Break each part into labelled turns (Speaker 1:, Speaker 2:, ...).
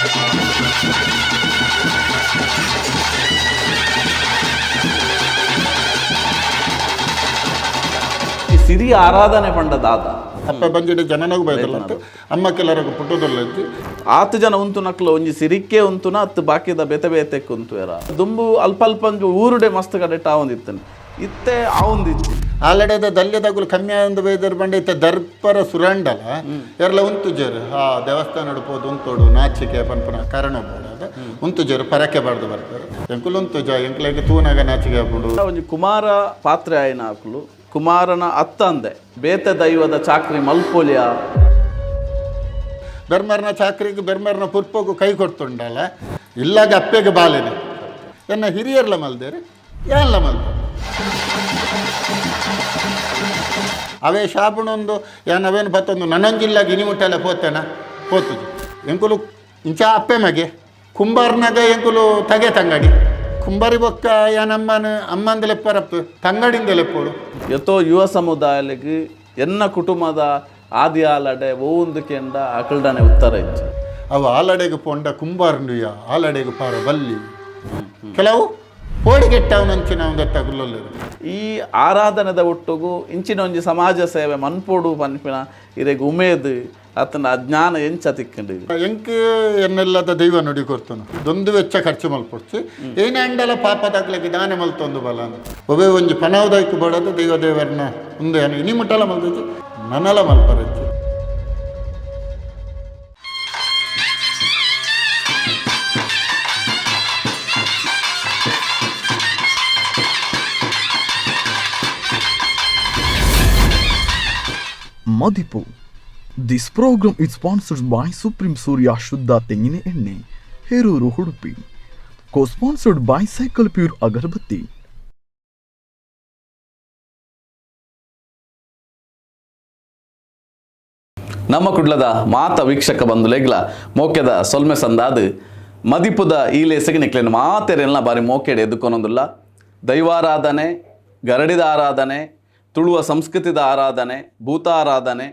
Speaker 1: ಈ ಸಿರಿ ಆರಾಧನೆ ಪಂಡ ದಾದ
Speaker 2: ಅಪ್ಪ ಬಂಜಿಡ ಜನನಗೂ ಬೈದಲ್ಲ ಅಮ್ಮ ಕೆಲವರಿಗೆ ಪುಟ್ಟದಲ್ಲ.
Speaker 1: ಆತು ಜನ ಉಂತು ನಕ್ಲು ಒಂಜಿ ಸಿರಿಕೆ ಉಂತುನ ಅತ್ತು ಬಾಕಿದ ಬೇತೆ ಬೇತೆ ಕುಂತು ಎರ ದುಂಬು ಅಲ್ಪ ಅಲ್ಪ ಒಂಜಿ ಊರುಡೆ ಮಸ್ತ್ ಕಡೆಟ್ ಆವೊಂದಿತ್ತನೆ ಇತ್ತೆ ಆವೊಂದಿತ್ತು.
Speaker 2: ಆಲಡೆದ ದಲ್ಯದಗುಲು ಕಮ್ಮಿ ಆಂದು ಬೈದರ್ ಬಂಡೆ ಇತ್ತ ದರ್ಪರ ಸುರಂಡಲ ಎರ್ಲ ಉಂತು ಜೇರು ಆ ದೇವಸ್ಥಾನ ಪೋದು ಉಂತೋಡು ನಾಚಿಕೆ ಪನ್ಪನ ಕಾರಣ ಬೋಡಾದ ಉಂತು ಜೇರು ಪರಕೆ ಬಾರ್ದು ಬರ್ತಾರೆ ಎಂಕುಲು ಉಂತು ಜ ಎಂಕ್ಲೆಗ್ ತೂನಾಗ ನಾಚಿಕೆ ಆಪುಂಡು.
Speaker 1: ಒಂಜಿ ಕುಮಾರ ಪಾತ್ರೆ ಆಯಿನ ಆಕುಲು ಕುಮಾರನ ಅತ್ತಂದೆ ಬೇತೆ ದೈವದ ಚಾಕ್ರಿ ಮಲ್ಪೊಲಿಯ?
Speaker 2: ಬೆರ್ಮರ್ನ ಚಾಕ್ರಿಗೆ ಬೆರ್ಮರ್ನ ಪುರ್ಪಗು ಕೈ ಕೊಡ್ತುಂಡಲ್ಲ ಇಲ್ಲಾಗ ಅಪ್ಪೆಗೆ ಬಾಲೆನೆ ಎನ್ನ ಹಿರಿಯರ್ಲ ಮಲ್ದೇರು ಏನ್ಲ ಮಲ್ದೆ ಅವೇ ಶಾಪುಣೊಂದು ಏನ್ ಅವೇನು ಬತ್ತೊಂದು ನನೊಂಜಿಲ್ಲಾಗ ಇನಿ ಮುಟ್ಟಲ್ಲ ಪೋತೇನ ಪೋತುಜು ಎಂಕುಲು ಇಂಚ ಅಪ್ಪೆ ಮಗೆ ಕುಂಬಾರ್ನಾಗ ಎಂಕುಲು ತಗೆ ತಂಗಡಿ ಕುಂಬಾರಿ ಬೊಕ್ಕ ಏನಮ್ಮನ ಅಮ್ಮಂದ ಲೆಪ್ಪರಪ್ಪು ತಂಗಡಿಂದ ಲೆಪ್ಪೋಡು.
Speaker 1: ಎತ್ತೋ ಯುವ ಸಮುದಾಯಲಿಗೆ ಎನ್ನ ಕುಟುಂಬದ ಆದಿ ಆಲಡೆ ಒವೊಂದು ಕೆಂಡ ಅಕಲ್ಡನೆ ಉತ್ತರ ಇತ್ತು.
Speaker 2: ಅವು ಆಲಡೆಗೆ ಪೊಂಡ ಕುಂಬಾರ್ನುಯ ಆಲಡೆಗೆ ಪಾರ ಬಲ್ಲಿ ಕೆಲವು ಕೋಡಿಗೆಟ್ಟವನಂಚಿನ ಒಂದು ತಗುಲಲ್ಲಿ.
Speaker 1: ಈ ಆರಾಧನೆದ ಒಟ್ಟುಗು ಇಂಚಿನ ಒಂಜಿ ಸಮಾಜ ಸೇವೆ ಮನ್ಪೋಡು ಪನ್ಪಿನ ಇರೆಗ್ ಉಮೇದ್ ಅತನ ಅಜ್ಞಾನ ಎಂಚ ತಿಕ್ಕಂಡು?
Speaker 2: ಎಂಕ್ ಎನ್ನೆಲ್ಲದ ದೈವ ನುಡಿ ಕೊರ್ತನು ದೊಂದು ವೆಚ್ಚ ಖರ್ಚು ಮಲ್ಪೊಡ್ಚು ಏನೇ ಅಂಡಲ ಪಾಪದಾಗ್ಲಿಕ್ಕೆ ದಾನೆ ಮಲ್ತೊಂದು ಬಲ ಒಬ್ಬೇ ಒಂಜಿ ಪನಾವ್ದಾಯ್ಕು ಬಡದು ದೈವ ದೇವರನ್ನ ಒಂದು ಏನು ಇನಿ ಮುಟ್ಟಲ ಮಲ್ದಜ್ಜಿ ನನಲ ಮಲ್ಪರಜ್ಜಿ.
Speaker 3: Madipu. This program is sponsored by Supreme Surya Shuddha Tengine Enne, Heruru Hudupi. Co-sponsored by Cycle Pure Agarbatti.
Speaker 1: ನಮ್ಮ ಕುಡ್ಲದ ಮಾತ ವೀಕ್ಷಕ ಬಂಧುಲೆಗ್ಲ ಮೋಕೆದ ಸೊಲ್ಮೆ ಸಂದಾದು ಮದಿಪುದ ಈ ಲೇಸಿಗೆ ನಿಕ್ಲೇನು ಮಾತೆರೆಲ್ಲ ಬಾರಿ ಮೋಕೆಡೆ ಎದ್ದುಕೊನೊಂದುಲ್ಲ. ದೈವಾರಾಧನೆ, ಗರಡಿದ ಆರಾಧನೆ, ತುಳುವ ಸಂಸ್ಕೃತಿದ ಆರಾಧನೆ, ಭೂತಾರಾಧನೆ,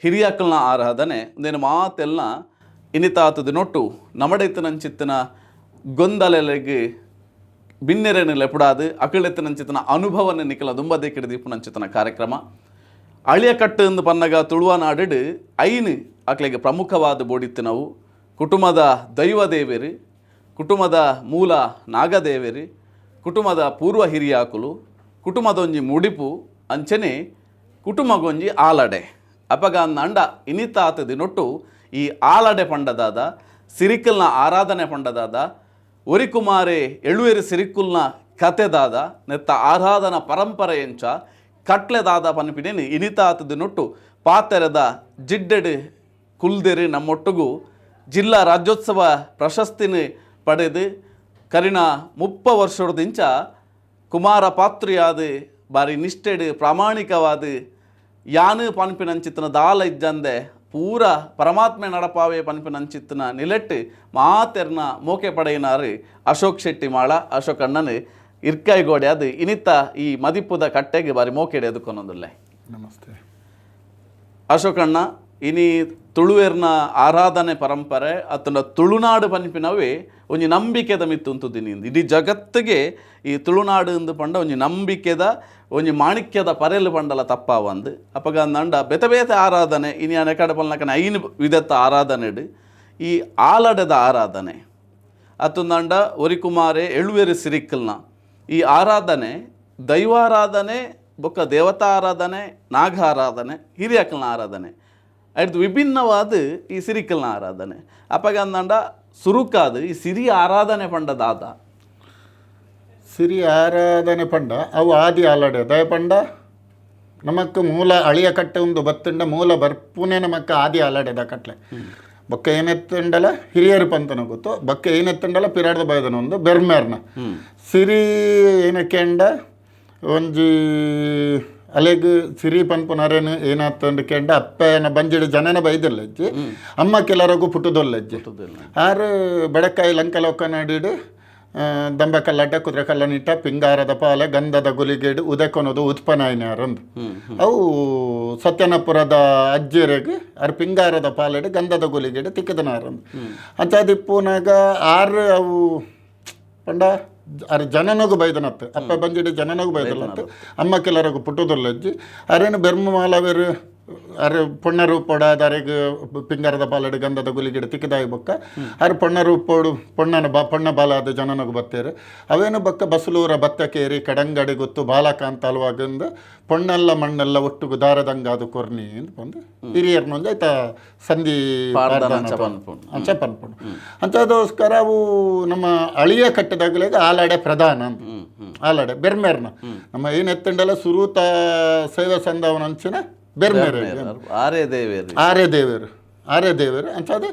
Speaker 1: ಹಿರಿಯಕ್ಕಲ್ನ ಆರಾಧನೆ ಒಂದೇನು ಮಾತೆಲ್ಲ ಇನಿತಾತದ ನೊಟ್ಟು ನಮಡೆತ್ತನಂಚಿತ್ತನ ಗೊಂದಲೆಲೆಗ್ ಬಿನ್ನೆರೆನು ಲೆಪುಡಾದು ಅಕಳೆತ್ತನಂಚಿತನ ಅನುಭವನ ನಿಕಲ ದುಂಬದೆ ದೀಪುನಂಚಿತನ ಕಾರ್ಯಕ್ರಮ. ಅಳಿಯಕಟ್ಟು ಎಂದು ಪನ್ನಗ ತುಳುವ ನಾಡಿಡು ಐನು ಅಕ್ಲೆಗೆ ಪ್ರಮುಖವಾದ ಬೋಡಿತ್ತಿನವು ಕುಟುಂಬದ ದೈವ ದೇವೆರು, ಕುಟುಂಬದ ಮೂಲ ನಾಗದೇವೆರು, ಕುಟುಂಬದ ಪೂರ್ವ ಹಿರಿಯಾಕುಲು, ಕುಟುಂಬದೊಂಜಿ ಮುಡಿಪು, ಅಂಚನೆ ಕುಟುಂಬಗೊಂಜಿ ಆಲಡೆ. ಅಪಗ ಅಂಡ ಇನಿತಾತ ದಿನೊಟ್ಟು ಈ ಆಲಡೆ ಪಂಡದಾದ, ಸಿರಿಕಲ್ನ ಆರಾಧನೆ ಪಂಡದಾದ, ಒರಿಕುಮಾರೆ ಎಳುವೆರು ಸಿರಿಕುಲ್ನ ಕತೆದಾದ, ನೆತ್ತ ಆರಾಧನಾ ಪರಂಪರೆ ಎಂಚ, ಕಟ್ಲೆದಾದ ಪನ್ಪಿನೇನು ಇನಿತಾತದ ನೊಟ್ಟು ಪಾತೆರದ ಜಿಡ್ಡೆಡು ಕುಲ್ದೆರು ನಮ್ಮೊಟ್ಟುಗು ಜಿಲ್ಲಾ ರಾಜ್ಯೋತ್ಸವ ಪ್ರಶಸ್ತಿನ ಪಡೆದು ಕರಿನ 30 ವರ್ಷದಿಂಚ ಕುಮಾರ ಪಾತ್ರಿಯಾದ ಬಾರಿ ನಿಷ್ಠೆಡು ಪ್ರಾಮಾಣಿಕವಾದ ಯಾನು ಪನ್ಪಿನಂಚಿತ್ತನ ದಾಲ ಇಜ್ಜಂದೆ ಪೂರ ಪರಮಾತ್ಮೆ ನಡಪಾವೆ ಪನ್ಪಿನಂಚಿತ್ತನ ನಿಲೆಟ್ಟು ಮಾತೆರ್ನ ಮೋಕೆ ಪಡೆಯಿನಾರು ಅಶೋಕ್ ಶೆಟ್ಟಿ ಮಾಳ. ಅಶೋಕ್ ಅಣ್ಣನು ಇರ್ಕಾಯಿ ಗೋಡೆ ಅದು ಇನಿತ ಈ ಮದಿಪುದ ಕಟ್ಟೆಗೆ ಬಾರಿ ಮೋಕೆಡೆ ಎದುಕೊನೊಂದುಲ್ಲೆ.
Speaker 2: ನಮಸ್ತೆ.
Speaker 1: ಅಶೋಕಣ್ಣ, ಇನಿ ತುಳುವೆರ್ನ ಆರಾಧನೆ ಪರಂಪರೆ ಅತ್ತಂಡ ತುಳುನಾಡು ಪನ್ಪಿನವೇ ಒಂಜಿ ನಂಬಿಕೆದ ಮಿತ್ತುಂತುದಿನಿ. ಇಡೀ ಜಗತ್ತಿಗೆ ಈ ತುಳುನಾಡು ಇಂದು ಪಂಡ ಒಂಜಿ ನಂಬಿಕೆದ ಒಂಜಿ ಮಾಣಿಕ್ಯದ ಪರೆಲು ಪಂಡಲ ತಪ್ಪಾವಂದು. ಅಪಗ ಅಂದಂಡ ಬೇತೆ ಬೇತೆ ಆರಾಧನೆ ಇನಿ ಅನೆಕಡೆ ಪಲ್ನಕನ ಐನು ವಿಧತ್ತ ಆರಾಧನೆಡು ಈ ಆಲಡೆದ ಆರಾಧನೆ ಅತ್ತಂದಂಡ ಒರಿಕುಮಾರೆ ಎಳುವೆರು ಸಿರಿಕ್ಕಲ್ನ ಈ ಆರಾಧನೆ, ದೈವಾರಾಧನೆ ಬೊಕ್ಕ ದೇವತಾ ಆರಾಧನೆ, ನಾಗ ಆರಾಧನೆ, ಹಿರಿಯಕ್ಕಲ್ನ ಆರಾಧನೆ ಅಡ್ದು ವಿಭಿನ್ನವಾದ ಈ ಸಿರಿಕಲ್ನ ಆರಾಧನೆ. ಅಪಗ ಅಂದಂಡ ಸುರುಕಾದು ಈ ಸಿರಿ ಆರಾಧನೆ ಪಂಡ ದಾದ?
Speaker 2: ಸಿರಿ ಆರಾಧನೆ ಪಂಡ ಅವು ಆದಿ ಆಲಡೆ ದಯ ಪಂಡ ನಮಕ್ ಮೂಲ ಅಳಿಯ ಕಟ್ಟೆ ಒಂದು ಬತ್ತುಂಡ ಮೂಲ ಬರ್ಪುನೆ ನಮಕ್ ಆದಿ ಆಲಡೆದ ಕಟ್ಲೆ ಬೊಕ್ಕ ಏನೆತ್ತುಂಡಲ ಹಿರಿಯರು ಪಂತನ ಗೊತ್ತು ಬೊಕ್ಕ ಏನೆತ್ತುಂಡಲ ಪಿರಾಡ್ದ ಬಯದನ ಒಂದು ಬೆರ್ಮೇರ್ನ ಸಿರಿ ಏನಕ್ಕೆಂಡ ಒಂಜಿ ಅಲೆಗ್ ಸಿರಿ ಪನ್ಪುನರೇನು ಏನಾತಂಡು ಕೆಂಡ ಅಪ್ಪನ ಬಂಜಿಡು ಜನನ ಬೈದಿಲ್ಲಜ್ಜಿ ಅಮ್ಮ ಕೆಲರಗು ಪುಟ್ಟುದೊಲ್ಲಜ್ಜಿ ಆರು ಬಡಕಾಯಿ ಲಂಕಲೋಕ ನಾಡಿಡು. ದಂಬೆ ಕಲ್ಲಡ್ಡ ಕುದುರೆ ಕಲ್ಲನಿಟ್ಟ ಪಿಂಗಾರದ ಪಾಲೆ ಗಂಧದ ಗುಲಿಗೇಡು ಉದಕೊನೋದು ಉತ್ಪನ್ನಾಯಿನಾರಂದು. ಅವು ಸತ್ಯನಪುರದ ಅಜ್ಜೆರೆಗ್ ಅರ್ ಪಿಂಗಾರದ ಪಾಲೆಡು ಗಂಧದ ಗುಲಿಗೇಡು ತಿಕ್ಕದನಾರಂದು. ಅಂಚಾದಿಪ್ಪುನಾಗ ಆರು ಅವು ಪಂಡ ಅರ್ ಜನನಗು ಬೈದನತ್ತು, ಅಪ್ಪ ಬಂಜಿಡು ಜನನಗು ಬೈದನತ್ತು, ಅಮ್ಮ ಕೆಲರಗು ಪುಟ್ಟುದೊಲ್ಲಜ್ಜಿ. ಅರೇನು ಬೆರ್ಮ ಮಾಲವೇರು ಅರ್ ಪೊಣ್ಣ ರೂಪೋಡ ಅರೆಗ್ ಪಿಂಗಾರದ ಪಾಲೆಡು ಗಂಧದ ಗುಲಿಗಿಡ ತಿಕ್ಕದಾಯಿ ಬೊಕ್ಕ ಅರ್ ಪೊಣ್ಣ ರೂಪೋಡು ಪೊಣ್ಣನ ಬ ಪೊಣ್ಣ ಬಾಲಾದ ಜನನಗು ಬತ್ತೇರು. ಅವೇನು ಬೊಕ್ಕ ಬಸಲೂರ ಬತ್ತಕೇರಿ ಕಡಂಗಡಿ ಗೊತ್ತು ಬಾಲಕಾಂತ ಅಲ್ವಾಗಂದು ಪೊಣ್ಣೆಲ್ಲ ಮಣ್ಣೆಲ್ಲ ಒಟ್ಟುಗು ದಾರದಂಗಾದು ಕೊರ್ನಿ ಅಂತ ಬಂದು ಹಿರಿಯರ್ನೊಂದು ಆಯ್ತಾ ಸಂಧಿ
Speaker 1: ಪಾಡ್ದನ
Speaker 2: ಪಾಡ್ದನ
Speaker 1: ಅಂಚ ಪನ್ಪುಂಡು.
Speaker 2: ಅಂಚ ಪನ್ಪುಂಡು. ಅಂಚದೋಸ್ಕರ ಅವು ನಮ್ಮ ಅಳಿಯ ಕಟ್ಟದಾಗಲೇಗ ಆಲಾಡೆ ಪ್ರಧಾನ ಅಂತ. ಆಲಾಡೆ ಬೆರ್ಮೇರ್ನ ನಮ್ಮ ಏನು ಎತ್ತಂಡಲ್ಲ ಸುರೂತ ಸೇವೆ ಸಂದವನ ಅಂಚಿನ ಬೆರ್ಮೇರೆ
Speaker 1: ಆರೇ ದೇವೇರು.
Speaker 2: ಆರೇ ದೇವರು, ಆರೇ ದೇವರು ಅಂಚಾದ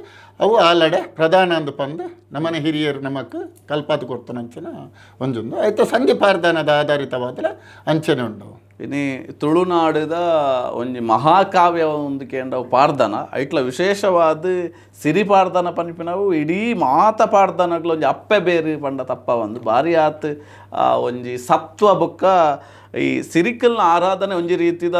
Speaker 2: ಅವು ಆಲಡೆ ಪ್ರಧಾನ ಅಂದು ಪಂದು ನಮ್ಮನೆ ಹಿರಿಯರು ನಮಕ್ ಕಲ್ಪಾತ್ ಕೊಡ್ತಾನ ಅಂಚಿನ ಒಂಜೊಂದು ಆಯ್ತು ಸಂಧಿ ಪಾರ್ದಾನದ ಆಧಾರಿತವಾದ ಅಂಚನೆ ಉಂಡು.
Speaker 1: ಇನಿ ತುಳುನಾಡುದ ಒಂಜಿ ಮಹಾಕಾವ್ಯ ಒಂದು ಕೇಂಡವು ಪಾಡ್ದನ. ಐಟ್ಲ ವಿಶೇಷವಾದ ಸಿರಿ ಪಾಡ್ದನ ಪನ್ಪಿನವು ಇಡೀ ಮಾತ ಪಾಡ್ದನಗ್ಲ ಒಂಜಿ ಅಪ್ಪೆ ಬೇರು ಪಂಡ ತಪ್ಪ ಒಂದು ಭಾರಿ ಆತ್. ಒಂಜಿ ಸತ್ವ ಬೊಕ್ಕ ಈ ಸಿರಿಕಲ್ನ ಆರಾಧನೆ ಒಂಜಿ ರೀತಿದ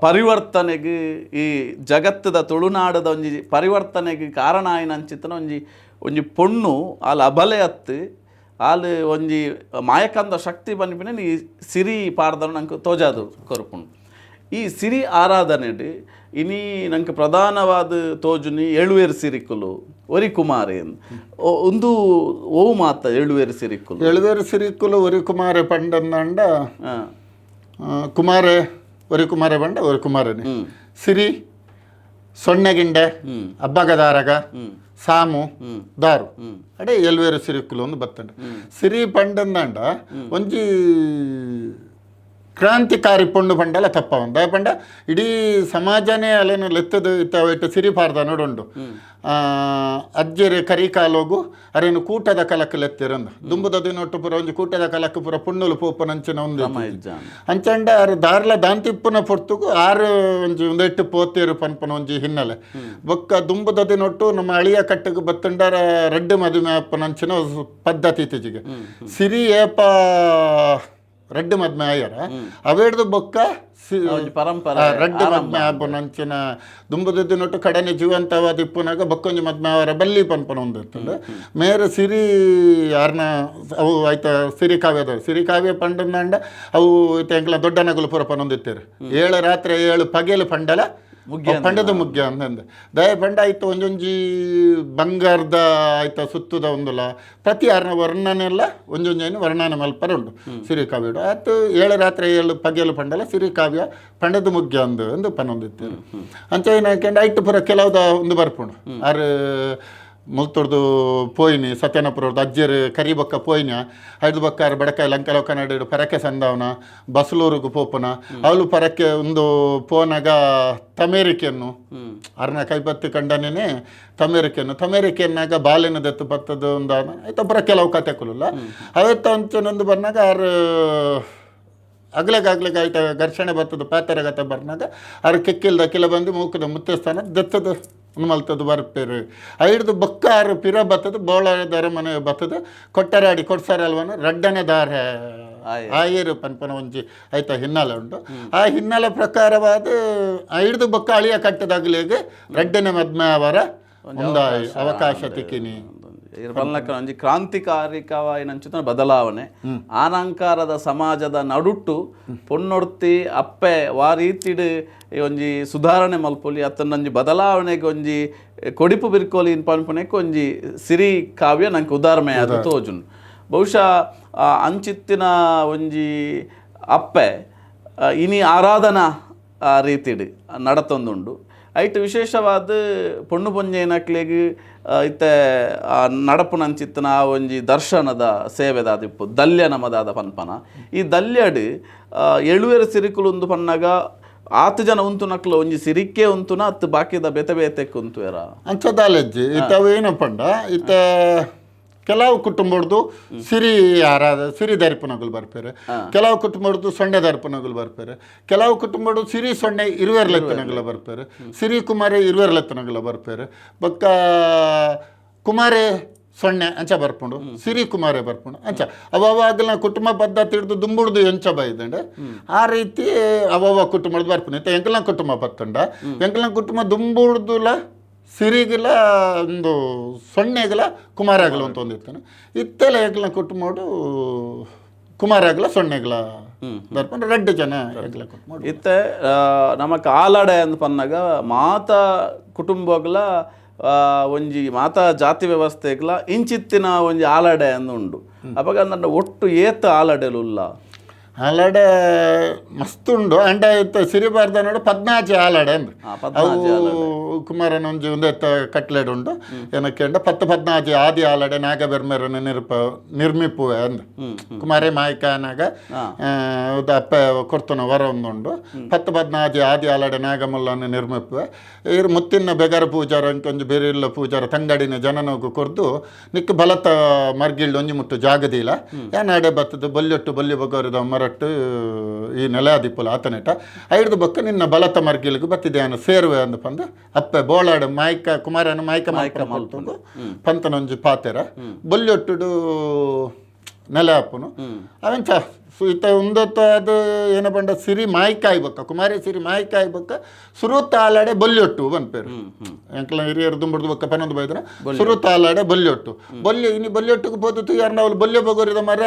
Speaker 1: ಪರಿವರ್ತನೆಗೆ ಈ ಜಗತ್ತದ ತುಳುನಾಡದ ಒಂಜಿ ಪರಿವರ್ತನೆಗೆ ಕಾರಣ ಆಯಿನ ಅಂಚಿತ್ತನ ಒಂಜಿ ಒಂಜಿ ಪೊಣ್ಣು ಆಲ್ ಅಬಲೆ ಅತ್ತು ಆಲ್ ಒಂಜಿ ಮಾಯಕಂದ ಶಕ್ತಿ ಪನ್ಪಿನ ಈ ಸಿರಿ ಪಾಡ್ದನ ನಂಗೆ ತೋಜಾದು ಕೊರ್ಪುಂಡು. ಈ ಸಿರಿ ಆರಾಧನೆಡ್ ಇನಿ ನಂಗೆ ಪ್ರಧಾನವಾದ ತೋಜುನಿ ಏಳುವೇರು ಸಿರಿಕುಲು ಒರಿ ಕುಮಾರಿ ಒಂದು ಓವು ಮಾತ ಏಳುವೇರು ಸಿರಿಕುಲು.
Speaker 2: ಎಳುವೇರು ಸಿರಿಕುಲು ಒರಿ ಕುಮಾರೆ ಪಂಡಂದಂಡ ಕುಮಾರೆ ಒರಿ ಕುಮಾರೆ ಬಂಡ ಒರಿ ಕುಮಾರನೆ ಸಿರಿ ಸೊಣ್ಣೆಗಿಂಡೆ ಅಬ್ಬಗದಾರಗ ಸಾಮು ದಾರು ಅಡೆ ಎಲ್ವೇರು ಸಿರಿಕುಲು ಒಂದು ಬತ್ತಂಡ. ಸಿರಿ ಪಂಡಂದಂಡ ಒಂಜಿ ಕ್ರಾಂತಿಕಾರಿ ಪೊಣ್ಣು ಪಂಡಲ ತಪ್ಪ ಒಂದು ಪಂಡ ಇಡೀ ಸಮಾಜನೇ ಅಲ್ಲೇನು ಲೆತ್ತದು ಇತ್ತ ಇಟ್ಟು ಸಿರಿ ಪಾರ್ದ ನೋಡುಂಡು. ಅಜ್ಜೆರು ಕರಿಕಾಲೋಗು ಅರೇನು ಕೂಟದ ಕಲಕ್ ಲೆತ್ತಿರಂದು ದುಂಬುದ ದಿನೊಟ್ಟು ಪೂರ ಒಂಜಿ ಕೂಟದ ಕಲಕ್ ಪೂರ ಪುಣ್ಣುಲು ಪೋಪನಂಚಿನ ಒಂದು
Speaker 1: ಇಜ್ಜಾನ್.
Speaker 2: ಅಂಚಂಡ ಆರು ದಾರ್ಲ ದಾಂತಿಪ್ಪುನ ಪೊರ್ತುಗು ಆರು ಒಂಜಿ ಒಂದೆಟ್ಟು ಪೋತೇರು ಪನ್ಪನ ಒಂಜಿ ಹಿನ್ನೆಲೆ ಬೊಕ್ಕ ದುಂಬುದ ದಿನೊಟ್ಟು ನಮ್ಮ ಅಳಿಯ ಕಟ್ಟೆಗೆ ಬತ್ತಂಡಾರ ರಡ್ಡು ಮದುವೆ ಅಪ್ಪನಂಚಿನ ಪದ್ಧತಿ ಇತ್ತೀಚೆಗೆ. ಸಿರಿ ಏಪ ರಡ್ಡು ಮದ್ಮೆ ಆಯರ ಅವೇಡ್ದು ಬೊಕ್ಕ
Speaker 1: ಒಂಜಿ ಪರಂಪರೆ
Speaker 2: ರಡ್ಡು ಮದ್ಮೆ ಆಪುನಂಚಿನ ದುಂಬುದ ದಿನೊಟ್ಟು ಕಡನೆ ಜೀವಂತವಾದ ಇಪ್ಪುನಾಗ ಬೊಕ್ಕೊಂಜಿ ಮದ್ಮೆ ಅವರ ಬಲ್ಲಿ ಪನ್ಪನ ಒಂದು ಇರ್ತದೆ. ಮೇರೆ ಸಿರಿ ಆರ್ನ ಅವು ಆಯ್ತ ಸಿರಿ ಕಾವ್ಯದ ಸಿರಿ ಕಾವ್ಯ ಪಂಡಂದಂಡ ಅವು ಇತ್ತ ಎಂಕ್ಲ ದೊಡ್ಡ ನಗುಲು ಪೂರ ಪನೊಂದಿತ್ತೇರು 7 ರಾತ್ರಿ 7 ಪಗೆಲು ಪಂಡಲ ಪಂಡದ ಮುಗ್ಯ ಅಂತಂದು ದಯ ಪಂಡ ಆಯ್ತು ಒಂಜೊಂಜಿ ಬಂಗಾರದ ಆಯ್ತ ಸುತ್ತದ ಒಂದುಲ ಪ್ರತಿ ಆರ್ನ ವರ್ಣನೆಲ್ಲ ಒಂಜೊಂಜಿ ವರ್ಣನೆ ಮಲ್ಪರ ಉಂಡು ಸಿರಿ ಕಾವ್ಯಡು. ಆತು 7 ರಾತ್ರಿ 7 ಪಗೆಲು ಪಂಡಲ ಸಿರಿ ಕಾವ್ಯ ಪಂಡದ ಮುಗ್ಯ ಅಂದು ಒಂದು ಪನೊಂದಿತ್ತು. ಅಂಚ ಏನಾಯ್ಕೊಂಡು ಐಟು ಪೂರ ಕೆಲವುದ ಒಂದು ಬರ್ಪುಂಡು. ಆರು ಮುಲ್ತೊಡ್ದು ಪೋಯಿನಿ ಸತ್ಯನಪುರದ್ದು ಅಜ್ಜರು ಕರಿಬೊಕ್ಕ ಪೋಯಿನ ಐದು ಬೊಕ್ಕಾರು ಬಡಕಾಯಿ ಲಂಕಲೋಕ ನಡು ಪರಕೆ ಸಂದವನ ಬಸಲೂರುಗು ಪೋಪುನ ಅವಳು ಪರಕೆ ಒಂದು ಪೋನಾಗ ತಮೇರಿಕೆಯನ್ನು ಅರ್ನ ಕೈಪತ್ತು ಕಂಡನೇ ತಮೇರಿಕೆಯನ್ನು ತಮೇರಿಕೆಯನ್ನಾಗ ಬಾಲಿನ ದತ್ತು ಪತ್ತದ ಒಂದು ಆಯ್ತು ಪುರ ಕೆಲವು ಕತೆ ಕುಲಲ್ಲ ಅವತ್ತು ಅಂಚನೊಂದು ಬಂದಾಗ ಆರು ಅಗ್ಲಗ ಅಗ್ಲಗ ಆಯ್ತ ಘರ್ಷಣೆ ಬರ್ತದ ಪಾತರಗತ ಬರ್ನಾಗ ಆರು ಕೆಕ್ಕಿಲ್ದ ಕಿಲ ಬಂದು ಮೂಕದ ಮುತ್ತೆಸ್ಥಾನ ದತ್ತದ ಮಲ್ತದ ಬರ್ಪೇರು ಐಡ್ದು ಬೊಕ್ಕ ಆರು ಪಿರ ಬತ್ತದ ಬೋಳದರ ಮನೆ ಬತ್ತದ ಕೊಟ್ಟರಾಡಿ ಕೊಡ್ಸಾರ ಅಲ್ವನ ರಡ್ಡನೆ ದಾರ ಆಯೇರು ಪನ್ಪನ ಒಂಜಿ ಆಯ್ತ ಹಿನ್ನೆಲೆ ಉಂಟು. ಆ ಹಿನ್ನೆಲೆ ಪ್ರಕಾರವಾದ ಐಡ್ದು ಬೊಕ್ಕ ಅಳಿಯ ಕಟ್ಟದಾಗಲೇಗೆ ರಡ್ಡನೆ ಮದ್ಮೆ ಅವರ ಒಂದು ಅವಕಾಶ ತಿಕ್ಕಿನಿ.
Speaker 1: ಪನ್ಲಕ್ಕ ಒಂಜಿ ಕ್ರಾಂತಿಕಾರಿಕವಾಯಿನಂಚಿನ ಬದಲಾವಣೆ ಆನಂಕಾರದ ಸಮಾಜದ ನಡುಟ್ಟು ಪೊಣ್ಣೊಡ್ತಿ ಅಪ್ಪೆ ವಾ ರೀತಿಡ್ ಈ ಒಂಜಿ ಸುಧಾರಣೆ ಮಲ್ಪೊಲಿ ಅತ್ತನೊಂಜಿ ಬದಲಾವಣೆಗೆ ಒಂಜಿ ಕೊಡಿಪು ಬಿರ್ಕೋಲಿ ಪನ್ಪುನೆಕ್ ಒಂಜಿ ಸಿರಿ ಕಾವ್ಯ ನಂಗೆ ಉದಾಹರಣೆ ಅದು ತೋಜುಂಡು. ಬಹುಶಃ ಅಂಚಿತ್ತಿನ ಒಂಜಿ ಅಪ್ಪೆ ಇನಿ ಆರಾಧನಾ ರೀತಿಡ್ ನಡತೊಂದುಂಡು. ಐಟ್ ವಿಶೇಷವಾದ ಪೊಣ್ಣು ಪೊಂಜೆನಕ್ಲೆಗ್ ಇತ್ತೆ ನಡಪುನಂಚಿತ್ತಿನ ಆ ಒಂಜಿ ದರ್ಶನದ ಸೇವೆದಾದಿಪ್ಪು ದಲ್ಯ ನಮದಾದ ಪನ್ಪನ. ಈ ದಲ್ಯಡ್ ಎಳುವೆರ್ ಸಿರಿಕುಲು ಪನ್ನಗ ಆತು ಜನ ಉಂತುನಕ್ಲು ಒಂಜಿ ಸಿರಿಕೆ ಉಂತುನ ಅತ್ತು ಬಾಕಿದ ಬೇತೆ ಬೇತೆಕ್ ಉಂತುವೆರ
Speaker 2: ಅಂಚದಾಲೆಜ್ಜಿ ಇತ್ತ ಅವು ಏನಪ್ಪಂಡ ಇತ್ತ ಕೆಲವು ಕುಟುಂಬಡ್ದು ಸಿರಿ ಆರಾಧ ಸಿರಿ ದರ್ಪಣಗಳು ಬರ್ಪೇರು, ಕೆಲವು ಕುಟುಂಬಡ್ದು ಸೊಂಡೆ ದರ್ಪಣಗಳು ಬರ್ಪೇರು, ಕೆಲವು ಕುಟುಂಬಡ್ದು ಸಿರಿ ಸೊಂಡೆ ಇರುವೆರ್ಲೆತ್ತನಗಳ ಬರ್ಪೇರು, ಸಿರಿ ಕುಮಾರಿ ಇರುವೆರ್ಲೆತ್ತನಗಳ ಬರ್ಪೇರು, ಬೊಕ್ಕ ಕುಮಾರಿ ಸೊನ್ನೆ ಅಂಚ ಬರ್ಪುಂಡು, ಸಿರಿ ಕುಮಾರೆ ಬರ್ಪುಂಡು ಅಂಚ. ಅವಾಗಲ ಕುಟುಂಬ ಪದ್ಧತಿ ಹಿಡ್ದು ದುಂಬುಡ್ದು ಎಂಚ ಬೈದಂಡೆ ಆ ರೀತಿ ಅವವ ಕುಟುಂಬದ ಬರ್ಪುಂಡು. ಇತ್ತೆ ಎಂಕಲ್ನ ಕುಟುಂಬ ಪತ್ತುಂಡ, ಎಂಕಲ್ನ ಕುಟುಂಬ ದುಂಬುಡ್ದುಲ ಸಿರಿಗಿಲ ಒಂದು ಸೊನ್ನೆಗಿಲ ಕುಮಾರಾಗಲ ಅಂತ ಒಂದು ಇರ್ತಾನೆ. ಇತ್ತೆಲ್ಲ ಎಂಕಲ್ನ ಕುಟುಂಬಡು ಕುಮಾರಾಗಲ ಸೊನ್ನೆಗಲ ಬರ್ಪುಂಡು, ರಡ್ಡು ಜನ ಎಂಕಲ್ನ ಕುಟುಂಬ.
Speaker 1: ಇತ್ತೆ ನಮಕ್ ಆಲಡೆ ಅಂದ್ ಪನ್ನಗ ಮಾತ ಕುಟುಂಬಗ್ಲ ಒಂಜಿ ಮಾತ ಜಾತಿ ವ್ಯವಸ್ಥೆಗ್ಲ ಇಂಚಿತ್ತಿನ ಒಂಜಿ ಆಲಡೆ ಅಂದ್ ಉಂಡು. ಅಪಗ ನನ್ನ ಒಟ್ಟು ಏತ್ ಆಲಡೆಲುಲ್ಲ?
Speaker 2: ಆಲಡೆ ಮಸ್ತ್ ಉಂಡು. ಅಂಡ ಇತ್ತೆ ಸಿರಿಬಾರ್ದ ನೋಡು 14 ಆಲಡೆ ಅಂದ್.
Speaker 1: 14.
Speaker 2: ಅವು ಕುಮಾರನ ಒಂಜಿ ಒಂದೆತ್ತ ಕಟ್ಲೆಡ್ ಉಂಡು ಏನಕ್ಕೆ ಅಂಡ 10 14 ಆದಿ ಆಲಡೆ ನಾಗಬೆರ್ಮೆರನ ನಿರ್ಮಿಪುವೆ ಅಂದ್. ಕುಮಾರೇ ಮಾಯಿಕಾನಾಗ ಅಪ್ಪ ಕೊರ್ತನ ವರ ಒಂದುಂಡು. 10 14 ಆದಿ ಆಲಡೆ ನಾಗಮಲ್ಲನ್ನು ನಿರ್ಮಿಪುವೆ. ಇರ್ ಮುತ್ತಿನ ಬೆಗರ ಪೂಜಾರ ಒಂಜಿ ಬೇರೆಲ್ಲ ಪೂಜಾರ ತಂಗಡಿನ ಜನನೋಗು ಕೊರ್ದು ನಿಕ್ ಬಲತ ಮರ್ಗಿಲ್ಡ್ ಒಂಜಿ ಮುಟ್ಟು ಜಾಗದಿಲ್ಲ ಯಾನಾಡೆ ಬತ್ತದು ಬೊಲ್ಯೊಟ್ಟು ಬೊಲ್ಯ ಬೊಗರದ ಮರಟ್ಟು ಈ ನೆಲ ದಿಪ್ಪುಲ ಆತನೆಟ ಐಡ್ದು ಬೊಕ್ಕ ನಿನ್ನ ಬಲತ ಮರ್ಗಿಲ್ಗ್ ಬತ್ತಿದೆ ಅನ್ನು ಸೇರುವೆ ಅಂದ್ ಪಂದು ಅಪ್ಪೆ ಬೋಳಾಡು ಮಾಯ್ಕ ಕುಮಾರನ ಮಾಯ್ಕ ಮಲ್ಪುಂಡು ಪಂತನೊಂಜಿ ಪಾತೆರ ಬೊಲ್ಯೊಟ್ಟುಡು ನೆಲೆ ಅಪ್ಪನು ಅವೆಂಚ. ಇತ್ತ ಉಂದೊತ್ತ ಅದು ಏನ ಪಂಡ ಸಿರಿ ಮಾಯ್ಕಾಯಿ ಬೊಕ್ಕ ಕುಮಾರಿ ಸಿರಿ ಮಾಯ್ಕಾಯಿ ಬೊಕ್ಕ ಸುರುತ ಆಲಡೆ ಬೊಲ್ಯೊಟ್ಟು ಪನ್ಪೇರು. ಎಂಕಲ ಹಿರಿಯರು ದುಂಬುಡ್ದು ಬೊಕ್ಕ ಪನೊಂದು ಬೈದ್ರ ಸುರುತ ಆಲಡೆ ಬೊಲ್ಯೊಟ್ಟು ಬೊಲ್ಯ. ಇನಿ ಬೊಲ್ಯೊಟ್ಟುಗು ಪೋದು ತುಯಾರ್ನ ಅವಳು ಬೊಲ್ಯ ಬೊಗೊರಿದ ಮರ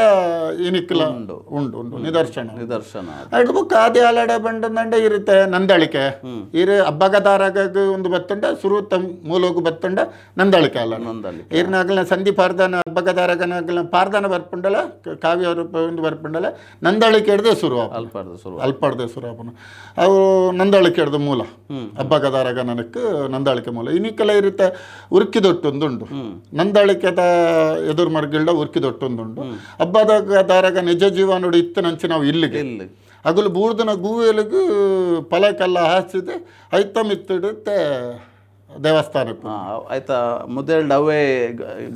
Speaker 2: ಇನಿಕ್ಲ ಉಂಡು ಉಂಡು ನಿದರ್ಶನ
Speaker 1: ನಿದರ್ಶನ.
Speaker 2: ಐದು ಬೊಕ್ಕ ಆದಿ ಆಲಡೆ ಬಂಡಂದಂಡ ಇರುತ್ತೆ ನಂದಳಿಕೆ. ಇರು ಹಬ್ಬಗದಾರಾಗ ಒಂದು ಬತ್ತುಂಡ ಸುರುತ ಮೂಲೋಗು ಬತ್ತುಂಡ ನಂದಳಿಕೆ ಅಲ್ಲ.
Speaker 1: ನಂದಳಿಕೆ.
Speaker 2: ಇರ್ನಾಗಲ್ನ ಸಂಧಿ ಪಾರ್ದಾನ ಹಬ್ಬಗದಾರಗನಾಗಲ್ನ ಪಾರ್ದಾನ ಬರ್ಪುಂಡಲ ಕಾವ್ಯ ರೂಪ ಒಂದು ಬರ್ಪುಂಡಲ ನಂದಳಿಕೆ ಹಿಡ್ದೆ ಶುರು ಆಪುಂಡು.
Speaker 1: ಅಲ್ಪರ್ದು ಶುರು.
Speaker 2: ಅಲ್ಪಡ್ದೆ ಶುರು ಆಪುಂಡು. ಅವು ನಂದಳಿಕೆ ಹಿಡ್ದು ಮೂಲ ಹಬ್ಬಗದಾರಗ ನನಕ್ಕೆ ನಂದಳಿಕೆ ಮೂಲ. ಇನ್ನಿಕ್ಕೆಲ್ಲ ಇರುತ್ತೆ ಉರ್ಕಿದೊಟ್ಟೊಂದುಂಡು ನಂದಳಿಕೆದ ಎದುರು ಮರ್ಗಿಲ್ಡ ಉರ್ಕಿದೊಟ್ಟೊಂದುಂಡು. ಹಬ್ಬದ ದಾರಗ ನಿಜ ಜೀವನೋಡು ಇತ್ತು ನಂಚಿ ನಾವು ಇಲ್ಲಿಗೆ
Speaker 1: ಇಲ್ಲಿ
Speaker 2: ಅಗಲು ಬೂರ್ದನ ಗೂವೆಲಿಗೂ ಪಲಕಲ್ಲ ಹಾಸಿದೆ ಐತಮಿತ್ತಿಡುತ್ತೆ ದೇವಸ್ಥಾನಕ್ಕೆ.
Speaker 1: ಆಯ್ತಾ ಮುದೇಲ್ಡ್ ಅವೇ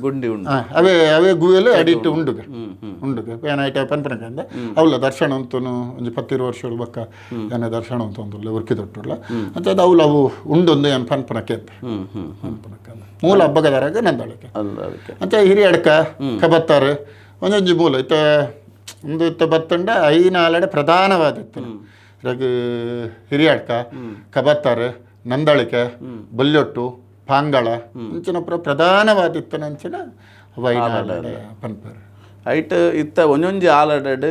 Speaker 1: ಗುಂಡಿ ಉಂಡು.
Speaker 2: ಅವೇ ಅವೇ ಗೂವೆಲು ಅಡಿಟ್ಟು ಉಂಡುಗೆ
Speaker 1: ಹ್ಮ್ ಹ್ಮ್
Speaker 2: ಉಂಡುಗೆ ಏನಾಯ್ತು ಪನ್ಪನಕಂದೆ ಅವಳ ದರ್ಶನ ಅಂತೂ ಒಂಜಿ 10 ವರ್ಷ ಬೊಕ್ಕ ಏನ ದರ್ಶನ ಅಂತ ಒಂದುಲ್ಲ ಉರ್ಕಿ ದೊಟ್ಟುಲ್ಲ ಅಂತ ಅದು ಅವಳು ಅವು ಉಂಡೊಂದು ಏನು ಪನ್ಪನಕ್ಕೆ ಅಂತ
Speaker 1: ಹ್ಮ್ ಹ್ಮ್
Speaker 2: ಪನ್ಪನಕ್ಕೆ ಮೂಲ ಹಬ್ಬಗದಾರಾಗ ನಂದಳಿಕೆ
Speaker 1: ಅಲ್ಲ ಅದಕ್ಕೆ
Speaker 2: ಅಂಚ ಹಿರಿಯಡ್ಕ ಕಬತ್ತಾರು ಒಂದೊಂಜಿ ಮೂಲ ಇತ್ತ ಒಂದು ಇತ್ತ ಬತ್ತುಂಡ ಐನ ಆಲಡೆ ಪ್ರಧಾನವಾದಿತ್ತು ರಘು ಹಿರಿಯಡ್ಕ ಕಬತ್ತಾರು ನಂದಳಿಕೆ ಬೊಲ್ಯೊಟ್ಟು ಪಾಂಗಳ ಇಂಚಿನ ಪ್ರಧಾನವಾದಿತ್ತು ನಂಚಿನ ಅವು ಐನ ಆಲಡೆ ಪನ್ಪರು.
Speaker 1: ಐಟ್ ಇತ್ತ ಒಂಜೊಂಜಿ ಆಲಡೆಡ್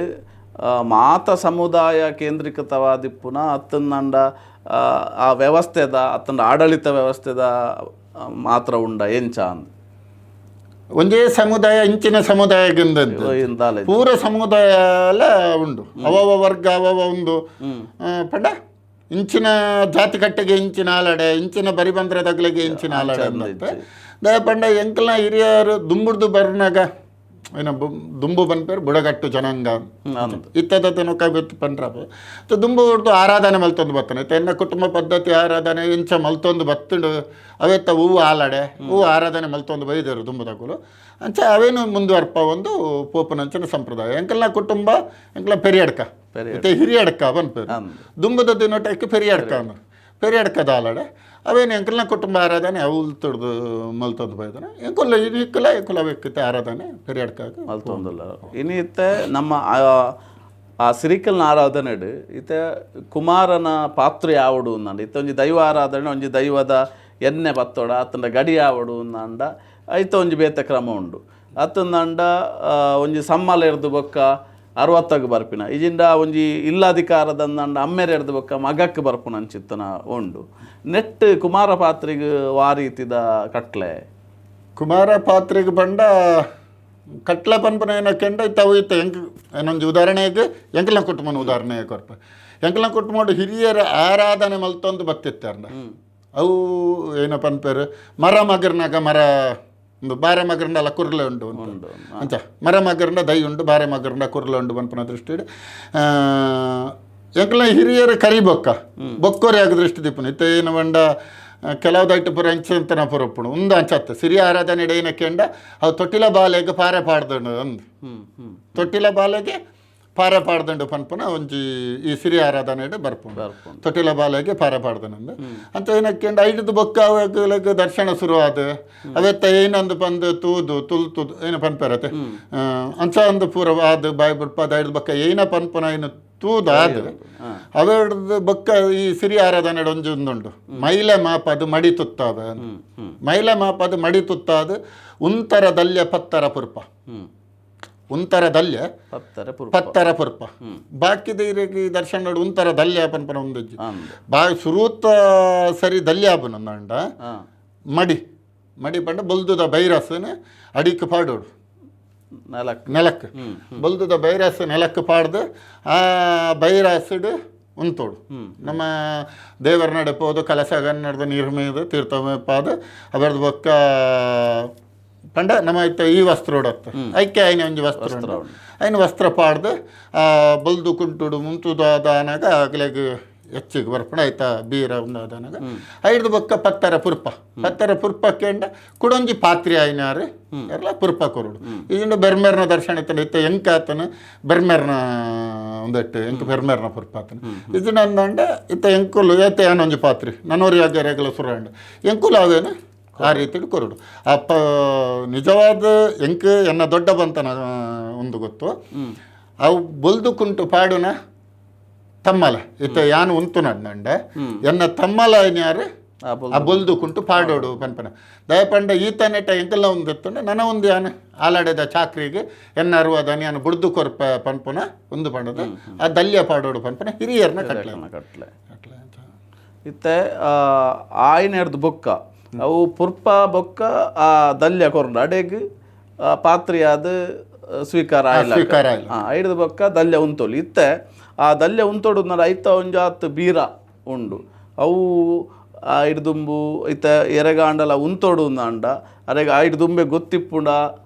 Speaker 1: ಮಾತ ಸಮುದಾಯ ಕೇಂದ್ರೀಕೃತವಾದಿಪ್ಪುನ ಅತ್ತಂದಂಡ ಆ ವ್ಯವಸ್ಥೆದ ಅತ್ತಂಡ ಆಡಳಿತ ವ್ಯವಸ್ಥೆದ ಮಾತ್ರ ಉಂಡ ಎಂಚ ಅಂದ್?
Speaker 2: ಒಂದೇ ಸಮುದಾಯ ಇಂಚಿನ ಸಮುದಾಯದಿಂದ
Speaker 1: ಇಂದಾಲೆ
Speaker 2: ಪೂರ ಸಮುದಾಯ ಎಲ್ಲ ಉಂಡು ಅವವ ವರ್ಗ ಅವವ ಒಂದು ಪಂಡ ಇಂಚಿನ ಜಾತಿ ಕಟ್ಟೆಗೆ ಇಂಚಿನ ಆಲಡೆ ಇಂಚಿನ ಬರಿಬಂದ್ರದಗ್ಲಿಗೆ ಇಂಚಿನ ಆಲಡೆ ಅಂದಂತೆ. ದಯ ಪಂಡ ಎಂಕಲ್ನ ಹಿರಿಯರು ದುಂಬುಡ್ದು ಬರ್ನಾಗ ಏನ ದುಂಬು ಬನ್ಪೇರು ಬುಡಗಟ್ಟು ಜನಾಂಗ ಇತ್ತದ ಕಬಿತ್ತು ಪಂಡ್ರಪ್ಪ ದುಂಬು ಹುಡ್ದು ಆರಾಧನೆ ಮಲ್ತೊಂದು ಬರ್ತಾನೆ. ಎನ್ನ ಕುಟುಂಬ ಪದ್ಧತಿ ಆರಾಧನೆ ಇಂಚ ಮಲ್ತೊಂದು ಬತ್ತುಂಡು ಅವೆತ್ತ ಹೂವು ಆಲಡೆ ಹೂವು ಆರಾಧನೆ ಮಲ್ತೊಂದು ಬೈದರು ದುಂಬುದಕುಲು ಅಂಚ ಅವೇನು ಮುಂದುವರ್ಪ ಒಂದು ಪೋಪನಂಚಿನ ಸಂಪ್ರದಾಯ. ಎಂಕಲ್ನ ಕುಟುಂಬ ಎಂಕಲ್ನ ಪೆರಿಯಡ್ಕ ಮತ್ತೆ ಹಿರಿಯಡ್ಕ ಬನ್ಪೇರು ದುಂಬುದ ದಿನೋಟಕ್ಕೆ ಪೆರಿಯಡ್ಕ ಅಂದ್ರೆ ಪೆರಿಯಡ್ಕದ ಆಲಡೆ ಅವೇನು ಎಂಕಲ್ನ ಕುಟುಂಬ ಆರಾಧನೆ ಅವು ತುಡ್ದು ಮಲ್ತೊಂದು ಬೈದಾನೆ ಎಂಕುಲ್ಲ ಇಕ್ಕಲ ಎಂಕುಲ ಅವೆಕ್ಕಿತ್ತೆ ಆರಾಧನೆ ಪೆರಿಯಡ್ಕ
Speaker 1: ಮಲ್ತೊಂದುಲ್ಲ. ಇನಿ ಇತ್ತೆ ನಮ್ಮ ಆ ಸಿರಿಕಲ್ನ ಆರಾಧನೆಡ್ ಇತ್ತೆ ಕುಮಾರನ ಪಾತ್ರ ಯಾವಡು ಅಂದಂಡ ಇತ್ತೆ ಒಂಜಿ ದೈವ ಆರಾಧನೆ ಒಂಜಿ ದೈವದ ಎಣ್ಣೆ ಬತ್ತೋಡ ಅತ್ತಂಡ ಗಡಿ ಯಾವಡು ಅಂದಂಡ ಐತ ಒಂಜಿ ಬೇತೆ ಕ್ರಮ ಉಂಡು. ಅತ್ತಂದಂಡ ಒಂಜಿ ಸಮ್ಮಲ ಎರ್ದು ಬೊಕ್ಕ ಅರವತ್ತಗ್ ಬರ್ಪಿನ ಇಜಿಂಡ ಒಂಜಿ ಇಲ್ಲಾಧಿಕಾರದಂದಂಡ ಅಮ್ಮೆರ್ ಎರ್ದು ಬೊಕ್ಕ ಮಗಕ್ಕೆ ಬರ್ಪುನ ಅಂಚಿತ್ತನ ಉಂಡು. ನೆಟ್ ಕುಮಾರ ಪಾತ್ರಿಗ್ ವಾ ರೀತಿದ ಕಟ್ಲೆ?
Speaker 2: ಕುಮಾರ ಪಾತ್ರೆಗೆ ಬಂಡ ಕಟ್ಲೆ ಪನ್ಪನ ಏನಕ್ಕೆಂಡ ಇತ್ತ ಅವು ಇತ್ತ ಎಂಕ್ ಏನೊಂಜಿ ಉದಾಹರಣೆಗೆ ಎಂಕಲ್ನ ಕುಟುಂಬನ ಉದಾಹರಣೆ ಕೊರ್ಪ. ಎಂಕಲ್ನ ಕುಟುಂಬ ಹಿರಿಯರ ಆರಾಧನೆ ಮಲ್ತೊಂದು ಬತ್ತಿತ್ತಾರ್ನ ಅವು ಏನೋ ಪನ್ಪೇರು ಮರ ಮಗರ್ನಾಗ ಮರ ಒಂದು ಬಾರೆ ಮಗರ್ನಲ್ಲ ಕುರ್ಲೆ ಉಂಡು ಅಂತ ಅಂಚ ಮರ ಮಗರ್ನ ದೈ ಉಂಡು ಬಾರೆ ಮಗರ್ನ ಕುರ್ಲೆ ಉಂಡು ಪನ್ಪನ ದೃಷ್ಟಿಡ್ ಎಂಕಲ್ನ ಹಿರಿಯರು ಕರಿ ಬೊಕ್ಕ ಬೊಕ್ಕೋರಿ ಆಗ ದೃಷ್ಟಿ ದೀಪನ ಇತ್ತ ಏನು ಬಂಡ ಕೆಲವು ದೈಟ್ ಪೂರ ಅಂಚಂತನ ಪುರಪ್ಪುಣು ಉಂದು ಅಂಚತ್ತು ಸಿರಿ ಆರಾಧನೆ ಏನಕ್ಕೆಂಡ ಅವು ತೊಟ್ಟಿಲ ಬಾಲೆಗೆ ಪಾರೆ ಪಾಡ್ದನು ಅಂದು
Speaker 1: ಹ್ಮ್ ಹ್ಮ್
Speaker 2: ತೊಟ್ಟಿಲ ಬಾಲೆಗೆ ಪಾರೆ ಪಾಡ್ದಂಡು ಪನ್ಪುನ ಒಂಜಿ ಈ ಸಿರಿ ಆರಾಧನೆ ಬರ್ಪುಂಡು.
Speaker 1: ಬರ್ಪುಂಡು.
Speaker 2: ತೊಟ್ಟಿಲ ಬಾಲೆಗೆ ಪಾರೆ ಪಾಡ್ದನಂದು ಅಂತ ಏನಕ್ಕೆ ಐಡ್ದು ಬೊಕ್ಕ ಅವಾಗಲಗ ದರ್ಶನ ಶುರು ಆದ ಅವೆತ್ತ ಏನಂದು ಪಂದು ತೂದು ತುಲ್ತುದು ಏನು ಪನ್ಪರತೆ ಅಂಚ ಅಂದು ಪೂರ ಆದ್ ಬಾಯ್ ಬುಡ್ಪಾದ ಐಡ್ದು ಬೊಕ್ಕ ಏನ ಪನ್ಪುನ ಏನು ತೂದು ಆದ್ ಅವೆಡ್ದು ಬೊಕ್ಕ ಈ ಸಿರಿ ಆರಾಧನೆ ಒಂಜಿ ಒಂದುಂಡು ಮೈಲೆ ಮಾಪದು ಮಡಿ ತುತ್ತಾದ, ಮೈಲೆ ಮಾಪದು ಮಡಿ ತುತ್ತಾದ ಉಂತರ ದಲ್ಯ ಪತ್ತರ ಪುರ್ಪ, ಉಂತರ ದಲ್ಯ
Speaker 1: ಪತ್ತರ ಪುರ್ಪ,
Speaker 2: ಪತ್ತರ ಪುರ್ಪ. ಬಾಕಿದ ಇರೆಗ್ ದರ್ಶನ ಉಂತರ ದಲ್ಯ ಪನ್ಪನ ಒಂದಜ್ಜಿ ಬಾ ಸುರೂತ ಸರಿ ದಲ್ಯ ಆಪುನಂದ ಮಡಿ ಮಡಿ ಪಂಡ ಬೊಲ್ದುದ ಬೈರಸನ ಅಡಿಕ್ ಪಾಡೋಡು
Speaker 1: ನೆಲಕ್
Speaker 2: ನೆಲಕ್ ಬೊಲ್ದುದ ಬೈರಸ್ ನೆಲಕ್ ಪಾಡ್ದು ಆ ಬೈರಸ್ಡ್ ಉಂತೋಡು. ನಮ್ಮ ದೇವರ ನಡೆ ಪೋದು ಕಲಶ ಕನ್ನಡದ ನೀರು ಮೇದು ತೀರ್ಥ ಮೇಪಾದು ಅವರದ್ದು ಬೊಕ್ಕ ಪಂಡ ನಮ್ಮ ಇತ್ತ ಈ ವಸ್ತ್ರ ಉಡತ್ತ ಐಕೆ ಐನ ಒಂಜಿ ವಸ್ತ್ರ ಉಂಡು. ಐನ ವಸ್ತ್ರ ಪಾಡ್ದು ಆ ಬೊಲ್ದು ಕುಂಟುಡು ಮುಂತುದು ಆದಾನಾಗ ಅಗಲೆಗ್ ಹೆಚ್ಚಿಗೆ ಬರ್ಪಣ ಆಯ್ತಾ ಬೀರ ಉಂದಾದನಾಗ ಐಡ್ದು ಬೊಕ್ಕ ಪತ್ತರ ಪುರ್ಪ, ಪತ್ತರ ಪುರ್ಪಕ್ಕೆಂಡ ಕುಡೊಂಜಿ ಪಾತ್ರಿ ಆಯ್ನಾರು ಎಲ್ಲ ಪುರ್ಪ ಕೊರುಡು. ಈಗಿಂದ ಬೆರ್ಮೆರ್ನ ದರ್ಶನ ಇತ್ತಂಡ ಇತ್ತ ಎಂಕ ಆತನ ಬೆರ್ಮೆರ್ನ ಒಂದೆಟ್ಟು ಎಂಕ ಬೆರ್ಮೆರ್ನ ಪುರ್ಪ ಆತನ ಇದನ್ನ ಅಂದಂಡ ಇತ್ತ ಎಂಕುಲು ಏತ ಏನೊಂಜಿ ಪಾತ್ರಿ ನನೋರಿ ಆಗರೆಗಲ ಸುರಂಡ ಎಂಕುಲು ಅವೇನು ಆ ರೀತಿ ಕೊರುಡು. ಅಪ್ಪ ನಿಜವಾದ ಎಂಕ್ ಎನ್ನ ದೊಡ್ಡ ಬಂತನ ಒಂದು ಗೊತ್ತು ಅವು ಬೊಲ್ದು ಕುಂಟು ಪಾಡುನ ತಮ್ಮಲ ಇತ್ತ ಯಾನು ಉಂತು ನಡ್ನಂಡ ಎನ್ನ ತಮ್ಮಲ ಯಾರು ಆ ಬೊಲ್ದು ಕುಂಟು ಪಾಡೋಡು ಪನ್ಪನ ದಯಪಂಡ ಈತನೆಟ ಎಂಕೆಲ್ಲ ಒಂದು ಎತ್ತುಂಡ ನನ ಒಂದು ಯಾನು ಆಲಾಡೆದ ಚಾಕ್ರಿಗೆ ಎನ್ನ ಅರುವದ ಯಾನು ಬುಡ್ದು ಕೊರ್ಪ ಪನ್ಪುನ ಒಂದು ಪಂಡದ ಆ ದಲ್ಯ ಪಾಡೋಡು ಪನ್ಪನ ಹಿರಿಯರ್ನ ಕಟ್ಲೆ
Speaker 1: ಕಟ್ಲೆ
Speaker 2: ಕಟ್ಲೆ ಅಂತ.
Speaker 1: ಇತ್ತೆ ಆಯ್ನ ಹಿಡ್ದು ಬೊಕ್ಕ ಅವು ಪುರ್ಪ ಬೊಕ್ಕ ಆ ದಲ್ಯ ಕೊರಂಡು ಅಡೆಗ್ ಪಾತ್ರಿಯಾದ ಸ್ವೀಕಾರ ಆಯ್ಲ
Speaker 2: ಸ್ವೀಕಾರ ಆಯ್ಲ.
Speaker 1: ಐಡ್ದು ಬೊಕ್ಕ ದಲ್ಯ ಉಂತೋಲು. ಇತ್ತೆ ಆ ದಲ್ಯ ಉಂತೋಡು ಐತ ಒಂಜಾತ್ ಬೀರ ಉಂಡು ಅವು ಐಡ್ದುಂಬು ಇತ್ತ ಎರೆಗಾಂಡಲ ಉಂತೋಡು ಅಂಡ ಅರೆಗ ಐಡ್ದುಂಬೆ ಗೊತ್ತಿಪ್ಪುಂಡ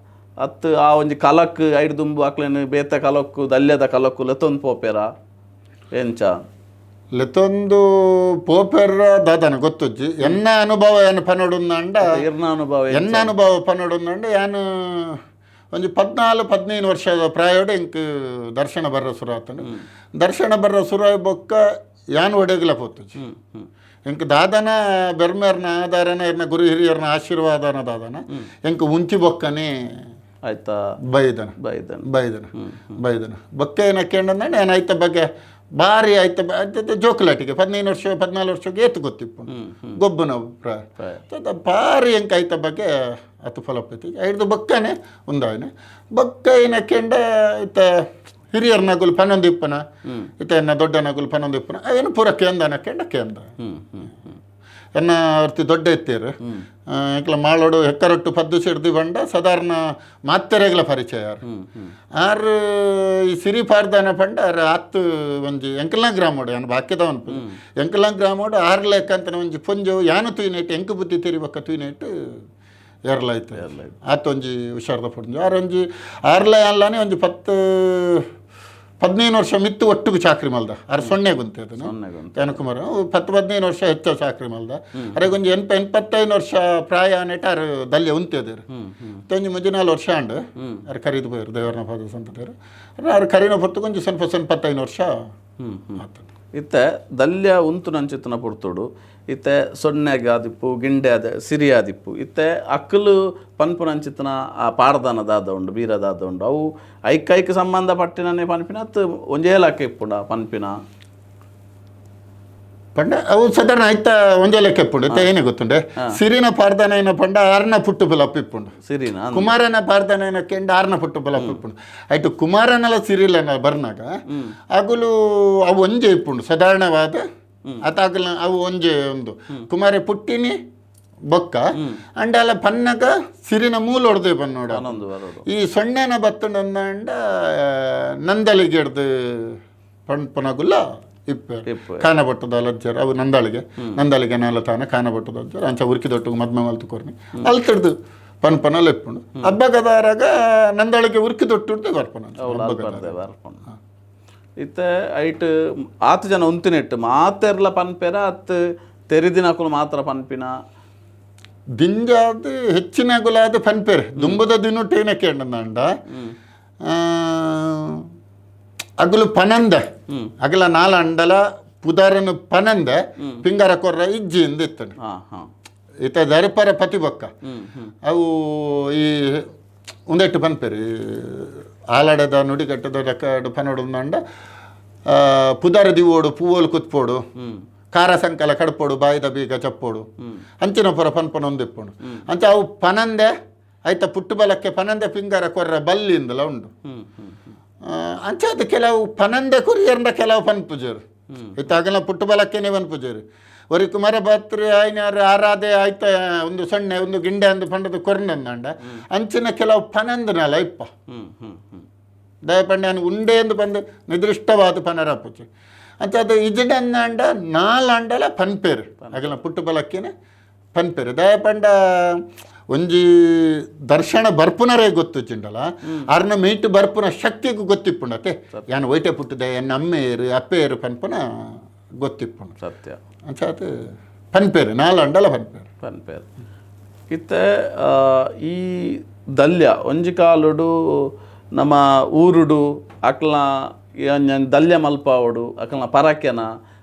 Speaker 1: ಅತ್ತು ಆ ಒಂಜಿ ಕಲಕ್ ಐಡ್ದುಂಬು ಅಕ್ಲೇನು ಬೇತ ಕಲಕ್ಕು ದಲ್ಯದ ಕಲಕ್ಕು ಲೆತ್ತೊಂದು ಪೋಪೆರ ಎಂಚ
Speaker 2: ಲೆತ್ತೊಂದು ಪೋಪೆರ್ರ ದಾದನ ಗೊತ್ತುಜ್ಜಿ ಎನ್ನ ಅನುಭವ ಏನು ಪನೋಡುಂದಂಡ
Speaker 1: ಇರ್ನ ಅನುಭವ
Speaker 2: ಎನ್ನ ಅನುಭವ ಪನೋಡುಂದಂಡ ಯಾನು ಒಂಜಿ 14 15 ವರ್ಷದ ಪ್ರಾಯೋಡು ಇಂಕ್ ದರ್ಶನ ಬರ್ರ ಸುರು ಆತನು. ದರ್ಶನ ಬರ್ರ ಸುರು ಬೊಕ್ಕ ಯಾನ್ ಒಡೆಗ್ಲ ಪೋತುಜಿ ಎಂಕ್ ದಾದನ ಬೆರ್ಮೇರ್ನ ಆಧಾರನ ಇರ್ನ ಗುರು ಹಿರಿಯರ್ನ ಆಶೀರ್ವಾದನ ದಾದನ ಎಂಕ್ ಉಂಚಿ ಬೊಕ್ಕನೆ
Speaker 1: ಆಯ್ತಾ
Speaker 2: ಬೈದನ
Speaker 1: ಬೈದನ
Speaker 2: ಬೈದನ ಬೈದನ ಬೊಕ್ಕ ಏನಕ್ಕೆ ಅಂದ್ರೆ ನಾನು ಐತ ಬಗ್ಗೆ ಭಾರಿ ಆಯ್ತ ಜೋಕುಲಾಟಿಗೆ 15 ವರ್ಷ 14 ವರ್ಷಕ್ಕೆ ಏತು ಗೊತ್ತಿಪ್ಪು ಗೊಬ್ಬನ ಪ್ರಾಯ ಭಾರಿ ಎಂಕ್ ಐತ ಬಗ್ಗೆ ಅತು ಫಲಪತಿ ಐದು ಬೊಕ್ಕನೆ ಒಂದಾಯನ ಬೊಕ್ಕ ಏನಕ್ಕೆಂಡ ಇತ್ತ ಹಿರಿಯರ್ ನಗುಲು ಪನ್ನೊಂದು ಇಪ್ಪನ ಇತ್ತ ಎನ್ನ ದೊಡ್ಡ ನಗುಲು ಪನ್ನೊಂದು ಇಪ್ಪನ ಅವೇನು ಪೂರ ಕೇಂದನ ಕೆಂಡ ಕೇಂದ ಎನ್ನ ಅವ್ರ್ತಿ ದೊಡ್ಡ ಎತ್ತೀರು ಎಂಕ್ಲ ಮಾಳೋಡು ಹೆಕ್ಕರೊಟ್ಟು ಪದ್ದು ಸಿಡ್ದು ಬಂಡ ಸಾಧಾರಣ ಮಾತೆರೆಗ್ಲ ಪರಿಚಯ ಆರು ಈ ಸಿರಿ ಪಾರ್ದಾನ ಪಂಡ ಆರು ಆತ್ತು ಒಂಜಿ ಎಂಕಲ್ನ ಗ್ರಾಮೋಡು ಯಾನು ಬಾಕಿದ ಅನ್ಪು ಎಂಕಲ್ನ ಗ್ರಾಮೋಡು ಆರು ಲೆಕ್ಕ ಒಂಜಿ ಪೊಂಜು ಯಾನು ತೂಯಿನೆಟ್ಟು ಎಂಕು ಬುದ್ಧಿ ತಿರಿಬಕ್ಕ ತೂಯಿನೆಟ್ಟು ಎರಲಾಯ್ತು ಆತು ಒಂಜಿ ಹುಷಾರ್ದ ಪೊಂಜು ಆರು ಒಂಜಿ ಆರ್ಲೆ ಅಲ್ಲಾನೆ ಒಂಜಿ 10 15 ವರ್ಷ ಮಿತ್ತು ಒಟ್ಟಿಗೆ ಚಾಕ್ರಿ ಮಲ್ದ ಆರು ಸೊನ್ನೆ ಗುಂತೆ ಅದನ್ನು ಯಾನಕುಮಾರ 10 15 ವರ್ಷ ಹೆಚ್ಚು ಚಾಕ್ರಿ ಮಲ್ದ ಅರೆಗೊಂಜಿ 85 ವರ್ಷ ಪ್ರಾಯ ನೆಟ ಆರು ದಲ್ಯ ಉಂತಿದ್ರು ತೊಂಜಿ ಮುಂಜಿ 4 ವರ್ಷ ಅಂಡು ಆರು ಕರೀದು ಪೋಯರು ದೇವರನ ಪಾದ ಸಂತದೇರು ಆರು ಕರೀನ ಹೊತ್ತು ಕೊಂಚ ಸ್ವಲ್ಪ 85 ವರ್ಷ ಆತದ.
Speaker 1: ಇತ್ತೆ ದಲ್ಯ ಉಂತು ನಂಚಿತ್ತನ ಪುರ್ತುಡು ಇತ್ತೆ ಸೊನ್ನೆಗೆ ಆದಿಪ್ಪು ಗಿಂಡೆ ಆದ ಸಿರಿ ಆದಿಪ್ಪು ಇತ್ತೆ ಅಕ್ಕಲು ಪನ್ಪು ನಂಚಿತ್ತನ ಆ ಪಾಡ್ದನ ದಾದ ಉಂಡು ಬೀರ ದಾದ ಉಂಡು ಅವು ಐಕೈಕ್ ಸಂಬಂಧ ಪಟ್ಟಿನನೇ ಪನ್ಪಿನ ಅತ್ತು ಒಂಜೇ ಲೆಕ್ಕ ಇಪ್ಪುಂಡ ಪನ್ಪಿನ
Speaker 2: ಪಂಡ ಅವು ಸಾಧಾರಣ ಐತ ಒಂಜೇ ಲೆಕ್ಕ ಇಪ್ಪುಂಡು ಇತ್ತೆ ಏನೇ ಗೊತ್ತುಂಡೆ ಸಿರಿನ ಪಾರ್ದನ ಏನ ಪಂಡ ಆರ್ನ ಪುಟ್ಟು ಬಲಪ್ಪ ಇಪ್ಪುಂಡು
Speaker 1: ಸಿರಿನ
Speaker 2: ಕುಮಾರನ ಪಾರ್ದನ ಏನ ಕೆಂಡ ಆರ್ನ ಪುಟ್ಟು ಬಲಪ್ಪ ಇಪ್ಪುಂಡು ಆಯ್ತು ಕುಮಾರನಲ ಸಿರಿಲನ ಬರ್ನಾಗ ಅಗುಲು ಅವು ಒಂಜೆ ಇಪ್ಪುಂಡು ಸಾಧಾರಣವಾದ ಅತಾಗಲ ಅವು ಒಂಜೆ ಒಂದು ಕುಮಾರೆ ಪುಟ್ಟಿನಿ ಬೊಕ್ಕ ಅಂಡಲ ಪನ್ನಗ ಸಿರಿನ ಮೂಲ ಹೊಡೆದೇ ಬನ್ನೋಡ
Speaker 1: ಪನ್ನೊಂದು ಬರೋಡು
Speaker 2: ಈ ಸೊನ್ನೆನ ಬತ್ತಂಡ ನಂದಳಿಗೆ ಹಿಡ್ದು ಪಣಪನಗುಲ್ಲ ಇಪ್ಪೆ
Speaker 1: ಇಪ್ಪೆ.
Speaker 2: ಕಾನಬಟ್ಟದ ಅಲಜ್ಜರ್ ಅವು ನಂದಾಳಿಗೆ ನಂದಾಳಿಗೆ ನಾಲ ತಾನ ಕಾನಬಟ್ಟದ ಅಜ್ಜರ್ ಅಂಚ ಉರ್ಕಿದೊಟ್ಟಿಗೆ ಮದ್ಮೆ ಮಲ್ತು ಕೊರ್ನಿ ಅಲ್ತಿಡ್ದು ಪನ್ಪನಲ್ಲ ಇಪ್ಪುಂಡು ಹಬ್ಬಗದಾರಾಗ ನಂದಾಳಿಗೆ ಉರ್ಕಿ ದೊಟ್ಟು ಬರ್ಪನ
Speaker 1: ಬರ್ದೆ ಬರ್ಪುಂಡು ಇತ್ತೆ ಐಟ್ ಆತು ಜನ ಉಂತಿನೆಟ್ಟು ಮಾತೆರ್ಲ ಪನ್ಪೆರ ಅತ್ತು ತೆರಿದಿನಕುಲು ಮಾತ್ರ ಪನ್ಪಿನ
Speaker 2: ದಿಂಜಾದ ಹೆಚ್ಚಿನ ಗುಲಾದ ಪನ್ಪೆರ್ ದುಂಬುದ ದಿನೊಟ್ಟು ಏನಕ್ಕೆ ಅಂಡ ಅಗಲು ಪನಂದ ಅಗಲ ನಾಲ್ ಅಂಡಲ ಪುದರನು ಪನಂದ ಪಿಂಗರ ಕೊರ್ರ ಇಜ್ಜಿ ಇಂದ ಇತ್ತನು.
Speaker 1: ಹಾ ಹಾ
Speaker 2: ಇತ್ತ ದರ್ಪರ ಪತಿ ಬೊಕ್ಕ
Speaker 1: ಹ್ಮ್ ಹ್ಮ್
Speaker 2: ಅವು ಈ ಉಂದೆಟ್ಟು ಪನ್ಪೆರ್ ಈ ಆಲಡೆದ ನುಡಿಗಟ್ಟದ ರೆಕಾರ್ಡ್ ಪನೊಡು ಅಂಡ ಪುದರ್ ದಿವೋಡು, ಪೂವೋಲು ಕುತ್ಪೋಡು, ಖಾರ ಸಂಕಲ ಕಡ್ಪೋಡು, ಬಾಯಿದ ಬೀಗ ಚಪ್ಪೋಡು, ಅಂಚಿನ ಪುರ ಪನ್ಪನ ಒಂದಿಪ್ಪುಂಡು. ಅಂಚ ಅವು ಪನಂದೆ ಐತ ಪುಟ್ಟು ಬಲಕ್ಕೆ ಪನಂದೆ ಪಿಂಗಾರ ಕೊರ್ರ ಬಲ್ಲಿಂದಲ ಉಂಡು.
Speaker 1: ಹ್ಮ್ ಹ್ಮ್ ಹ್ಮ್.
Speaker 2: ಅಂಚ ಅದು ಕೆಲವು ಪನಂದೆ ಕುರಿಯರ್ಂಡ ಕೆಲವು ಪನ್ಪುಜರು ಇತ್ತಾಗಲ ಪುಟ್ಟು ಬಲಕ್ಕೆನೆ ಪನ್ಪುಜರು. ಒರಿ ಕುಮಾರ ಬಾತ್ರಿ ಆಯ್ನಾರು ಆರಾಧೆ ಆಯ್ತ ಒಂದು ಸಣ್ಣ ಒಂದು ಗಿಂಡೆ ಅಂದು ಪಂಡದ ಕೊರ್ನಂದಂಡ ಅಂಚಿನ ಕೆಲವು ಪನಂದನಲ ಇಪ್ಪ.
Speaker 1: ಹ್ಮ್ ಹ್ಮ್ ಹ್ಮ್
Speaker 2: ದಯಪಂಡೆ ನಾನು ಉಂಡೆ ಎಂದು ಬಂದು ನಿರ್ದಿಷ್ಟವಾದ ಪನರಪುಚು ಅಂಚ ಅದು ಇಜಡಂದಾಂಡ ನಾಲಾಂಡಲ ಪನ್ಪೇರು ಅಗಲ ಪುಟ್ಟು ಬಲಕ್ಕೆನೆ ಪನ್ಪೇರು. ದಯಪಂಡ ಒಂಜಿ ದರ್ಶನ ಬರ್ಪುನರೇ ಗೊತ್ತು ಚಿಂಡಲ ಅರ್ನ ಮೀಟ್ ಬರ್ಪುನ ಶಕ್ತಿಗೂ ಗೊತ್ತಿಪ್ಪುಂಡತೆ ಯಾನ್ ಒಯ್ಟೆ ಪುಟ್ಟದೆ ಎನ್ನ ಅಮ್ಮೇರು ಅಪ್ಪೇರು ಪನ್ಪುನ ಗೊತ್ತಿಪ್ಪುಂಡು.
Speaker 1: ಸತ್ಯ.
Speaker 2: ಅಂಚ ಅದು ಪನ್ಪೇರು ನಾಲಾಂಡಲ ಪನ್ಪೇರು.
Speaker 1: ಪನ್ಪೇರು. ಇತ್ತೆ ಈ ದಲ್ಯ ಒಂಜಿ ಕಾಲುಡು ನಮ್ಮ ಊರುಡು ಅಕ್ಲ್ನ ಒಂಜೊಂಜಿ ದಲ್ಯ ಮಲ್ಪಾವಡು ಅಕ್ಲ್ನ ಪರಕೆನ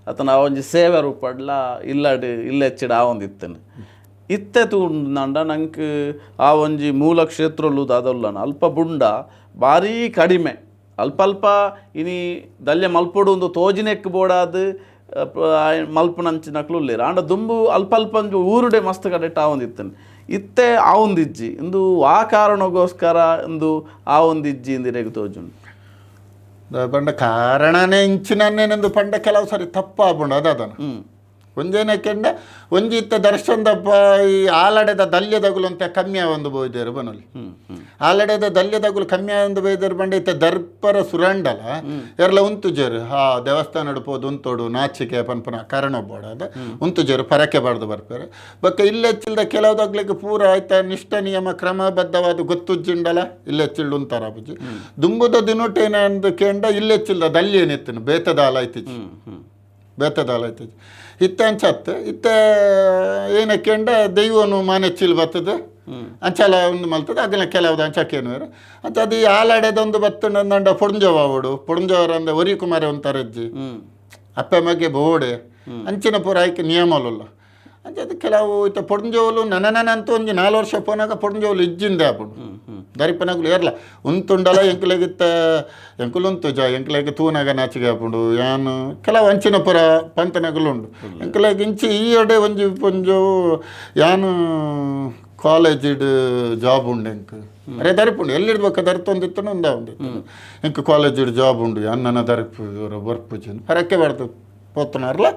Speaker 1: ಅತನ ಒಂಜಿ ಸೇವೆ ರೂಪಡ್ಲ ಇಲ್ಲಡ್ ಇಲ್ಲೆಚ್ಚಿಡ ಆವೊಂದಿತ್ತನು. ಇತ್ತೆ ತೂಂಡ ನಂಕ್ ಆ ಒಂಜಿ ಮೂಲ ಕ್ಷೇತ್ರಲು ದಾದಲ್ಲನ ಅಲ್ಪ ಬುಂಡ ಭಾರೀ ಕಡಿಮೆ. ಅಲ್ಪ ಅಲ್ಪ ಇನಿ ದಲ್ಯ ಮಲ್ಪೊಡು ಒಂದು ತೋಜಿನೆಕ್ ಬೋಡಾದ್ ಮಲ್ಪುನಂಚಿನಕ್ಲು ಉಲ್ಲೆರ್. ಆಂಡ ದುಂಬು ಅಲ್ಪ ಅಲ್ಪ ಒಂಜಿ ಊರುಡೆ ಮಸ್ತ್ ಕಡೆಟ್ ಆವೊಂದಿತ್ತನು. ಇತ್ತೆ ಆವೊಂದಿಜ್ಜಿ. ಇಂದು ಆ ಕಾರಣಗೋಸ್ಕರ ಇಂದು ಆವೊಂದಿಜ್ಜಿ ಇಂದಿರೆಗ್ ತೋಜುಂಡು.
Speaker 2: ಪಂಡ ಕಾರಣನೇ ಇಂಚಿನನ್ನೇನೆಂದು ಪಂಡ ಕೆಲವು ಸರಿ ತಪ್ಪಾಪುಂಡು ಅದಾದನ. ಒಂಜೇನಕ್ಕೆಂಡ ಒಂಜಿ ಇತ್ತ ದರ್ಶನದಪ್ಪ ಈ ಆಲಡೆದ ದಲ್ಯದಗುಲು ಅಂತ ಕಮ್ಮಿ ಒಂದು ಬೋಯ್ದೇರು ಬನೊಲಿ.
Speaker 1: ಹ್ಮ್ ಹ್ಮ್
Speaker 2: ಆಲಡೆದ ದಲ್ಯದಗುಲು ಕಮ್ಮಿ ಒಂದು ಬೈದೇರು ಬಂಡ ಇತ್ತ ದರ್ಪರ ಸುರಂಡಲ ಎರ್ಲ ಉಂತುಜೇರು ಹಾ ದೇವಸ್ಥಾನಡ್ ಪೋದು ಉಂತೋಡು ನಾಚಿಕೆ ಪನ್ಪುನ ಕಾರಣ ಬೋಡ ಅದ ಉಂತುಜೇರು ಪರಕೆ ಬಾರ್ದು ಬರ್ಪೇರು. ಬೊಕ್ಕ ಇಲ್ಲೆಚ್ಚಿಲ್ದ ಕೆಲವುದಗ್ಲಿಗೆ ಪೂರ ಆಯ್ತ ನಿಷ್ಠ ನಿಯಮ ಕ್ರಮಬದ್ಧವಾದ ಗೊತ್ತುಜ್ಜಿಂಡಲ ಇಲ್ಲೆಚ್ಚಿಲ್ಡು ಉಂತಾರ ಬುಜ್ಜಿ. ದುಂಬುದ ದಿನೊಟೇನಂದು ಕೇಂಡ ಇಲ್ಲೆಚ್ಚಿಲ್ದ ದಲ್ಯೇನಿತ್ತನು ಬೇತದಾಲ ಐತಿಜಿ.
Speaker 1: ಹ್ಮ್ ಹ್ಮ್
Speaker 2: ಬೇತದಾಲ ಐತಿಜಿ. ಇತ್ತೆ ಅಂಚತ್ತು ಇತ್ತೆ ಏನಕ್ಕೆಂಡ ದೈವನು ಮಾನೆಚ್ಚಿಲ್ ಬರ್ತದೆ ಅಂಚಲ ಒಂದು ಮಲ್ತದೆ ಅಗಲ ಕೆಲವ್ದು ಅಂಚಕ್ಕೇನು ಅಂಚ ಅದು ಈ ಆಲಡೆದೊಂದು ಬತ್ತುಂಡ ಪೊಡ್ಂಜವಾವಡು ಪೊಡ್ಂಜವರ ಅಂದ ಒರಿ ಕುಮಾರ ಒಂತರಜ್ಜಿ ಅಪ್ಪೆ ಮಗೆ ಬೋಡೆ ಅಂಚಿನ ಪೂರ ಆಯ್ಕೆ ನಿಯಮಲುಲ್ಲ. ಅಂಚ ಅದು ಕೆಲವು ಇತ್ತ ಪೊಡ್ಂಜೋಲು ನನನಂತೂ ಒಂಜಿ 4 ವರ್ಷ ಪೋನಾಗ ಪೊಡ್ಂಜೋಲು ಇಜ್ಜಿಂದೆ ಆಪುಂಡು ದರಿಪನಗುಲು ಏರ್ಲ ಉಂತುಂಡಲ ಎಂಕುಲೆಗಿತ್ತ ಎಂಕುಲು ಉಂತು ಜ ಎಂಕುಲೆಗ್ ತೂನಾಗ ನಾಚಿಗೆ ಆಪುಂಡು ಯಾನು ಕೆಲವು ಅಂಚಿನ ಪುರ ಪಂತನಗುಲು ಉಂಡು ಎಂಕುಲೆಗ್ ಇಂಚಿ ಈ ಎಡೆ ಒಂಜಿ ಪೊಂಜೋ ಯಾನು ಕಾಲೇಜಿಡ್ ಜಾಬ್ ಉಂಡು ಎಂಕ್ ಅರೆ ದರಿಪುಂಡು ಎಲ್ಲಿಡ್ಬೇಕ ದರಿತೊಂದಿತ್ತು ಒಂದ ಒಂದಿತ್ತು ಎಂಕ್ ಕಾಲೇಜಿಡ್ ಜಾಬ್ ಉಂಡು ಯಾನ್ ನನ್ನ ದರಿಪು ಬರ್ಪುಜಿ ಪರಕ್ಕೆ ಬಾರ್ದು ಪೋತನಾರ್ಲ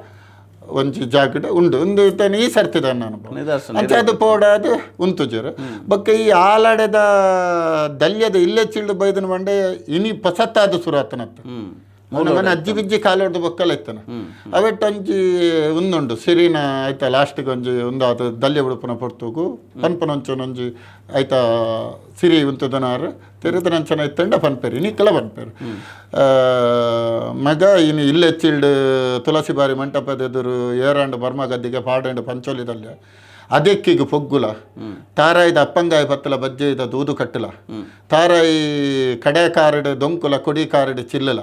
Speaker 2: ಒಂಜಿ ಜಾಗಡ್ ಉಂಡು ಒಂದು ಇತ್ತೇನೆ ಈ ಸರ್ತಿದ ನಾನು
Speaker 1: ನಿದರ್ಶನ.
Speaker 2: ಅಂಚ ಅದು ಪೋಡಾದು ಉಂತುಜರು. ಬೊಕ್ಕ ಈ ಆಲಡೆದ ದಲ್ಯದ ಇಲ್ಲೇ ಚಿಲ್ಡು ಬೈದನ ಬಂಡೆ ಇನಿ ಪಸತ್ತಾದ ಸುರಾತನತ್ತು
Speaker 1: ಹ್ಮ್
Speaker 2: ಮನೆ ಅಜ್ಜಿ ಬಿಜ್ಜಿ ಕಾಲೊಡ್ದು ಬೊಕ್ಕಲ ಇತ್ತನ ಅವೆಟ್ ಒಂಜಿ ಒಂದುಂಡು ಸಿರಿನ ಆಯ್ತಾ ಲಾಸ್ಟಿಗೆ ಒಂಜಿ ಒಂದು ಅದು ದಲ್ಯ ಉಡುಪುನ ಪೊರ್ತುಗು ಪನ್ಪನೊಂಚನೊಂಜಿ ಆಯ್ತಾ ಸಿರಿ ಉಂತುದನಾರು ತೆರೆದನಂಚನ ಇತ್ತಂಡ ಪನ್ಪೇರು ಇನಿಕ್ಕೆಲ್ಲ ಪನ್ಪೇರು. ಮಗ ಇನಿ ಇಲ್ಲೇ ಚಿಲ್ಡ್ ತುಳಸಿ ಬಾರಿ ಮಂಟಪದ ಎದುರು ಏರಾಂಡು ಬರ್ಮ ಗದ್ದಿಗೆ ಪಾಡಂಡು ಪಂಚೋಲಿ ದಲ್ಯ ಅದಕ್ಕಿಗೆ ಪೊಗ್ಗುಲ ತಾರಾಯಿದ ಅಪ್ಪಂಗಾಯಿ ಪತ್ತಲ ಬಜ್ಜೆದ ದೂದು ಕಟ್ಟಲ ತಾರಾಯಿ ಕಡೆ ಕಾರಡು ದೊಂಕುಲ ಕೊಡಿ ಕಾರಡು ಚಿಲ್ಲಲ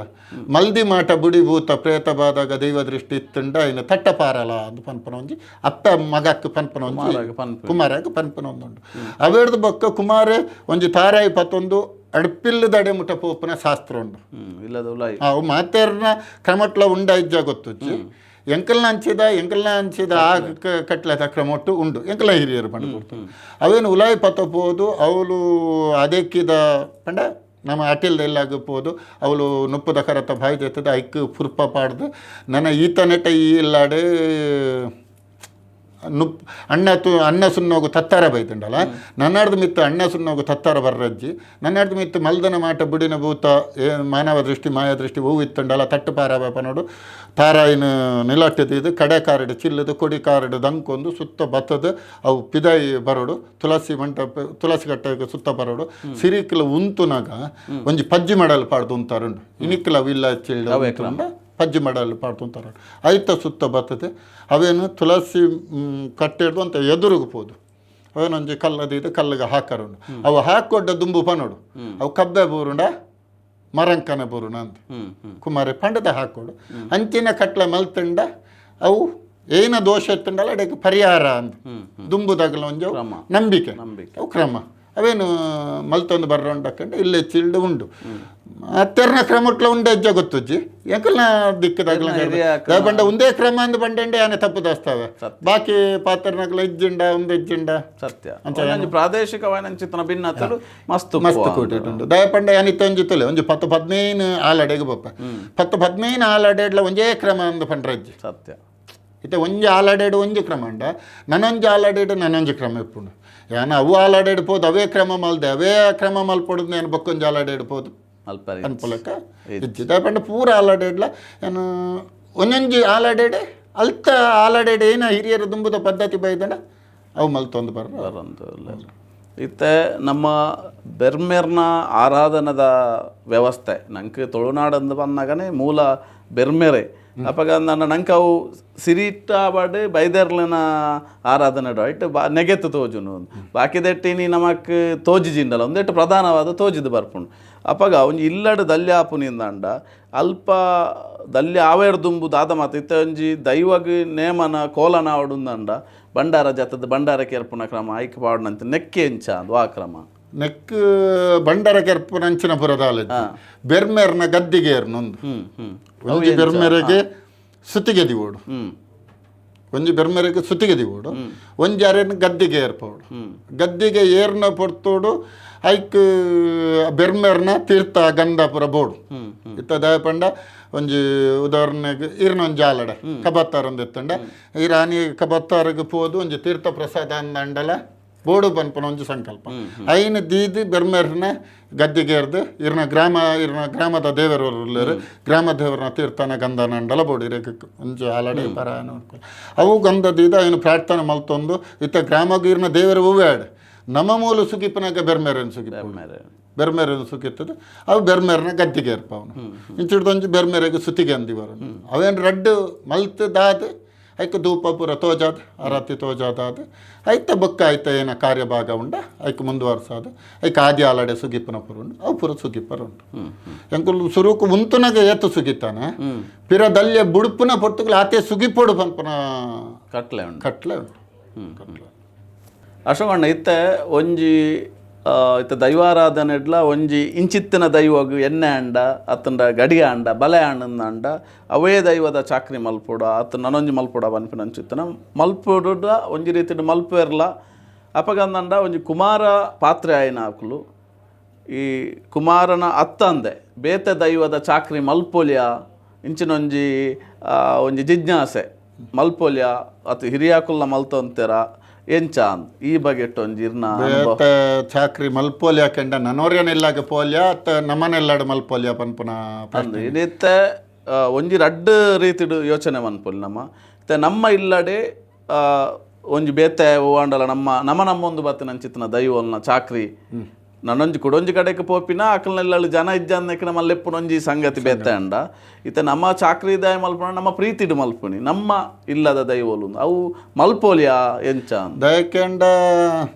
Speaker 2: ಮಲ್ದಿ ಮಾಟ ಬುಡಿ ಭೂತ ಪ್ರೇತ ಬಾದಾಗ ದೈವ ದೃಷ್ಟಿ ಇತ್ತುಂಡ ಇನ್ನು ತಟ್ಟ ಪಾರಲ ಅಂದ್ ಪನ್ಪನ ಒಂಜಿ ಅಪ್ಪ ಮಗಕ್ಕೆ ಪನ್ಪನ ಒಂಜಿ
Speaker 1: ಕುಮಾರಗ್ ಪನ್ಪು.
Speaker 2: ಕುಮಾರಗ್ ಪನ್ಪನ ಒಂದುಂಡು. ಅವೆಡ್ದು ಬೊಕ್ಕ ಕುಮಾರೆ ಒಂಜಿ ತಾರಾಯಿ ಪತ್ತೊಂದು ಅಡ್ಪಿಲ್ಲದಡೆ ಮುಟ್ಟ ಪೋಪುನ ಶಾಸ್ತ್ರ ಉಂಡು.
Speaker 1: ಇಲ್ಲದ ಉಲಾಯಿ
Speaker 2: ಅವು ಮಾತೇರ್ನ ಕ್ರಮಟ್ಲ ಉಂಡ ಇಜ್ಜ ಗೊತ್ತುಜ್ಜಿ ಎಂಕಲ್ನ ಅಂಚಿದ ಎಂಕಲ್ನ ಅಂಚಿದ ಆ ಕಟ್ಲೆದ ಕ್ರಮೊಟ್ಟು ಉಂಡು ಎಂಕಲ್ನ ಹಿರಿಯರು ಪಂಡ ಕೊಡ್ತಾರೆ. ಅವೇನು ಉಲಾಯಿ ಪತ್ತ ಪೋದು ಅವಳು ಅದಕ್ಕಿದ ಪಂಡ ನಮ್ಮ ಅಟಿಲ್ದ ಎಲ್ಲಾಗ ಪೋದು ಅವಳು ನುಪ್ಪುದ ಕರತ ಬಾಯಿ ಜೊತೆದ ಐಕ್ ಫುರ್ಪ ಪಾಡ್ದು ನನ್ನ ಈತ ನೆಟ್ಟ ಈ ಇಲ್ಲಾಡು ನುಪ್ ಅಣ್ಣ ತು ಅಣ್ಣ ಸುನ್ನೋಗು ತತ್ತಾರ ಬೈತುಂಡಲ್ಲ ನನ್ನಾಡ್ದು ಮಿತ್ತು ಅಣ್ಣ ಸುನ್ನೋಗು ತತ್ತಾರ ಬರ್ರಜ್ಜಿ ನನ್ನಾಡ್ದು ಮಿತ್ತು ಮಲ್ದನ ಮಾಟ ಬುಡಿನ ಭೂತ ಏ ಮಾನವ ದೃಷ್ಟಿ ಮಾಯ ದೃಷ್ಟಿ ಹೂವು ಇತ್ತುಂಡಲ್ಲ ತಟ್ಟು ಪಾರ ನೋಡು ತಾರಾಯಿನ ನಿಲಟ್ಟದ ಇದು ಕಡೆ ಕಾರಡು ಚಿಲ್ಲದು ಕೊಡಿ ಕಾರಡು ದಂಕೊಂದು ಸುತ್ತ ಬತ್ತದ ಅವು ಪಿದಾಯಿ ಬರೋಡು ತುಳಸಿ ಮಂಟಪ ತುಳಸಿ ಕಟ್ಟೆ ಸುತ್ತ ಬರೋಡು ಸಿರಿಕ್ಲ ಉಂತುನಾಗ ಒಂಜಿ ಪಜ್ಜಿ ಮಾಡಲು ಪಾಡ್ದು ಉಂತಾರುಂಡು ಇನಿಕ್ಲ ಅವು ಇಲ್ಲ ಚಿಲ್ಡು ಉಂತುಂಡ ಪಜ್ಜಿ ಮಾಡಲು ಪಾಡ್ದು ಐತ ಸುತ್ತ ಬರ್ತದೆ ಅವೇನು ತುಳಸಿ ಕಟ್ಟಿಡ್ದು ಅಂತ ಎದುರುಗು ಪೋದು ಅವೇನೊಂಜಿ ಕಲ್ಲದ ಇದು ಕಲ್ಲಿಗೆ ಹಾಕರುಂಡು ಅವು ಹಾಕೊಡ್ಡ ದುಂಬು ಪನೋಡು ಅವು ಕಬ್ಬೆ ಬೂರುಂಡ ಮರಂಕನ ಬರುಣ ಅಂದ್
Speaker 1: ಹ್ಮ್ ಹ್ಮ್
Speaker 2: ಕುಮಾರೆ ಪಂಡದ ಹಾಕೋಡು ಅಂಚಿನ ಕಟ್ಲೆ ಮಲ್ತಂಡ ಅವು ಏನ ದೋಷ ಇತ್ತಂಡಲ್ಲ ಅದಕ್ಕೆ ಪರಿಹಾರ ಅಂದ್ ದುಂಬುದಾಗಲ ಒಂಜಿ ಅವು
Speaker 1: ಕ್ರಮ.
Speaker 2: ನಂಬಿಕೆ
Speaker 1: ನಂಬಿಕೆ.
Speaker 2: ಅವು ಕ್ರಮ ಅವೇನು ಮಲ್ತೊಂದು ಬರ್ರೊಂಡಕ್ಕಂಡು ಇಲ್ಲೇ ಚಿಲ್ಡು ಉಂಡು ಅತ್ತೆರ್ನ ಕ್ರಮಟ್ಲ ಉಂಡೆ ಹೆಜ್ಜೆ ಗೊತ್ತುಜ್ಜಿ ಎಂಕಲ್ನ ದಿಕ್ಕದಾಗಲ
Speaker 1: ಹಿರಿಯ ಕ್ರಮ.
Speaker 2: ಬಂಡ ಒಂದೇ ಕ್ರಮ ಅಂದ್ ಬಂಡೆಂಡೆ ಆನೆ ತಪ್ಪು ದಾಸ್ತವೆ ಬಾಕಿ ಪಾತ್ರನಗಲ ಇಜ್ಜಿಂಡ ಒಂದು ಇಜ್ಜಿಂಡ
Speaker 1: ಸತ್ಯ ಒಂಜಿ ಪ್ರಾದೇಶಿಕವಾಯಿನಂಚಿತ್ತನ ಭಿನ್ನತೆಲು ಮಸ್ತ್
Speaker 2: ಮಸ್ತ್
Speaker 1: ಉಪ್ಪು
Speaker 2: ಕೂಟಿಟ್ಟುಂಡು ದಯಪಂಡ ಯಾನಿತ್ತ ಒಂಜಿ ತುಲೆ ಒಂಜಿ 10-15 ಆಲಡೆಗೆ ಬೊಪ್ಪ 10-15 ಆಲಡೆಡ್ಲ ಒಂಜೇ ಕ್ರಮ ಅಂದ್ ಪಂಡ್ರಜ್ಜಿ
Speaker 1: ಸತ್ಯ
Speaker 2: ಇತ್ತೆ ಒಂಜಿ ಆಲಡೆಡ್ ಒಂಜಿ ಕ್ರಮ ಉಂಡ ನನೊಂಜಿ ಆಲಡೆಡ್ ನನೊಂಜಿ ಕ್ರಮ ಇಪ್ಪುಂಡು ಯಾನ ಅವು ಆಲಡೆಡ್ ಪೋದು ಅವೇ ಕ್ರಮ ಮಲ್ದೆ ಅವೇ ಕ್ರಮ ಮಲ್ಪೊಡುದು ನಾನು ಬೊಕ್ಕೊಂಜಿ ಆಲಡೆಡ್ ಪೋದು
Speaker 1: ಅಲ್ಪರಿ
Speaker 2: ಅನ್ಪಲಕ್ಕ ಇಜ್ಜಿ ದಯಪಂಡ ಪೂರ ಆಲಡೆಡ್ಲ ಏನು ಒಂಜೊಂಜಿ ಆಲಡೆಡೆ ಅಲ್ತ ಆಲಡೆಡ್ ಏನ ಹಿರಿಯರು ದುಂಬುದ ಪದ್ಧತಿ ಬೈದಂಡ ಅವು ಮಲ್ತೊಂದು ಬರ್ರ
Speaker 1: ಬರಂದು ಇತ್ತೆ ನಮ್ಮ ಬೆರ್ಮೆರ್ನ ಆರಾಧನದ ವ್ಯವಸ್ಥೆ ನಂಗೆ ತುಳುನಾಡಂದು ಬಂದಾಗನೇ ಮೂಲ ಬೆರ್ಮೆರೆ ಅಪಗ ನನ್ನ ನಂಗೆ ಅವು ಸಿರಿಟ ಬಡ್ ಬೈದೆರ್ಲಿನ ಆರಾಧನೆ ಇಟ್ಟು ಬಾ ನೆಗೆತ್ತು ತೋಜುನು ಬಾಕಿದೆಟ್ಟಿನಿ ನಮಕ್ ತೋಜಿಜಿಂಡಲ ಒಂದೆಟ್ಟು ಪ್ರಧಾನವಾದ ತೋಜಿದು ಬರ್ಪುಂಡು ಅಪಗ ಒಂಜಿ ಇಲ್ಲಡ್ ದಲ್ಯಾಪುನಿಂದಾಂಡ ಅಲ್ಪ ದಲ್ಯ ಆವೇರ್ ದುಂಬು ದಾದ ಮಾತು ಇತ್ತೆ ಒಂಜಿ ದೈವಗ್ ನೇಮನ ಕೋಲನ ಆವಡುಂದಂಡ ಬಂಡಾರ ಜಾತದ ಬಂಡಾರ ಕೇರ್ಪುನ ಕ್ರಮ ಐಕ್ ಪಾಡುನಂತ ನೆಕ್ಕೆ ಎಂಚ ಅಂದು ಆ ಕ್ರಮ
Speaker 2: ನೆಕ್ ಬಂಡರ ಕೆರ್ಪುನಂಚಿನ ಪುರದಾಲ ಬೆರ್ಮೆರ್ನ ಗದ್ದಿಗೆ ಏರ್ನೊಂದು
Speaker 1: ಹ್ಮ್ ಹ್ಮ್
Speaker 2: ಒಂಜಿ ಬೆರ್ಮೆರೆಗೆ ಸುತ್ತಿಗೆ ದಿವೋಡು
Speaker 1: ಹ್ಮ್
Speaker 2: ಒಂಜಿ ಬೆರ್ಮೆರೆಗೆ ಸುತ್ತಿಗೆ ದಿವೋಡು ಒಂಜಿ ಅರೆನ ಗದ್ದಿಗೆ ಏರ್ಪೋಡು ಗದ್ದಿಗೆ ಏರ್ನ ಪೊರ್ತೋಡು ಐಕ್ ಬೆರ್ಮೆರ್ನ ತೀರ್ಥ ಗಂಧಾಪುರ ಬೋಡು ಇತ್ತ ದಯಪಂಡ ಒಂಜಿ ಉದಾಹರಣೆಗೆ ಇರ್ನ ಒಂಜಿ ಆಲಡೆ ಕಬತ್ತಾರ ಒಂದು ಎತ್ತಂಡ ಈ ರಾಣಿ ಕಬತ್ತಾರಿಗೆ ಪೋದು ಒಂಜಿ ತೀರ್ಥ ಪ್ರಸಾದ ಅಂದಂಡಲ ಬೋಡು ಪನ್ಪುನ ಒಂಜಿ ಸಂಕಲ್ಪ ಐನ ದೀದಿ ಬೆರ್ಮೆರ್ನ ಗದ್ದಿಗೆ ಏರ್ದು ಇರ್ನ ಗ್ರಾಮ ಇರ್ನ ಗ್ರಾಮದ ದೇವರು ಉಲ್ಲೇರು ಗ್ರಾಮ ದೇವರನ ತೀರ್ಥನ ಗಂಧನ ಅಂಡಲ ಬೋಡು ಇರಕ್ಕೆ ಒಂಜಿ ಆಲಡೆ ಪರ ನೋಡ್ಕೊ ಅವು ಗಂಧ ದೀದ ಐನು ಪ್ರಾರ್ಥನೆ ಮಲ್ತೊಂದು ಇತ್ತ ಗ್ರಾಮಗೂ ಇರ್ನ ದೇವರು ಹೂವ್ಯಾಡ್ ನಮ್ಮ ಮೂಲ ಸುಗಿಪನಾಗ ಬೆರ್ಮೆರನ್ ಸುಗಿಪ
Speaker 1: ಬೆರ್ಮೆರೆ
Speaker 2: ಬೆರ್ಮೆರನ್ ಸುಗಿತ್ತದ ಅವು ಬೆರ್ಮೆರನ ಗದ್ದಿಗೆ ಏರ್ಪವನು ಇಂಚಿಡ್ದೊಂಜಿ ಬೆರ್ಮೆರೆಗೆ ಸುತ್ತಿಗೆ ಅಂದಿವರು ಅವೇನು ರಡ್ಡು ಮಲ್ತು ದಾದ ಐಕ್ ಧೂಪ ಪೂರ ತೋಜಾದ ಅರತಿ ತೋಜಾದಾದ ಐತ ಬೊಕ್ಕ ಐತ ಏನ ಕಾರ್ಯಭಾಗ ಉಂಡ ಐಕ್ ಮುಂದುವರ್ಸಾದ ಐಕ್ ಆದಿ ಆಲಡೆ ಸುಗಿಪ್ಪನ ಪುರ ಉಂಡು ಅವು ಪೂರ ಸುಗಿಪ್ಪರ ಉಂಟು ಎಂಕುಲು ಸುರುಕು ಉಂತುನಗ ಏತು ಸುಗಿತ್ತಾನೆ ಪಿರ ದಲ್ಯ ಬುಡುಪುನ ಪೊರ್ತುಗಳು ಆತೆ ಸುಗಿಪೊಡು ಪನ್ಪುನ
Speaker 1: ಕಟ್ಲೆ ಉಂಡು
Speaker 2: ಕಟ್ಲೆ ಉಂಟು ಕಟ್ಲೆ
Speaker 1: ಅಶೋಕಣ್ಣ ಇತ್ತೆ ಒಂಜಿ ಇತ್ತೆ ದೈವಾರಾಧನೆಡ್ಲ ಒಂಜಿ ಇಂಚಿತ್ತಿನ ದೈವಗ್ ಎಣ್ಣೆ ಅಂಡ ಅತ್ತಂಡ ಗಡಿಗೆ ಅಂಡ ಬಲೆ ಅಂಡ ಅಂಡ ಅವೇ ದೈವದ ಚಾಕ್ರಿ ಮಲ್ಪೊಡ ಅತ್ತ ನನೊಂಜಿ ಮಲ್ಪೊಡ ಪನ್ಪಿನ ಅಂಚಿತ್ತನ ಮಲ್ಪೊಡುಡ ಒಂಜಿ ರೀತಿಡ್ ಮಲ್ಪೆರ್ಲ ಅಪಗಂದಂಡ ಒಂಜಿ ಕುಮಾರ ಪಾತ್ರೆ ಆಯಿನ ಅಕುಲು ಈ ಕುಮಾರನ ಅತ್ತಂದೆ ಬೇತೆ ದೈವದ ಚಾಕ್ರಿ ಮಲ್ಪೊಲಿಯ ಇಂಚಿನೊಂಜಿ ಒಂಜಿ ಜಿಜ್ಞಾಸೆ ಮಲ್ಪೊಲಿಯ ಅತ್ ಹಿರಿಯಾಕುಲ್ನ ಮಲ್ತೊಂತೆರ ಎಂಚ ಅಂದ್ ಈ ಬಗೆಟ್ ಒಂಜಿ ಇರ್ನ ಅನುಭವ.
Speaker 2: ಬೇತೆ ಚಾಕ್ರಿ ಮಲ್ಪೋಲ್ಯ ಕೆಂಡ ನನೋರ್ಯನೆಲ್ಲಾಗ ಪೋಲ್ಯ ಅತ್ತ ನಮ್ಮನೆಲ್ಲಾಡ ಮಲ್ಪೋಲ್ಯ ಪನ್ಪುನ
Speaker 1: ಅಂದ್ ಇನಿತ್ತೆ ಒಂಜಿ ರಡ್ಡ್ ರೀತಿಡ್ ಯೋಚನೆ ಮನ್ಪೊಲಿ ನಮ್ಮ ಇತ್ತೆ ನಮ್ಮ ಇಲ್ಲಡೆ ಒಂಜಿ ಬೇತೆ ಓವಾಂಡಲ ನಮ್ಮ ನಮ್ಮ ನಮ್ಮೊಂದು ಬತ್ತಿನ ಅಂಚಿತ್ತಿನ ದೈವಲ್ನ ಚಾಕ್ರಿ ನನ್ನೊಂಜಿ ಕುಡೊಂಜಿ ಕಡೆಗೆ ಪೋಪಿನ ಅಕಲ್ನೆಲ್ಲ ಜನ ಇಜ್ಜಂದಕ್ಕೆ ನಮ್ಮ ಲೆಪ್ಪುನೊಂಜಿ ಸಂಗತಿ ಬೇತೆ ಅಂಡ ಇತ್ತೆ ನಮ್ಮ ಚಾಕ್ರಿ ದಯ ಮಲ್ಪುನ ನಮ್ಮ ಪ್ರೀತಿಡು ಮಲ್ಪುನಿ ನಮ್ಮ ಇಲ್ಲದ ದೈವಲು ಅವು ಮಲ್ಪೋಲಿಯಾ ಎಂಚ ಅಂದ್.
Speaker 2: ದಯಕೆಂಡ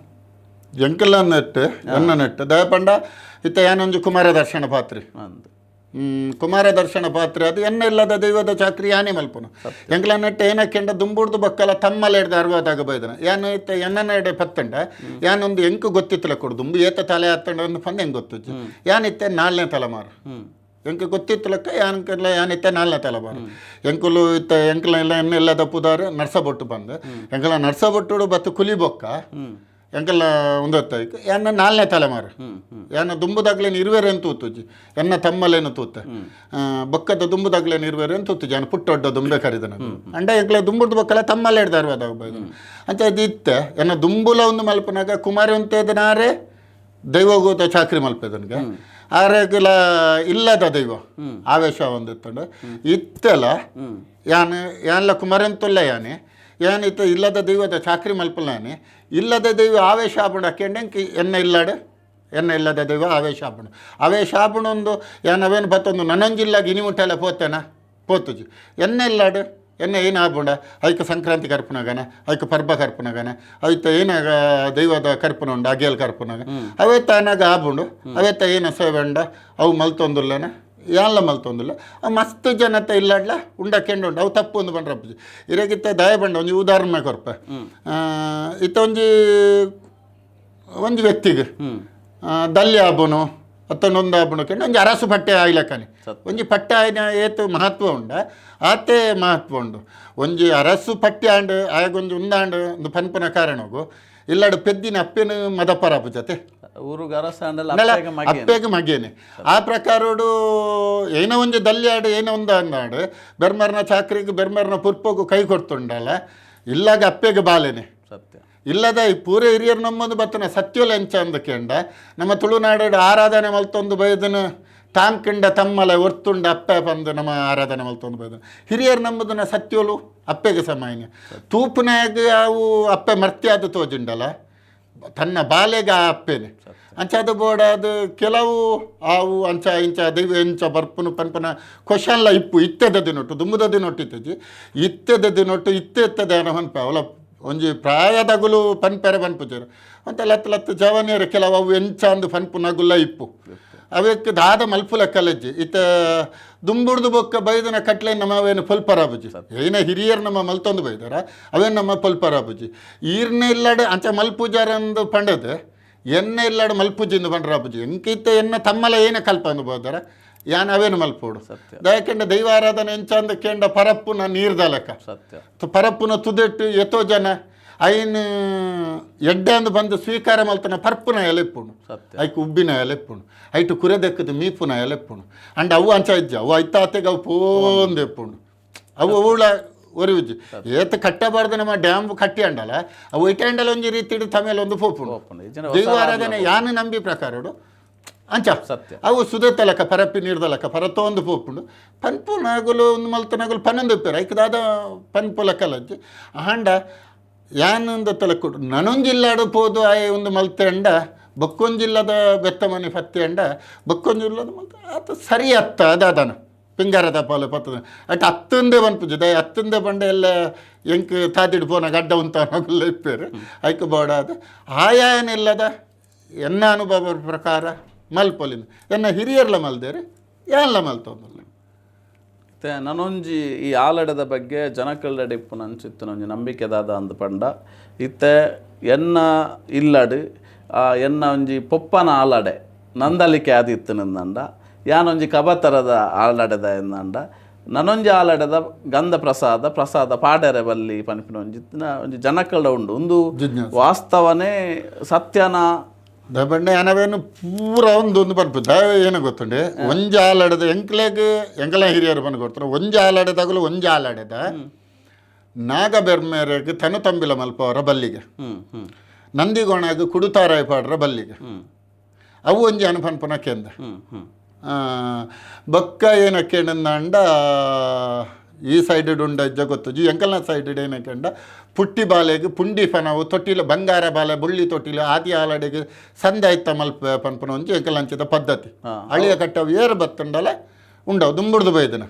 Speaker 2: ಎಂಕಲ ನೆಟ್ಟು ಎನ್ನ ನೆಟ್ಟು ದಯಪಂಡ ಇತ್ತ ಯಾನೊಂಜಿ ಕುಮಾರ ದರ್ಶನ ಪಾತ್ರಿ
Speaker 1: ಅಂದ್
Speaker 2: ಕುಮಾರ ದರ್ಶನ ಪಾತ್ರೆ ಅದು ಎನ್ನ ಇಲ್ಲದ ದೈವದ ಚಾಕ್ರಿ ಯಾನೇ ಮಲ್ಪುನ ಎಂಕಲ ನೆಟ್ಟು ಏನಕ್ಕೆಂಡ ದುಂಬುಡ್ದು ಬಕ್ಕಲ ತಮ್ಮಲ ಹಿಡ್ದು ಅರ್ವದಾಗ ಬೈದನ ಯಾನು ಇತ್ತ ಎನ್ನನ ಎಡೆ ಪತ್ತಂಡ ಯಾನೊಂದು ಎಂಕು ಗೊತ್ತಿತ್ತಲ ಕೊಡು ದುಂಬು ಏತ ತಲೆ ಹತ್ತಂಡ ಒಂದು ಪಂದ ಹೆಂಗೆ ಗೊತ್ತಿತ್ತು ಯಾನಿತ್ತೆ ನಾಲ್ನೇ ತಲೆಮಾರು ಎಂಕು ಗೊತ್ತಿತ್ತಲಕ್ಕ ಯಾನ್ಕೆಲ್ಲ ಯಾನಿತ್ತೆ ನಾಲ್ನೇ ತಲೆಮಾರು ಎಂಕುಲು ಇತ್ತ ಎಂಕಲ ಎಲ್ಲ ಎನ್ನ ಎಲ್ಲ ತಪ್ಪುದಾರು ನರ್ಸಬೊಟ್ಟು ಬಂದು ಎಂಕಲ ನರ್ಸಬೊಟ್ಟುಡು ಬತ್ತು ಕುಲಿ ಬೊಕ್ಕ ಎಂಕಲ ಒಂದೊತ್ತಾಯ್ತು ಯಾನ ನಾಲ್ನೇ ತಲೆಮಾರು ಯಾನ ದುಂಬುದಾಗ್ಲೇನು ಇರುವೆರೇನು ತೂತುಜಿ ಎನ್ನ ತಮ್ಮಲೇನು ತೂತೆ ಬೊಕ್ಕದ ದುಂಬುದಾಗ್ಲೇನು ಇರುವೆರೇನು ತೂತುಜಿ ಯಾನ ಪುಟ್ಟೊಡ್ಡ ದುಂಬೆ ಕರಿದನ ಅಂಡ ಎಂಕಲ ದುಂಬುಡ್ದು ಬೊಕ್ಕಲ ತಮ್ಮಲೆ ಹಿಡ್ದಾರ್ವಾದಾಗ ಅಂಚ ಇದು ಇತ್ತೆ ಎನ್ನ ದುಂಬುಲ ಒಂದು ಮಲ್ಪನಾಗ ಕುಮಾರಿ ಅಂತೇದನಾರೆ ದೈವಗೂತ ಚಾಕ್ರಿ ಮಲ್ಪೆದನ್ಗೆ ಆರೆಗಿಲ ಇಲ್ಲದ ದೈವ ಆವೇಶ ಒಂದಿತ್ತಂಡ ಇತ್ತೆಲ ಯಾನ್ ಯಾನ್ಲ ಕುಮಾರಂತುಲ್ಲ ಯಾನೆ ಯಾನಿತ್ತ ಇಲ್ಲದ ದೈವದ ಚಾಕ್ರಿ ಮಲ್ಪಲ್ಲ ಯಾನೆ ಇಲ್ಲದ ದೈವ ಆವೇಶ ಆಪುಂಡು ಅಕ್ಕೆಂಡೆಂಕ್ ಎನ್ನ ಇಲ್ಲಾಡ ಎನ್ನ ಇಲ್ಲದ ದೈವ ಆವೇಶ ಆಪುಂಡು ಆವೇಶ ಆಪುಂಡು ಒಂದು ಯಾನ್ ಅವೇನು ಬತ್ತೊಂದು ನನೊಂಜಿಲ್ಲಾಗ ಇನಿ ಮುಟ್ಟೆಲ್ಲ ಪೋತೇನ ಪೋತುಜಿ ಎನ್ನ ಇಲ್ಲಾಡು ಎನ್ನ ಏನು ಆಪುಂಡ ಐಕ್ ಸಂಕ್ರಾಂತಿ ಕರ್ಪುನಗನ, ಐಕ್ ಪರ್ಬ ಕರ್ಪುನಗನ, ಐತ ಏನಾಗ ದೈವದ ಕರ್ಪುನ ಉಂಡು, ಅಗೇಲ್ ಕರ್ಪುನಗ ಅವೇತ ಅನಾಗ ಆಪುಂಡು. ಅವೇತ ಏನ ಸೇವೆ ಉಂಡ ಅವು ಮಲ್ತೊಂದುಲ್ಲನ, ಯಾನ್ಲ ಮಲ್ತೊಂದುಲ್ಲ. ಅವು ಮಸ್ತ್ ಜನತ ಇಲ್ಲಡ್ಲ ಉಂಡ ಕೆಂಡು ಉಂಡು, ಅವು ತಪ್ಪು ಒಂದು ಬಂಡ್ರಪ್ಪಜಿ ಇರಗಿತ್ತ ದಯ ಬಂಡ. ಒಂಜಿ ಉದಾಹರಣೆ ಕೊರ್ಪ. ಇತ್ತ ಒಂಜಿ ಒಂಜಿ ವ್ಯಕ್ತಿಗೆ ದಲ್ಯ ಆಬುನು ಅತ್ತೊಂದು ಆಬುನು ಕೆಂಡು ಒಂಜಿ ಅರಸು ಪಟ್ಟೆ ಆಯ್ಲಕ್ಕನೆ. ಒಂಜಿ ಪಟ್ಟೆ ಆಯ್ನ ಏತು ಮಹತ್ವ ಉಂಡ, ಆತೆ ಮಹತ್ವ ಉಂಡು. ಒಂಜಿ ಅರಸು ಪಟ್ಟಿ ಆಂಡ್ ಆಯಗೊಂಜಿ ಉಂದಾಂಡ್ ಒಂದು ಪನ್ಪುನ ಕಾರಣಗು ಇಲ್ಲಡು ಪೆದ್ದಿನ ಅಪ್ಪೆನ ಮದಪರಾಪು ಜೊತೆ
Speaker 1: ಊರುಗ್ ಅರಸಾಂಡಲ
Speaker 2: ನೆಲ
Speaker 1: ಅಪ್ಪೆಗ್ ಮಗೇನ್.
Speaker 2: ಅಪ್ಪೆಗ್ ಮಗೇನೆ. ಆ ಪ್ರಕಾರೋಡು ಏನೋ ಒಂಜಿ ದಲ್ಯಾಡು ಏನೋ ಒಂದು ಅಂದಾಡು ಬೆರ್ಮರ್ನ ಚಾಕ್ರಿಗೆ ಬೆರ್ಮರ್ನ ಪುರ್ಪಗು ಕೈ ಕೊಡ್ತುಂಡಲ್ಲ, ಇಲ್ಲಾಗ ಅಪ್ಪೆಗೆ ಬಾಲೆನೆ.
Speaker 1: ಸತ್ಯ.
Speaker 2: ಇಲ್ಲದ ಈ ಪೂರ ಹಿರಿಯರು ನಮ್ಮದು ಬತ್ತನ ಸತ್ಯೋಲ ಎಂಚ ಅಂದಕೆಂಡ ನಮ್ಮ ತುಳುನಾಡು ಆರಾಧನೆ ಮಲ್ತೊಂದು ಬೈದನ ತಾಂಕಿಂಡ ತಮ್ಮಲೆ ಒರ್ತುಂಡ ಅಪ್ಪೆ ಬಂದು ನಮ್ಮ ಆರಾಧನೆ ಮಲ್ತೊಂದು ಬೈದನ ಹಿರಿಯರು ನಂಬುದನ ಸತ್ಯೋಲು ಅಪ್ಪೆಗೆ ಸಮಾನ್ಯ ತೂಪುನಾಗ ಅವು ಅಪ್ಪೆ ಮರ್ತ್ಯಾದ ತೋಜುಂಡಲ್ಲ ತನ್ನ ಬಾಲೆಗೆ ಆ ಅಪ್ಪೆನೆ. ಅಂಚಾದ ಬೋಡಾದ ಕೆಲವು ಆವು ಅಂಚ ಇಂಚ ದೈವ ಎಂಚ ಬರ್ಪುನು ಪನ್ಪನ ಕ್ವಶನ್ಲ ಇಪ್ಪು. ಇತ್ತೆದ ದಿನೊಟ್ಟು ದುಂಬುದ ದಿನೊಟ್ಟು ಇತ್ತಜಿ, ಇತ್ತೆದ ದಿನೊಟ್ಟು ಇತ್ತೆ ಇತ್ತದ ಏನೋ ಪನ್ಪೆ ಅವಲ ಒಂಜಿ ಪ್ರಾಯದಗುಲು ಪನ್ಪೆರೆ ಪನ್ಪುಜೆರು ಅಂತ ಲತ್ ಲತ್ ಜವನಿಯರು ಕೆಲವು ಅವು ಎಂಚ ಅಂದು ಪನ್ಪುನಗುಲ್ಲ ಇಪ್ಪು. ಅವೆಕ್ ದಾದ ಮಲ್ಪುಲ ಕಲಜ್ಜಿ ಇತ್ತ ದುಂಬುಡ್ದು ಬೊಕ್ಕ ಬೈದನ ಕಟ್ಲೆ ನಮ್ಮ ಅವೇನು ಪೊಲ್ಪರಾಬುಜಿ. ಏನ ಹಿರಿಯರು ನಮ್ಮ ಮಲ್ತೊಂದು ಬೈದಾರ ಅವೇನು ನಮ್ಮ ಪೊಲ್ಪರಾಬುಜಿ. ಈರ್ನ ಇಲ್ಲಡೆ ಅಂಚ ಮಲ್ಪುಜಾರಂದು ಪಂಡದು ಎನ್ನ ಇಲ್ಲಡೆ ಮಲ್ಪುಜಿಂದು ಪಂಡ್ರಾಬುಜಿ. ಎಂಕಿತ್ತ ಎನ್ನ ತಮ್ಮಲ ಏನ ಕಲ್ಪ ಅಂದು ಬೋದಾರ ಯಾನ್ ಅವೇನು ಮಲ್ಪೋಡು.
Speaker 1: ಸತ್ಯ.
Speaker 2: ದಯಕೆಂಡ ದೈವಾರಾಧನೆ ಎಂಚ ಅಂದ ಕೆಂಡ ಪರಪ್ಪುನ ನೀರ್ದಲಕ
Speaker 1: ಸತ್ಯ.
Speaker 2: ಪರಪ್ಪುನ ತುದೆಟ್ಟು ಎತೋ ಜನ ಐನ್ ಎಡ್ಡೆ ಅಂದು ಬಂದು ಸ್ವೀಕಾರ ಮಲ್ತನ ಪರ್ಪುನ ಎಲೆಪ್ಪುಂಡು.
Speaker 1: ಸತ್ಯ.
Speaker 2: ಐಕ್ ಉಬ್ಬಿನ ಎಲೆಪ್ಪುಂಡು, ಐಟು ಕುರೆ ದೆಕ್ಕದು ಮೀಪುನ ಎಲೆಪ್ಪುಂಡು. ಅಂಡ್ ಅವು ಅಂಚ ಇಜ್ಜ, ಅವು ಐತಾತೆಗೆ ಅವು ಪೋಂದು ಎಪ್ಪುಂಡು. ಅವು ಅವುಳ ಒರಿವುಜ್ಜಿ ಏತ ಕಟ್ಟಬಾರ್ದು. ನಮ್ಮ ಡ್ಯಾಮ್ ಕಟ್ಟಿ ಅಂಡಲ ಅವು ಇಟ್ಟಂಡಲ ಒಂಜಿ ರೀತಿಡು ತಮೇಲೆ ಒಂದು ಪೋಪುಂಡು.
Speaker 1: ಪೋಪುಂಡು. ಇಜ್ಜಿಂಡ ಹೊಸ
Speaker 2: ದೈವಾರಾಧನೆ ಯಾನು ನಂಬಿ ಪ್ರಕಾರಡು ಅಂಚ
Speaker 1: ಸತ್ಯ.
Speaker 2: ಅವು ಸುದೆತ್ತಲಕ ಪರಪ್ಪಿ ನೀರ್ದಲಕ ಪರತೊಂದು ಪೋಪುಂಡು. ಪನ್ಪು ನಾಗುಲು ಒಂದು ಮಲ್ತ ನಾಗುಲು ಪನ್ನೊಂದು ಉಪ್ಪೇರು ಐಕ್ ದಾದ ಪನ್ಪು ಲಕ್ಕಲಜ್ಜಿ. ಆಂಡ ಯಾನೊಂದು ತಲಕ್ಕುಡು ನನೊಂಜಿಲ್ಲಾಡು ಪೋದು ಆಯೆ ಒಂದು ಮಲ್ತೆಂಡ ಬೊಕ್ಕೊಂಜಿಲ್ಲದ ಬೆತ್ತ ಮನೆ ಪತ್ತೆಂಡ ಬೊಕ್ಕೊಂಜಿಲ್ಲದ ಮಲ್ತ ಆತ ಸರಿ ಅತ್ತ ಅದಾದನ ಪಿಂಗಾರದ ಪಾಲು ಪತ್ತದ ಅಟ್ ಅತ್ತಂದೆ ಪನ್ಪುಜಿ ದಯ ಅತ್ತಂದೆ ಬಂಡ ಎಲ್ಲ ಎಂಕ್ ತಾದಿಡ್ ಪೋನ ಗಡ್ಡ ಉಂತ ನಗುಲ್ಲ ಇಪ್ಪೇರು ಐಕ್ ಬೋಡಾದ ಆಯಾನಿಲ್ಲದ ಎನ್ನ ಅನುಭವ ಪ್ರಕಾರ ಮಲ್ಪೊಲಿನ ಎನ್ನ ಹಿರಿಯರ್ಲ ಮಲ್ದೇರು ಯಾನ್ಲ ಮಲ್ತೊಂದುಲ್ಲ.
Speaker 1: ಮತ್ತೆ ನನೊಂಜಿ ಈ ಆಲಡದ ಬಗ್ಗೆ ಜನಕಲ್ಲಡೆ ಇಪ್ಪುನ ಅಂಚಿತ್ತಿನ ಒಂಜಿ ನಂಬಿಕೆ ದಾದ ಅಂದ್ ಪಂಡ, ಇತ್ತೆ ಎನ್ನ ಇಲ್ಲಡ್ ಎನ್ನ ಒಂಜಿ ಪೊಪ್ಪನ ಆಲಡೆ ನಂದಲಿಕೆ ಆದಿತ್ತಿನಂದಂಡ ಯಾನೊಂಜಿ ಕಬತರದ ಆಲಡೆದ ಎಂದಂಡ ನನೊಂಜಿ ಆಲಡೆದ ಗಂಧ ಪ್ರಸಾದ ಪ್ರಸಾದ ಪಾಡರೆ ಬಲ್ಲಿ ಪನ್ಪಿನ ಒಂಜಿ ಇತ್ತಿನ ಒಂಜಿ ಜನಕಲ್ಡ ಉಂಡು ಒಂದು
Speaker 2: ಜಿಜ್ಞಾಸೆ.
Speaker 1: ವಾಸ್ತವನೇ ಸತ್ಯನ.
Speaker 2: ದಬಂಡೆ ಅನವೇನು ಪೂರ ಒಂದು ಒಂದು ಪನ್ಪು ದಾಯ ಏನು ಗೊತ್ತುಂಡೆ ಒಂಜಿ ಆಲಡೆದ ಎಂಕ್ಲೆಗ್ ಎಂಕಲ ಹಿರಿಯರು ಪನ್ ಕೊಡ್ತಾರೆ. ಒಂಜಿ ಆಲಡೆದಾಗಲು ಒಂಜಿ ಆಲಡೆದ ನಾಗ ಬೆರ್ಮೇರೆಗ್ ತನು ತಂಬಿಲ ಮಲ್ಪವರ ಬಲ್ಲಿಗೆ
Speaker 1: ಹ್ಮ್ ಹ್ಮ್
Speaker 2: ನಂದಿಗೋಣಾಗ ಕುಡುತಾರಾಯ ಪಾಡ್ರ ಬಲ್ಲಿಗೆ
Speaker 1: ಹ್ಮ್
Speaker 2: ಅವು ಒಂಜಿ ಅನುಪನ್ಪುನ ಕೇಂದ್ರ.
Speaker 1: ಹ್ಮ್ ಹ್ಮ್
Speaker 2: ಬೊಕ್ಕ ಏನಕ್ಕೇಂಡ ಈ ಸೈಡ್ ಉಂಡ ಜಗೊತ್ತುಜಿ ಎಂಕಲ್ನ ಸೈಡ್ ಏನಕ್ಕಂಡ ಪುಟ್ಟಿ ಬಾಲೆಗ್ ಪುಂಡಿ ಪನವು ತೊಟ್ಟಿಲು ಬಂಗಾರ ಬಾಲೆ ಬುಳ್ಳಿ ತೊಟ್ಟಿಲು ಆದಿ ಆಲಡೆಗೆ ಸಂದಾಯ್ತ ಮಲ್ಪ ಪನ್ಪುನ ಒಂಜಿ ಎಂಕಲಂಚಿದ ಪದ್ಧತಿ. ಅಳಿಯ ಕಟ್ಟವು ಏರು ಬತ್ತುಂಡಲ ಉಂಡವು ದುಂಬುಡ್ದು ಬೈದನ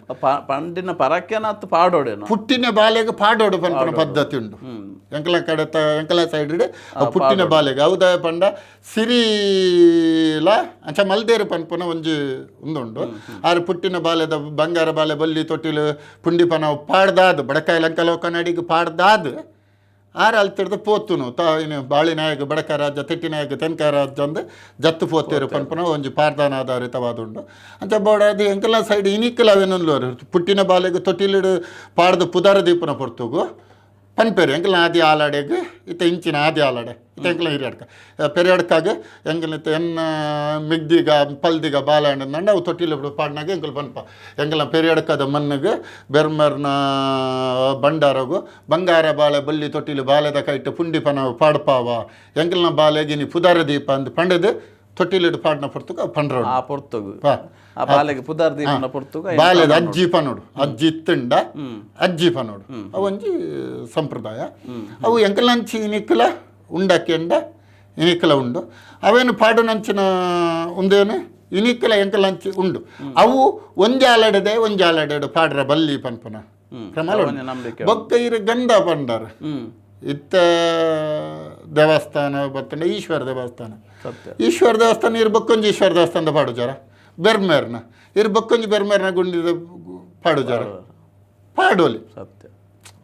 Speaker 1: ಪಂಡಿನ ಪರಕೆನ ಅತ್ತು ಪಾಡೋಡೇನು
Speaker 2: ಪುಟ್ಟಿನ ಬಾಲೆಗ್ ಪಾಡೋಡು ಪನ್ಪುನ ಪದ್ಧತಿ ಉಂಡು ಎಂಕಲ ಕಡೆ ಎಂಕಲ ಸೈಡ್ ಪುಟ್ಟಿನ ಬಾಲೆಗ್ ಹೌದ ಪಂಡ ಸಿರಿಲ ಅಂಚ ಮಲ್ದೇರು ಪನ್ಪುನ ಒಂಜಿ ಉಂದುಂಡು. ಆರು ಪುಟ್ಟಿನ ಬಾಲೆದ ಬಂಗಾರ ಬಾಲೆ ಬಲ್ಲಿ ತೊಟ್ಟಿಲು ಪುಂಡಿ ಪನವು ಪಾಡ್ದಾದ್ ಬಡಕಾಯಿ ಲಂಕಲೋ ಕನ್ನಡಿಗೆ ಪಾಡ್ದಾದ್ ಆರು ಅಲ್ತಿಡ್ದು ಪೋತುನು ತಾ ಇನ್ನು ಬಾಳಿನಾಯಕ ಬಡಕ ರಾಜ್ಯ ತೆಟ್ಟಿನಾಯಕ ತೆನ್ಕ ರಾಜ್ಯ ಅಂದ್ ಜತ್ತು ಪೋತೇರು ಪನ್ಪುನ ಒಂಜಿ ಪಾರ್ದಾನ ಆಧಾರಿತವಾದುಂಡು. ಅಂಚ ಬೋಡಾದ್ ಎಂಕಲ ಸೈಡ್ ಇನಿಕ್ಕಲ ಅವೇನೊಂದು ಪುಟ್ಟಿನ ಬಾಲೆಗ್ ತೊಟ್ಟಿಲಿಡು ಪಾಡ್ದು ಪುದಾರ ದೀಪನ ಪೊರ್ತುಗು ಪನ್ಪೇರು ಎಂಕಲ್ನ ಆದಿ ಆಲಾಡೆಗ್ ಇತ್ತ ಇಂಚಿನ ಆದಿ ಆಲಾಡೆ ಇತ್ತ ಎಂಕಲ್ನ ಹಿರಿಯಡ್ಕ ಪೆರಿಯಡ್ಕಾಗ ಎಂಕಲ್ನ ಇತ್ತ ಎನ್ನ ಮಿಗ್ದಿಗ ಪಲ್ದಿಗ ಬಾಲಾಂಡ ಅವು ತೊಟ್ಟಿಲು ಬಿಡು ಪಾಡ್ನಾಗ ಎಂಕಲ್ ಪನ್ಪ ಎಂಕಲ್ನ ಪೆರಿಯಡ್ಕದ ಮಣ್ಣಿಗೆ ಬೆರ್ಮರ್ನ ಬಂಡಾರಗು ಬಂಗಾರ ಬಾಳೆ ಬಳ್ಳಿ ತೊಟ್ಟಿಲು ಬಾಲೆದ ಕೈಟ್ ಪುಂಡಿ ಪನ ಪಾಡ್ಪಾವ ಎಂಕಲ್ನ ಬಾಲೆಗಿನಿ ಪುದಾರ ದೀಪ ಅಂದ್ ಪಂಡದು ತೊಟ್ಟಿಲಿಡು ಪಾಡ್ನ ಪೊರ್ತುಗ ಪಂಡ್ರೋಡು.
Speaker 1: ಆ ಪೊರ್ತುಗು ಆ ಬಾಲೆಗೆ ಪುದಾರ್ ದೀಪನ ಪೊರ್ತುಗು
Speaker 2: ಬಾಲ್ಯದ ಅಜ್ಜಿ ಪನೋಡು ಅಜ್ಜಿ ಇತ್ತುಂಡ ಅಜ್ಜಿ ಪನೋಡು ಅವು ಒಂಜಿ ಸಂಪ್ರದಾಯ. ಅವು ಎಂಕಲಂಚಿ ಇನಿಕ್ಕಲ ಉಂಡಕ್ಕೆಂಡ ಇನಿಕ್ಕಲ ಉಂಡು ಅವೇನು ಪಾಡುನಂಚಿನ ಉಂದೇನು ಇನಿಕ್ಕಲ ಎಂಕಲಂಚಿ ಉಂಡು. ಅವು ಒಂಜಿ ಆಲಡೆದೆ ಒಂಜಿ ಆಲಡೆಡು ಪಾಡ್ರ ಬಲ್ಲಿ ಪನ್ಪುನ. ಕ್ರಮ
Speaker 1: ಒಂಜಿ ನಂಬಿಕೆ.
Speaker 2: ಬೊಕ್ಕ ಇರು ಗಂಧ ಪಂಡರ್. ಇತ್ತ ದೇವಸ್ಥಾನ ಬತ್ತಂಡ ಈಶ್ವರ ದೇವಸ್ಥಾನ. ಈಶ್ವರ ದೇವಸ್ಥಾನ ಇರ್ ಬೊಕ್ಕೊಂಜಿ ಈಶ್ವರ ದೇವಸ್ಥಾನದ ಪಾಡುಜಾರ ಬೆರ್ಮೇರ್ನ, ಇರ್ ಬೊಕ್ಕೊಂಜಿ ಬೆರ್ಮೇರ್ನ ಗುಂಡಿದ ಪಾಡುಜಾರ ಪಾಡೋಲಿ.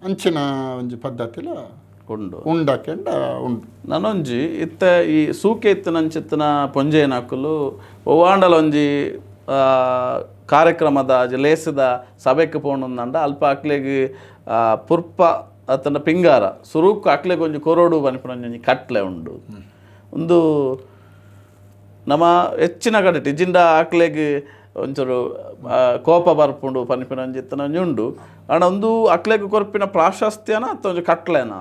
Speaker 2: ಅಂಚಿನ ಒಂಜಿ ಪದ್ಧತಿಲ
Speaker 1: ಉಂಡು.
Speaker 2: ಉಂಡಕೆಂಡ ಉಂಡು.
Speaker 1: ನನೊಂಜಿ ಇತ್ತ ಈ ಸೂಕೆ ಇತ್ತಿನಂಚಿತ್ತಿನ ಪೊಂಜೆನಕುಲು ಒವ್ವಾಂಡಲ ಒಂಜಿ ಕಾರ್ಯಕ್ರಮದ ಲೇಸದ ಸಭೆಕ್ ಪೋಂಡಂಡ ಅಲ್ಪ ಅಕ್ಲೆಗ್ ಪುರ್ಪ ಅತ್ತಂಡ ಪಿಂಗಾರ ಸುರುಕು ಅಕ್ಲೆಗ್ ಒಂಜಿ ಕೊರೊಡು ಪನ್ಪಿನ ಒಂಜಿ ಕಟ್ಲೆ ಉಂಡು. ಉಂದು ನಮ ಹೆಚ್ಚಿನ ಕಡೆಟ್ ಇಜ್ಜಿಂಡ ಅಕ್ಲೆಗ್ ಒಂಚೂರು ಕೋಪ ಬರ್ಪುಂಡು ಪನ್ಪಿನ ಒಂಜಿ ಇತ್ತಿನ ಒಂಜಿ ಉಂಡು. ಆಂಡ ಒಂದು ಅಕ್ಲೆಗ್ ಕೊರ್ಪಿನ ಪ್ರಾಶಸ್ತ್ಯನ ಅತ್ತ ಒಂಜಿ ಕಟ್ಲೆನ?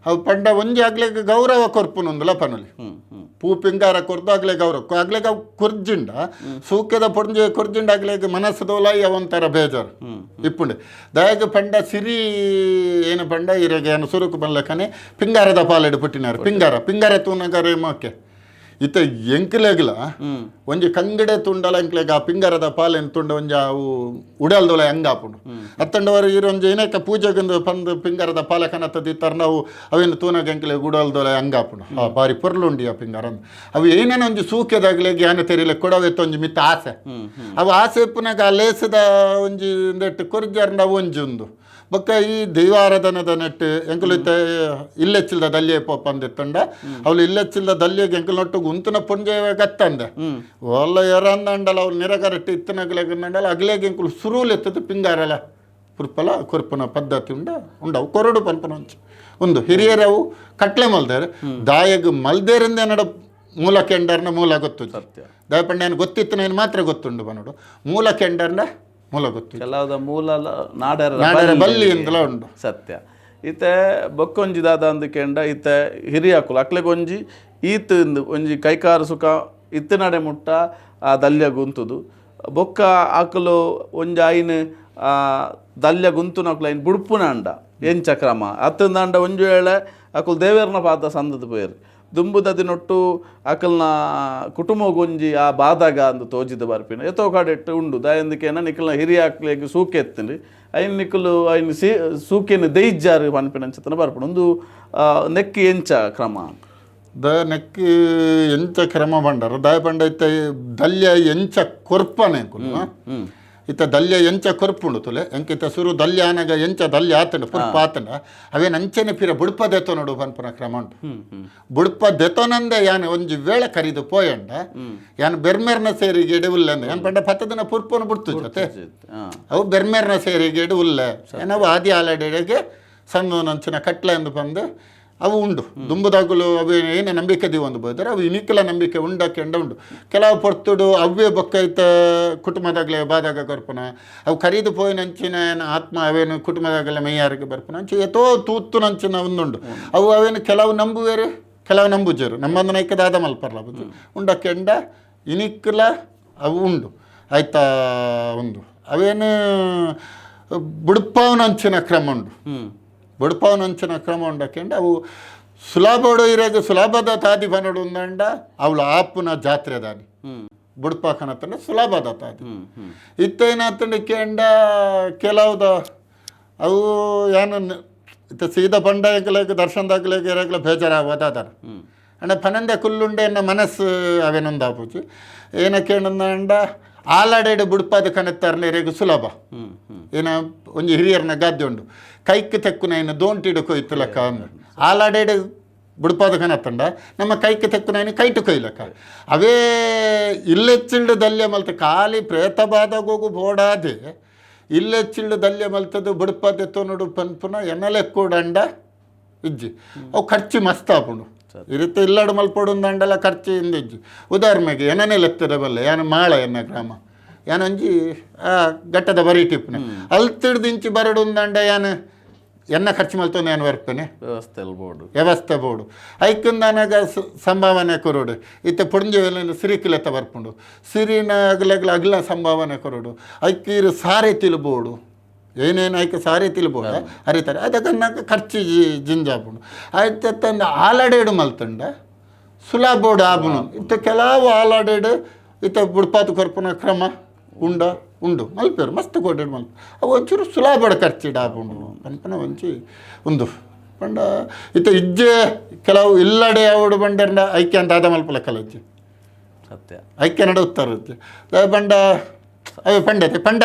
Speaker 2: ಅವು ಪಂಡ ಒಂಜಿ ಅಗ್ಲೆಗ್ ಗೌರವ ಕೊರ್ಪುನೊಂದುಲ ಪನೊಲಿ.
Speaker 1: ಹ್ಮ್ ಹ್ಮ್
Speaker 2: ಪೂ ಪಿಂಗಾರ ಕೊರ್ದು ಅಗ್ಲೆ ಗೌರವ ಅಗ್ಲೆಗ್ ಅವು ಕೊರ್ಜಿಂಡ ಸೂಕ್ಯದ ಪೊಂಜೆ ಕೊರ್ಜಿಂಡ ಅಗ್ಲೆಗ್ ಮನಸ್ಸುದೋಲ ಒಂಥರ ಬೇಜಾರು ಇಪ್ಪುಂಡೆ. ದಯಗ್ ಪಂಡ ಸಿರಿ ಏನು ಪಂಡ ಇರೆಗೆ ಏನು ಸುರುಕು ಬಲ್ಲಕನೆ ಪಿಂಗಾರದ ಪಾಲೆಡು ಪುಟ್ಟಿನಾರು. ಪಿಂಗಾರ ಪಿಂಗಾರ ತೂನಗರೆ ಮೋಕೆ ಇತ್ತ ಎಂಕ್ಲೆಗ್ಲ ಒಂಜಿ ಕಂಗಡೆ ತುಂಡಲ ಎಂಕ್ಲೆಗ್ ಆ ಪಿಂಗಾರದ ಪಾಲೆನ್ ತುಂಡ ಒಂಜಿ ಅವು ಉಡಲ್ದೊಲ ಹೆಂಗಾಪುಂಡು ಅತ್ತಂಡವರು ಇರು ಒಂಜಿ ಏನಕ್ಕ ಪೂಜೆಗೊಂದು ಪಂದು ಪಿಂಗಾರದ ಪಾಲೆ ಕನತ್ತದ ಇತ್ತರ ನಾವು ಅವೇನು ತೂನಾಗ ಎಂಕ್ಲೆಗ್ ಉಡಲ್ದೊಲ ಹೆಂಗಾಪುಂಡು. ಆ ಬಾರಿ ಪೊರ್ಲುಂಡಿ ಆ ಪಿಂಗಾರ ಅಂದ್. ಅವು ಏನೇನೋ ಒಂಜಿ ಸೂಕ್ಯದಾಗ್ಲೆಗ್ ಯಾನ ತೆರಿಲೆ ಕೊಡವೆತ್ತ ಒಂಜಿ ಮಿತ್ತ ಆಸೆ, ಅವು ಆಸೆ ಇಪ್ಪುನಾಗ ಆ ಲೇಸದ ಒಂಜಿ ಒಂದೆಟ್ಟು ಕೊರ್ಜರ್ಂಡ ಅವು ಒಂಜಿ ಉಂದು. ಬೊಕ್ಕ ಈ ದೈವಾರಾಧನದ ನೆಟ್ಟು ಎಂಕುಲು ಇತ್ತ ಇಲ್ಲೆಚ್ಚಿಲ್ದ ದಲ್ಯ ಪೋಪ ಅಂದಿತ್ತಂಡ ಅವಳು ಇಲ್ಲೆಚ್ಚಿಲ್ದ ದಲ್ಯಗೆ ಎಂಕುಲು ನೊಟ್ಟು ಉಂತುನ ಪೊಂಜೆ ಗತ್ತಂದೆ ಒಲ್ಲ ಎರಂದಂಡಲ ಅವ್ರು ನಿರಗರಟ್ಟಿ ಇತ್ತನಗ್ಲೆಗಂಡಲ ಅಗ್ಲೇಗೆ ಎಂಕುಲು ಸುರುಲು ಎತ್ತದ ಪಿಂಗಾರಲ ಕುರ್ಪಲ ಕುರ್ಪನ ಪದ್ಧತಿ ಉಂಡ ಉಂಡವು ಕೊರಡು ಪನ್ಪನ ಒಂಚಿ ಒಂದು ಹಿರಿಯರವು ಕಟ್ಲೆ ಮಲ್ದೇರು ದಾಯಗ್ ಮಲ್ದೇರಿಂದ ನಡ ಮೂಲ ಕೆಂಡರ್ನ ಮೂಲ ಗೊತ್ತು. ದಯಪಂಡ ಏನು ಗೊತ್ತಿತ್ತು ನಾನು ಮಾತ್ರ ಗೊತ್ತುಂಡು ಬನ್ನೋಡು ಮೂಲ ಕೆಂಡರ್ನ ಮೂಲ ಗೊತ್ತು.
Speaker 1: ಕೆಲವದ ಮೂಲ ನಾಡರ
Speaker 2: ನಾಡರ ಬಲ್ಲಿ ಎಂದಲ ಉಂಡು.
Speaker 1: ಸತ್ಯ. ಇತ್ತೆ ಬೊಕ್ಕೊಂಜಿ ದಾದ ಅಂದ್ ಕೆಂಡ ಇತ್ತೆ ಹಿರಿಯಾಕುಲು ಅಕ್ಲೆಗೊಂಜಿ ಈತ್ ಇಂದು ಒಂಜಿ ಕೈಕಾರು ಸುಖ ಇತ್ತಿನಡೆ ಮುಟ್ಟ ಆ ದಲ್ಯ ಗುಂತುದು ಬೊಕ್ಕ ಆಕುಲು ಒಂಜಿ ಐನ್ ಆ ದಲ್ಯ ಗುಂತುನಕುಲು ಐನ್ ಬುಡ್ಪುನಾಂಡ ಎಂಚ ಕ್ರಮ ಅತ್ತಂದಾಂಡ ಒಂಜಿ ವೇಳೆ ಅಕುಲು ದೇವೆರ್ನ ಪಾದ ಸಂದದ ಪೋಯೆರ್ ದುಂಬುದ ದಿನೊಟ್ಟು ಅಕಲ್ನ ಕುಟುಂಬಗೊಂಜಿ ಆ ಬಾದಾಗ ಅಂದು ತೋಜಿದ ಬರ್ಪಿನ ಏತೋ ಕಡೆಟ್ ಉಂಡು. ದಾಯಂದಿಕೇನ ನಿಕಲ್ನ ಹಿರಿಯಾಕ್ಲೆಗ್ ಸೂಕೆ ಎತ್ತುಂಡು ಐನ್ ನಿಕುಲು ಐನ್ ಸಿ ಸೂಕೆನ್ ದೈಜ್ಜಾರು ಪನ್ಪಿನಂಚತನ ಬರ್ಪುಂಡು. ಉಂದು ನೆಕ್ಕ್ ಎಂಚ ಕ್ರಮ?
Speaker 2: The neck ಎಂಚ ಕ್ರಮ ಬಂಡರು ದಾಯ ಪಂಡ ಇತ್ತ ದಲ್ಯ ಎಂಚ ಕೊರ್ಪನೆ ಎಂಕುಲು ಇತ್ತ ದಲ್ಯ ಎಂಚ ಕೊರ್ಪುಂಡು ತುಲೆ ಎಂಕಿತ್ತ ಸುರು ದಲ್ಯ ಆನಗ ಎಂಚ ದಲ್ಯ ಆತಂಡ ಪುರ್ಪ ಆತಂಡ ಅವೇನು ಅಂಚನೆ ಪಿರ ಬುಡ್ಪ ದೆತೊ ನೋಡು ಪನ್ಪುನ ಕ್ರಮ ಉಂಟು. ಬುಡ್ಪ ದೆತೊನಂದೆ ಯಾನ್ ಒಂಜಿ ವೇಳೆ ಕರಿದು ಪೋಯಂಡ ಯಾನ್ ಬೆರ್ಮೆರ್ನ ಸೇರಿಗೆ ಎಡೆ ಉಲ್ಲ ಅಂದೆ ಯಾನ್ ಪಂಡ ಪತ್ತು ದಿನ ಪುರ್ಪನು ಬುಡ್ತು ಜೊತೆ ಅವು ಬೆರ್ಮೆರ್ನ ಸೇರಿಗೆ ಎಡೆ ಉಲ್ಲ ಏನವು ಆದಿ ಆಲಡೆಗೆ ಸಂದೋನಂಚಿನ ಕಟ್ಲೆ ಎಂದು ಬಂದು ಅವು ಉಂಡು. ದುಂಬುದಾಗುಲು ಅವು ಏನೇ ನಂಬಿಕೆ ಒಂದು ಬೋದರೆ ಅವು ಇನಿಕಲ ನಂಬಿಕೆ ಉಂಡ ಕೆಂಡ ಉಂಡು. ಕೆಲವು ಪೊರ್ತುಡು ಅವ್ವೇ ಬೊಕ್ಕೈತ ಕುಟುಂಬದಾಗಲೇ ಬಾದಾಗ ಕೊರ್ಪುನ ಅವು ಕರೀದು ಪೋಯಿನಂಚಿನ ಏನು ಆತ್ಮ ಅವೇನು ಕುಟುಂಬದಾಗಲೇ ಮೈಯಾರಿಗೆ ಬರ್ಪುನ ಅಂಚೆ ಏತೋ ತೂತುನಂಚಿನ ಒಂದುಂಡು. ಅವು ಅವೇನು ಕೆಲವು ನಂಬುವೇರು ಕೆಲವು ನಂಬುಜರು ನಮ್ಮಂದು ನೈಕದಾದ ಮಲ್ಪರ್ಲ ಬುದ್ಧಿ ಉಂಡ ಕೆಂಡ ಇನಿಕ್ಕಲ ಅವು ಉಂಡು ಆಯ್ತಾ ಒಂದು ಅವೇನು ಬುಡ್ಪಾವನಂಚಿನ ಕ್ರಮ ಉಂಡು. ಬುಡ್ಪಾವನಂಚಿನ ಕ್ರಮ ಉಂಡಕೆಂಡ ಅವು ಸುಲಭೋಡು ಇರಾಗ ಸುಲಭದ ತಾದಿ ಬನ್ನೋಡು ಉಂದಂಡ ಅವಳು ಆಪುನ ಜಾತ್ರೆ ದಾನಿ ಬುಡ್ಪಾಕನತ್ತಂಡ ಸುಲಭದ ತಾದಿ. ಇತ್ತೇನಾತಂಡ ಕೆಂಡ ಕೆಲವುದ ಅವು ಏನು ಇತ್ತ ಸೀದಾ ಪಂಡ ಎಂಕಲೆಗ್ ದರ್ಶನದಾಗಲೆಗ್ ಇರಾಗ್ಲ ಬೇಜಾರಾಗೋದಾದಾರ ಅಂಡ ಪನಂದೆ ಕುಲ್ಲುಂಡೆ ಎನ್ನ ಮನಸ್ಸು ಅವೇನೊಂದು ಆಪುಜಿ. ಏನಕ್ಕೆ ಆಲಡೆಡ್ ಬುಡ್ಪಾದ ಕಣತ್ತಾರನ ಇರೆಗ್ ಸುಲಭ. ಏನ ಒಂಜಿ ಹಿರಿಯರ್ನ ಗಾದ್ಯ ಉಂಡು ಕೈಕ್ ತೆಕ್ಕುನ ಏನು ದೋಂಟಿಡು ಕೊಯ್ತು ಲೆಕ್ಕ ಅಂದು ಆಲಡೆಡ್ ಬುಡ್ಪಾದ ಕಣತ್ತಂಡ ನಮ್ಮ ಕೈಕ್ ತೆಕ್ಕುನ ಏನು ಕೈಟು ಕೊಯ್ಲಕ್ಕ ಅವೇ ಇಲ್ಲೆಚ್ಚಿಲ್ಡು ದಲ್ಯ ಮಲ್ತ ಖಾಲಿ ಪ್ರೇತ ಬಾಧಗೋಗು ಬೋಡಾದೆ ಇಲ್ಲೆಚ್ಚಿಲ್ಡು ದಲ್ಯ ಮಲ್ತದು ಬುಡ್ಪಾದ ತೊನುಡು ಪನ್ಪುನ ಎನ್ನಲೆ ಕೂಡಂಡ ಇಜ್ಜಿ ಅವು ಖರ್ಚು ಮಸ್ತ್ ಆಪುಂಡು. ಇರುತ್ತೆ ಇಲ್ಲಾಡು ಮಲ್ಪೊಡು ಅಂಡಲ ಖರ್ಚು ಇಂದಿಜ್ಜಿ. ಉದಾಹರಣೆಗೆ ಏನನೇ ಲೆತ್ತದ ಬಲ್ಲೆ ಯಾನ ಮಾಳ ಎನ್ನ ಗ್ರಾಮ ಯಾನೊಂಜಿ ಆ ಘಟ್ಟದ ಬರೀ ಟಿಪ್ಪನೆ ಅಲ್ತಿಡ್ದು ಇಂಚಿ ಬರಡು ಅಂಡ ಯಾನ ಎನ್ನ ಖರ್ಚು ಮಲ್ತೊಂದು ಯಾನ್ ಬರ್ಪೇನೆ
Speaker 1: ವ್ಯವಸ್ಥೆ ಬೋರ್ಡು
Speaker 2: ವ್ಯವಸ್ಥೆ ಬೋಡು ಐಕಂದನಗ ಸಂಭಾವನೆ ಕೊರೋಡು ಇತ್ತೆ ಪೊಂಜೆ ಸಿರಿಕಿಲೆತ್ತ ಬರ್ಪುಂಡು ಸಿರಿನ ಅಗಲಗಲ ಅಗಲ ಸಂಭಾವನೆ ಕೊರೋಡು ಐಕೀರು ಸಾರೆ ತಿಲ್ಬೋಡು ಏನೇನು ಐಕೆ ಸಾರೆ ತಿಲ್ಬೋಡ ಅರಿತಾರೆ ಅದಕ್ಕೆ ನಂಗೆ ಖರ್ಚು ಜಿಂಜಾಪುಂಡು ಆಯ್ತು ತಂದು ಆಲಡೇಡು ಮಲ್ತಂಡ ಸುಲಭೋಡು ಆಬುನು ಇತ್ತೆ ಕೆಲವು ಆಲಡೇಡು ಇತ್ತೆ ಬುಡ್ಪಾತು ಕೊರ್ಪುನ ಕ್ರಮ ಉಂಡ. ಉಂಡು ಮಲ್ಪೇರು ಮಸ್ತ್ ಕೋಟೆಡ್ ಮಲ್ಪ ಅವು ಒಂಚೂರು ಸುಲಭ ಖರ್ಚಿಡ್ ಆಪುಂಡು ಪನ್ಪನ ಒಂಚಿ ಉಂದು ಪಂಡ ಇತ್ತ ಇಜ್ಜೆ ಕೆಲವು ಇಲ್ಲಡೆ ಅವಡು ಬಂಡೆರ್ನ ಐಕ್ಯ ಅಂತ ಆದ ಮಲ್ಪಲ ಕಲಜ್ಜಿ.
Speaker 1: ಸತ್ಯ.
Speaker 2: ಐಕ್ಯ ನಡ ಉತ್ತರ ಪಂಡ ಅವೇ ಪಂಡತೆ ಪಂಡ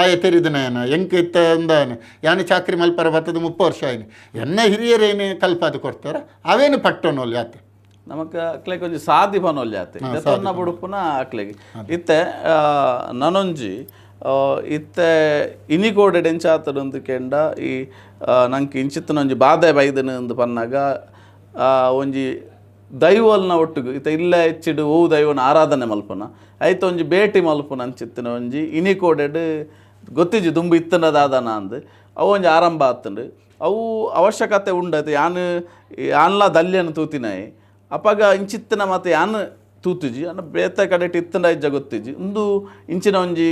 Speaker 2: ಆಯ ತೆರಿದನ ಎಂಕ್ ಇತ್ತ ಅಂದಾನೆ ಯಾನು ಚಾಕ್ರಿ ಮಲ್ಪರ ಬತ್ತದ 30 ವರ್ಷ ಆಯ್ನು ಎನ್ನ ಹಿರಿಯರೇನು ಕಲ್ಪಾದ ಕೊಡ್ತಾರ ಅವೇನು ಪಟ್ಟೊನೋಲ್ ಯಾತೆ.
Speaker 1: ನಮಕ್ ಅಕ್ಲೆಗ್ ಒಂಜಿ ಸಾದಿ ಪನೊಲ್ಲೆ ಆತೆ ದೆತೊನ್ನ ಬುಡುಪುನ ಅಕ್ಲೆಗ್ ಇತ್ತೆ ನನೊಂಜಿ ಇತ್ತೆ ಇನಿಕೋಡೆಡ್ ಎಂಚಾತಡ್ ಅಂದ್ ಕೆಂಡ ಈ ನಂಕ್ ಇಂಚಿತ್ತಿನ ಒಂಜಿ ಬಾಧೆ ಬೈದನ ಅಂದ್ ಪನ್ನಗ ಒಂಜಿ ದೈವಲ್ನ ಒಟ್ಟುಗು ಇತ್ತೆ ಇಲ್ಲ ಹೆಚ್ಚಿಡ್ ಓವು ದೈವನ ಆರಾಧನೆ ಮಲ್ಪುನ ಐತ ಒಂಜಿ ಭೇಟಿ ಮಲ್ಪುನ ಅಂಚಿತ್ತಿನ ಒಂಜಿ ಇನಿಕೋಡೆಡ್ ಗೊತ್ತಿಜ್ಜಿ ದುಂಬು ಇತ್ತನ ದಾದನ ಅಂದ್ ಅವು ಒಂಜಿ ಆರಂಭ ಆತುಂಡು ಅವು ಅವಶ್ಯಕತೆ ಉಂಡದು ಯಾನ್ ಯಾನ್ಲ ದಲ್ಯನ್ ತೂತಿನಾಯೆ ಅಪಗ ಇಂಚಿತ್ತಿನ ಮಾತ ಯಾನ್ ತೂತುಜಿ ಅನ್ನ ಬೇತೆ ಕಡೆಟ್ ಇತ್ತಂಡ ಇಜ್ಜ ಗೊತ್ತಿಜ್ಜಿ ಉಂದು ಇಂಚಿನ ಒಂಜಿ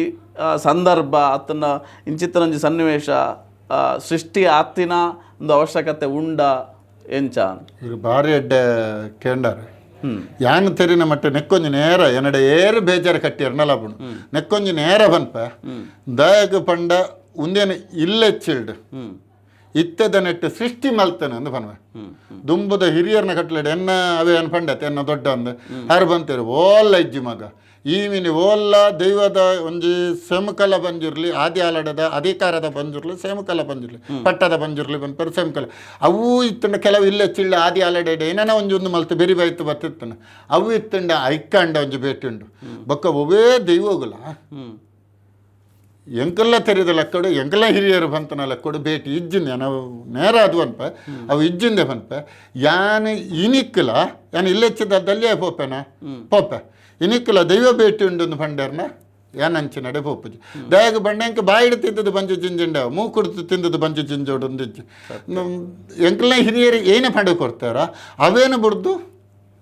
Speaker 1: ಸಂದರ್ಭ ಅತ್ತನ ಇಂಚಿತ್ತಿನ ಒಂಜಿ ಸನ್ನಿವೇಶ ಸೃಷ್ಟಿ ಆತಿನ ಒಂದು ಅವಶ್ಯಕತೆ ಉಂಡ ಎಂಚ.
Speaker 2: ಇರು ಭಾರಿ ಎಡ್ಡೆ ಕೇಂಡಾರ ಯಾನ್ ತೆರಿನ ಮಟ್ಟ ನೆಕ್ಕೊಂಜಿ ನೇರ ಎನ್ನಡ ಏರು ಬೇಜಾರು ಕಟ್ಟಿ ಎರ್ನಲಾಪುಂಡು ನೆಕ್ಕೊಂಜಿ ನೇರ ಪನ್ಪ ದಯಗ್ ಪಂಡ ಉಂದೇನು ಇಲ್ಲೆಚ್ಚಿಲ್ಡ್ ಇತ್ತೆದ ನೆಟ್ಟು ಸೃಷ್ಟಿ ಮಲ್ತನ ಅಂದ್ ಪನ್ವ ದುಂಬುದ ಹಿರಿಯರ್ನ ಕಟ್ಲೆಡ್ ಎನ್ನ ಅವೇ ಅನ್ ಪಂಡತೆ ಎನ್ನ ದೊಡ್ಡ ಅಂದ್ ಹರ್ ಬಂತೇರು ಓಲ್ಲ ಇಜ್ಜಿ ಮಗ ಈ ಮಿನಿ ಓಲ್ಲ ದೈವದ ಒಂಜಿ ಸೇಮಕಲ ಬಂಜುರ್ಲಿ ಆದಿ ಆಲಡದ ಅಧಿಕಾರದ ಬಂಜುರ್ಲಿ ಸೇಮಕಲ ಬಂಜುರ್ಲಿ ಪಟ್ಟದ ಬಂಜುರ್ಲಿ ಬಂದ್ಪರು ಸೇಮಕಲ ಅವು ಇತ್ತಂಡ ಕೆಲವು ಇಲ್ಲ ಚಿಳ್ಳ ಆದಿ ಆಲಡೆ ಏನಾನ ಒಂಜಿ ಒಂದು ಮಲ್ತು ಬೆರಿ ಬೈತು ಬತ್ತಿತ್ತನ ಅವು ಇತ್ತಂಡ ಐಕ್ಕಂಡ ಒಂಜಿ ಭೇಟಿ ಉಂಡು ಬೊಕ್ಕ ಒವೇ ದೈವಗುಲ ಎಂಕಲ್ಲ ತೆರೆದ ಲೆಕ್ಕಡು ಎಂಕಲ್ಲ ಹಿರಿಯರು ಬಂತನ ಲೆಕ್ಕಡು ಭೇಟಿ ಇಜ್ಜಿಂದೆ ನಾವು ನೇರ ಅದು ಅನ್ಪ ಅವು ಇಜ್ಜಿಂದೆ ಪನ್ಪ ಯಾನ್ ಇನಿಕ್ಕಲ ಯಾನ್ ಇಲ್ಲೆಚ್ಚಿದ ದಲ್ಲಿಯೇ ಪೋಪೆನ ಪೋಪೆ ಇನಿಕ್ಕಲ ದೈವ ಭೇಟಿ ಉಂಡು ಪಂಡರ್ನ ಯಾನ್ ಅಂಚೆ ನಡೆ ಪೋಪುಜಿ ದಯಗ ಬಂಡೆಂಕ ಬಾಯಿಡು ತಿಂದದ್ದು ಬಂಜು ಜಿಂಜಿಂಡ ಮೂಕುಡ್ದು ತಿಂದದ್ದು ಬಂಜು ಜಿಂಜೋಡು ಒಂದಿಜ್ಜಿ ಎಂಕಲ್ನ ಹಿರಿಯರು ಏನೇ ಪಂಡ ಕೊಡ್ತಾರ ಅವೇನು ಬುಡ್ದು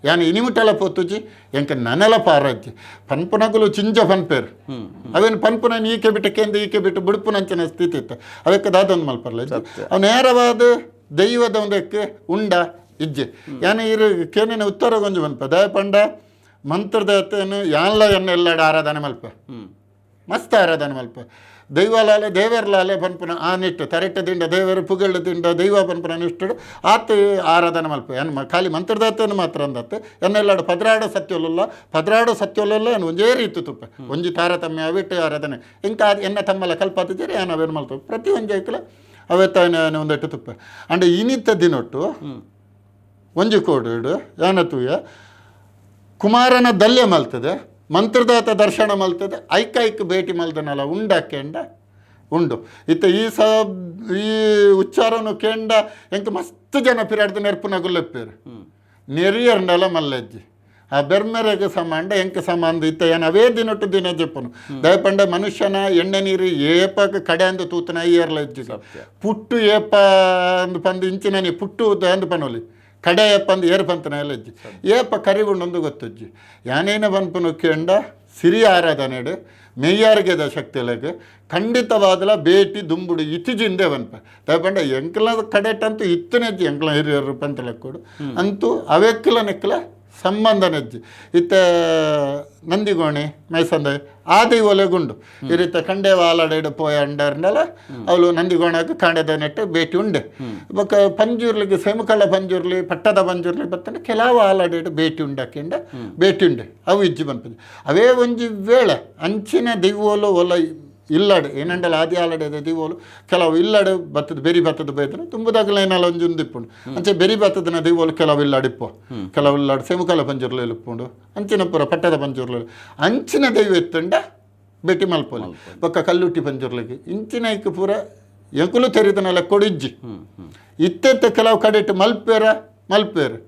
Speaker 2: ಯಾನ್ ಇನಿಮುಟ್ಟಲ ಪೋತುಜಿ ಎಂಕ ನನಲ ಪಾರಜ್ಜಿ ಪನ್ಪುನಗುಲು ಚಿಂಜ ಪನ್ಪೇರು ಅವೇನು ಪನ್ಪುನ ಈಕೆ ಬಿಟ್ಟು ಕೇಂದ್ರ ಈಕೆ ಬಿಟ್ಟು ಬುಡ್ಪುನಂಚಿನ ಸ್ಥಿತಿ ಇತ್ತು ಅವಕ್ಕೆ ದಾದೊಂದು ಮಲ್ಪರ್ಲ ಅವು ನೇರವಾದ ದೈವದ ಒಂದಕ್ಕೆ ಉಂಡ ಇಜ್ಜೆ ಯಾನ ಇರು ಕೇನಿನ ಉತ್ತರ ಗೊಂಜು ಪನ್ಪ ದಯ ಪಂಡ ಮಂತ್ರದೇವತೆಯನ್ನು ಯಾನ್ಲ ಎನ್ನೆಲ್ಲಾಡ ಆರಾಧನೆ ಮಲ್ಪ ಮಸ್ತ್ ಆರಾಧನೆ ಮಲ್ಪ ದೈವಲಾಲೆ ದೇವರ್ಲಾಲೆ ಪನ್ಪುನ ಆ ನಿಟ್ಟು ತರೆಟ್ಟ ದಿಂಡ ದೇವರು ಪುಗಳ್ಳ ದಿಂಡ ದೈವ ಪನ್ಪುನ ನಿಟ್ಟುಡು ಆತ ಆರಾಧನೆ ಮಲ್ಪ ಏನ್ ಖಾಲಿ ಮಂತ್ರದಾತನ ಮಾತ್ರ ಅಂದತ್ತು ಎನ್ನೆಲ್ಲಾಡು ಪದ್ರಾಡು ಸತ್ಯೊಲ್ಲ ಪದ್ರಾಡು ಸತ್ಯೊಲ್ಲ ಏನು ಒಂಜೇ ರೀತಿ ತುಪ್ಪ ಒಂಜಿ ತಾರತಮ್ಯ ಅವಿಟ್ಟು ಆರಾಧನೆ ಇಂಕ ಎನ್ನ ತಮ್ಮಲ ಕಲ್ಪಾತ ಜರಿ ಏನ ಅವೇನು ಮಲ್ತು ಪ್ರತಿ ಒಂಜಿ ಐಕ್ಲ ಅವೇ ತಾನೆ ಒಂದೆಟ್ಟು ತುಪ್ಪ ಅಂಡ್ ಇನಿತ್ತ ದಿನೊಟ್ಟು ಒಂಜಿ ಕೋಡು ಏನ ತೂಯ ಕುಮಾರನ ದಲ್ಯ ಮಲ್ತದೆ ಮಂತ್ರದಾತ ದರ್ಶನ ಮಲ್ತದೆ ಐಕ ಐಕ್ ಭೇಟಿ ಮಲ್ದನಲ್ಲ ಉಂಡ ಕೆಂಡ ಉಂಡು ಇತ್ತ ಈ ಸ ಈ ಉಚ್ಚಾರನು ಕೆಂಡ ಎಂಕ್ ಮಸ್ತ್ ಜನ ಪಿರಾಡ್ದು ನೆರ್ಪುನ ಗುಲ್ಲೆಪ್ಪೇರು ನೆರಿಯರ್ಂಡಲ ಮಲ್ಲಜ್ಜಿ ಆ ಬೆರ್ಮೆರೆಗೆ ಸಮಾಂಡ ಎಂಕ್ ಸಮಾಂದ ಇತ್ತ ಏನು ಅವೇ ದಿನೊಟ್ಟು ದಿನ ಜೆಪ್ಪನು ದಯಪಂಡ ಮನುಷ್ಯನ ಎಣ್ಣೆ ನೀರು ಏಪಕ್ಕೆ ಕಡೆ ಅಂದು ತೂತನ ಏರ್ಲ ಇಜ್ಜಿ ಪುಟ್ಟು ಏಪ ಅಂದು ಪಂದು ಇಂಚಿನ ನೀ ಪುಟ್ಟು ಅಂದು ಪನೋಲಿ ಕಡೆ ಏಪ ಅಂದು ಏರ್ ಪಂತನ ಎಲ್ಲ ಇಜ್ಜಿ ಏಪ ಕರಿಗುಂಡೊಂದು ಗೊತ್ತುಜ್ಜಿ ಯಾನೇನ ಪನ್ಪುನು ಕೆಂಡ ಸಿರಿ ಆರಾಧನೆಡು ಮೆಯ್ಯಾರ್ಗೆದ ಶಕ್ತಿಲಗ್ ಖಂಡಿತವಾದಲ ಭೇಟಿ ದುಂಬುಡು ಇತ್ತಿಜಿಂದೆ ಪನ್ಪ ದಯಪಂಡ ಎಂಕಲ ಕಡೆಟಂತೂ ಇತ್ತನೆಜ್ಜಿ ಎಂಕಲ ಹಿರಿಯರು ಪಂತಲಕ್ಕೋಡು ಅಂತೂ ಅವೆಕ್ಕಲ ನೆಕ್ಕಲ ಸಂಬಂಧ ನೆಜ್ಜಿ ಇತ್ತ ನಂದಿಗೋಣಿ ಮೈಸಂದ ಆ ದೈವೊಲೆ ಗುಂಡು ಈ ರೀತಿ ಕಂಡೆ ವಾಲಡೆಡು ಪೋಯ ಅಂಡರ್ನಲ ಅವಳು ನಂದಿಗೋಣಕ್ಕೆ ಕಾಂಡೆದ ನೆಟ್ಟು ಭೇಟಿ ಉಂಡೆ ಬೊಕ್ಕ ಪಂಜುರ್ಲಿಗೆ ಸೇಮಕಳ್ಳ ಪಂಜುರ್ಲಿ ಪಟ್ಟದ ಪಂಜುರ್ಲಿ ಬತ್ತಂಡ ಕೆಲವು ಆಲಡೆಡು ಭೇಟಿ ಉಂಡಕ್ಕಿಂಡ ಭೇಟಿ ಉಂಡೆ ಅವು ಇಜ್ಜಿ ಪನ್ಪುಜಿ ಅವೇ ಒಂಜಿ ವೇಳೆ ಅಂಚಿನ ದೈವೋಲು ಒಲ ಇಲ್ಲಡು ಏನಂಡಲ ಆದಿ ಆಲಡೆ ದೈವೋಲು ಕೆಲವು ಇಲ್ಲಡು ಬತ್ತದ ಬೆರಿ ಬತ್ತದ ಬೈದ್ರೆ ತುಂಬುದಾಗಲ ಏನಲ್ಲ ಒಂಜಿ ಉಂದಿಪ್ಪುಂಡು ಅಂಚೆ ಬೆರಿ ಬತ್ತದನ ದೈವೋಲು ಕೆಲವು ಇಲ್ಲಡಿಪ್ಪು ಕೆಲವು ಇಲ್ಲಾಡು ಸೇಮುಕಲ ಪಂಜುರ್ಲು ಇಪ್ಪುಂಡು ಅಂಚಿನ ಪೂರ ಪಟ್ಟದ ಪಂಜುರ್ಲು ಅಂಚಿನ ದೈವ ಎತ್ತುಂಡ ಭೇಟಿ ಮಲ್ಪೊಲಿ ಬೊಕ್ಕ ಕಲ್ಲುಟ್ಟಿ ಪಂಜುರ್ಲಿಗೆ ಇಂಚಿನ ಐಕ್ ಪೂರ ಎಂಕುಲು ತೆರಿದನಲ್ಲ ಕೊಡಿಜ್ಜಿ ಇತ್ತೆತ್ತ ಕೆಲವು ಕಡೆಟ್ ಮಲ್ಪೇರ ಮಲ್ಪೇರು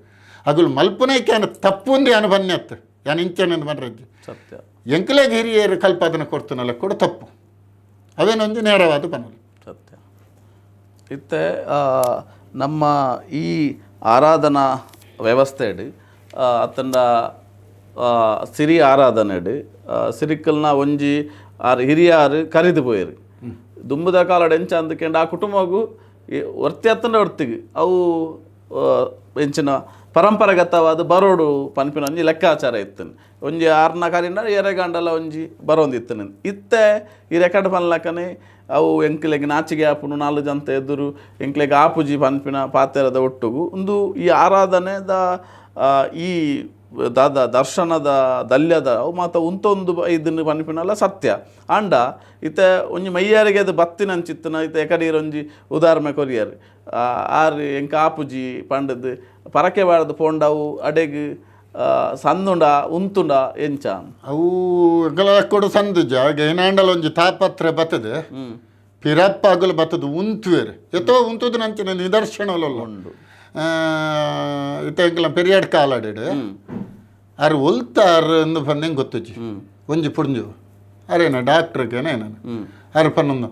Speaker 2: ಅಗುಲು ಮಲ್ಪುನೈಕೆ ಅನ ತಪ್ಪುಂದು ಯಾನು ಬನ್ಯತ್ತು ಯಾನು ಇಂಚೆನಂದು ಬನ್ರಜ್ಜಿ
Speaker 1: ಸತ್ಯ.
Speaker 2: ಎಂಕುಲೇಗ್ ಹಿರಿಯರು ಕಲ್ಪಾದನ ಕೊಡ್ತನಲ್ಲ ಕೂಡ ತಪ್ಪು ಅವೇನೊಂದು ನೇರವಾದ ಪನೋಲಿ.
Speaker 1: ಸತ್ಯ. ಇತ್ತೆ ನಮ್ಮ ಈ ಆರಾಧನಾ ವ್ಯವಸ್ಥೆಡ್ ಅತ್ತಂಡ ಸಿರಿ ಆರಾಧನೆಡ್ ಸಿರಿಕಲ್ನ ಒಂಜಿ ಆರ್ ಹಿರಿಯಾರು ಕರಿದು ಪೋಯೆರ್ ದುಂಬುದ ಕಾಲಡ್ ಎಂಚ ಅಂದ್ಕೆಂಡ ಆ ಕುಟುಂಬಗು ಒರ್ತಿ ಅತ್ತಂಡ ಒರ್ತಿಗ್ ಅವು ಎಂಚಿನ ಪರಂಪರಾಗತವಾದ ಬರೋಡು ಪನ್ಪಿನ ಒಂಜಿ ಲೆಕ್ಕಾಚಾರ ಇತ್ತು. ಒಂಜಿ ಆರ್ನ ಕರಿಂಡ ಎರೆಗಂಡಲ ಒಂಜಿ ಬರೋಂದಿತ್ತು. ಇತ್ತೆ ಈ ರೆಕಾರ್ಡ್ ಪನ್ಲಕನೆ ಅವು ಎಂಕ್ಲೆಗ್ ನಾಚಿಗೆ ಆಪುನು, ನಾಲ್ ಜಂತ ಎದುರು ಎಂಕ್ಲೆಗ್ ಆಪುಜಿ ಪನ್ಪಿನ ಪಾತೆರದ ಒಟ್ಟುಗು ಉಂದು ಈ ಆರಾಧನೆದ ಈ ದಾದ ದರ್ಶನದ ದಲ್ಯದ ಅವು ಮಾತ ಉಂತೊಂದು ಇದನ್ನು ಪನ್ಪಿನಲ್ಲ ಸತ್ಯ. ಆಂಡ ಇತ್ತೆ ಒಂಜಿ ಮೈಯಾರಿಗೆ ಅದು ಬತ್ತಿನಂಚಿತ್ತನ ಇತ್ತೆ ಎಕಡೀರ್ ಒಂಜಿ ಉದಾಹರಣೆ ಕೊರಿಯರ್ ಆರ್ ಎಂಕ ಆಪುಜಿ ಪಂಡದು ಪರಕೆ ಬಾರದು ಪೋಂಡವು ಅಡೆಗ್ ಸಂದುಂಡ ಉಂತುಂಡ ಎಂಚ?
Speaker 2: ಅವು ಎಂಕಲ ಕೊಡು ಸಂದುಜ ಏನಾಂಡಲ ಒಂಜಿ ತಾಪತ್ರೆ ಬತ್ತದೆ, ಪಿರಪ್ಪ ಅಗಲು ಬತ್ತದು ಉಂತುವೆರ್ ಎತ್ತೋ ಉಂತುದು ನಂಚಿನ ನಿದರ್ಶನಲಲ್ಲ
Speaker 1: ಉಂಡು.
Speaker 2: ಇತ್ತೆ ಎಂಕಲ ಪೆರಿಯಾಡ್ ಕಾಲಾಡಿಡ್ ಆರ್ ಒಲ್ತಾರ್ ಅಂದ್ ಪಂದ್ ಗೊತ್ತುಜಿ. ಒಂಜಿ ಪುಂಜು ಅರೇನ ಡಾಕ್ಟ್ರಿಗೆ ಏನ ಆರ್ ಪನ್ನೊಂದು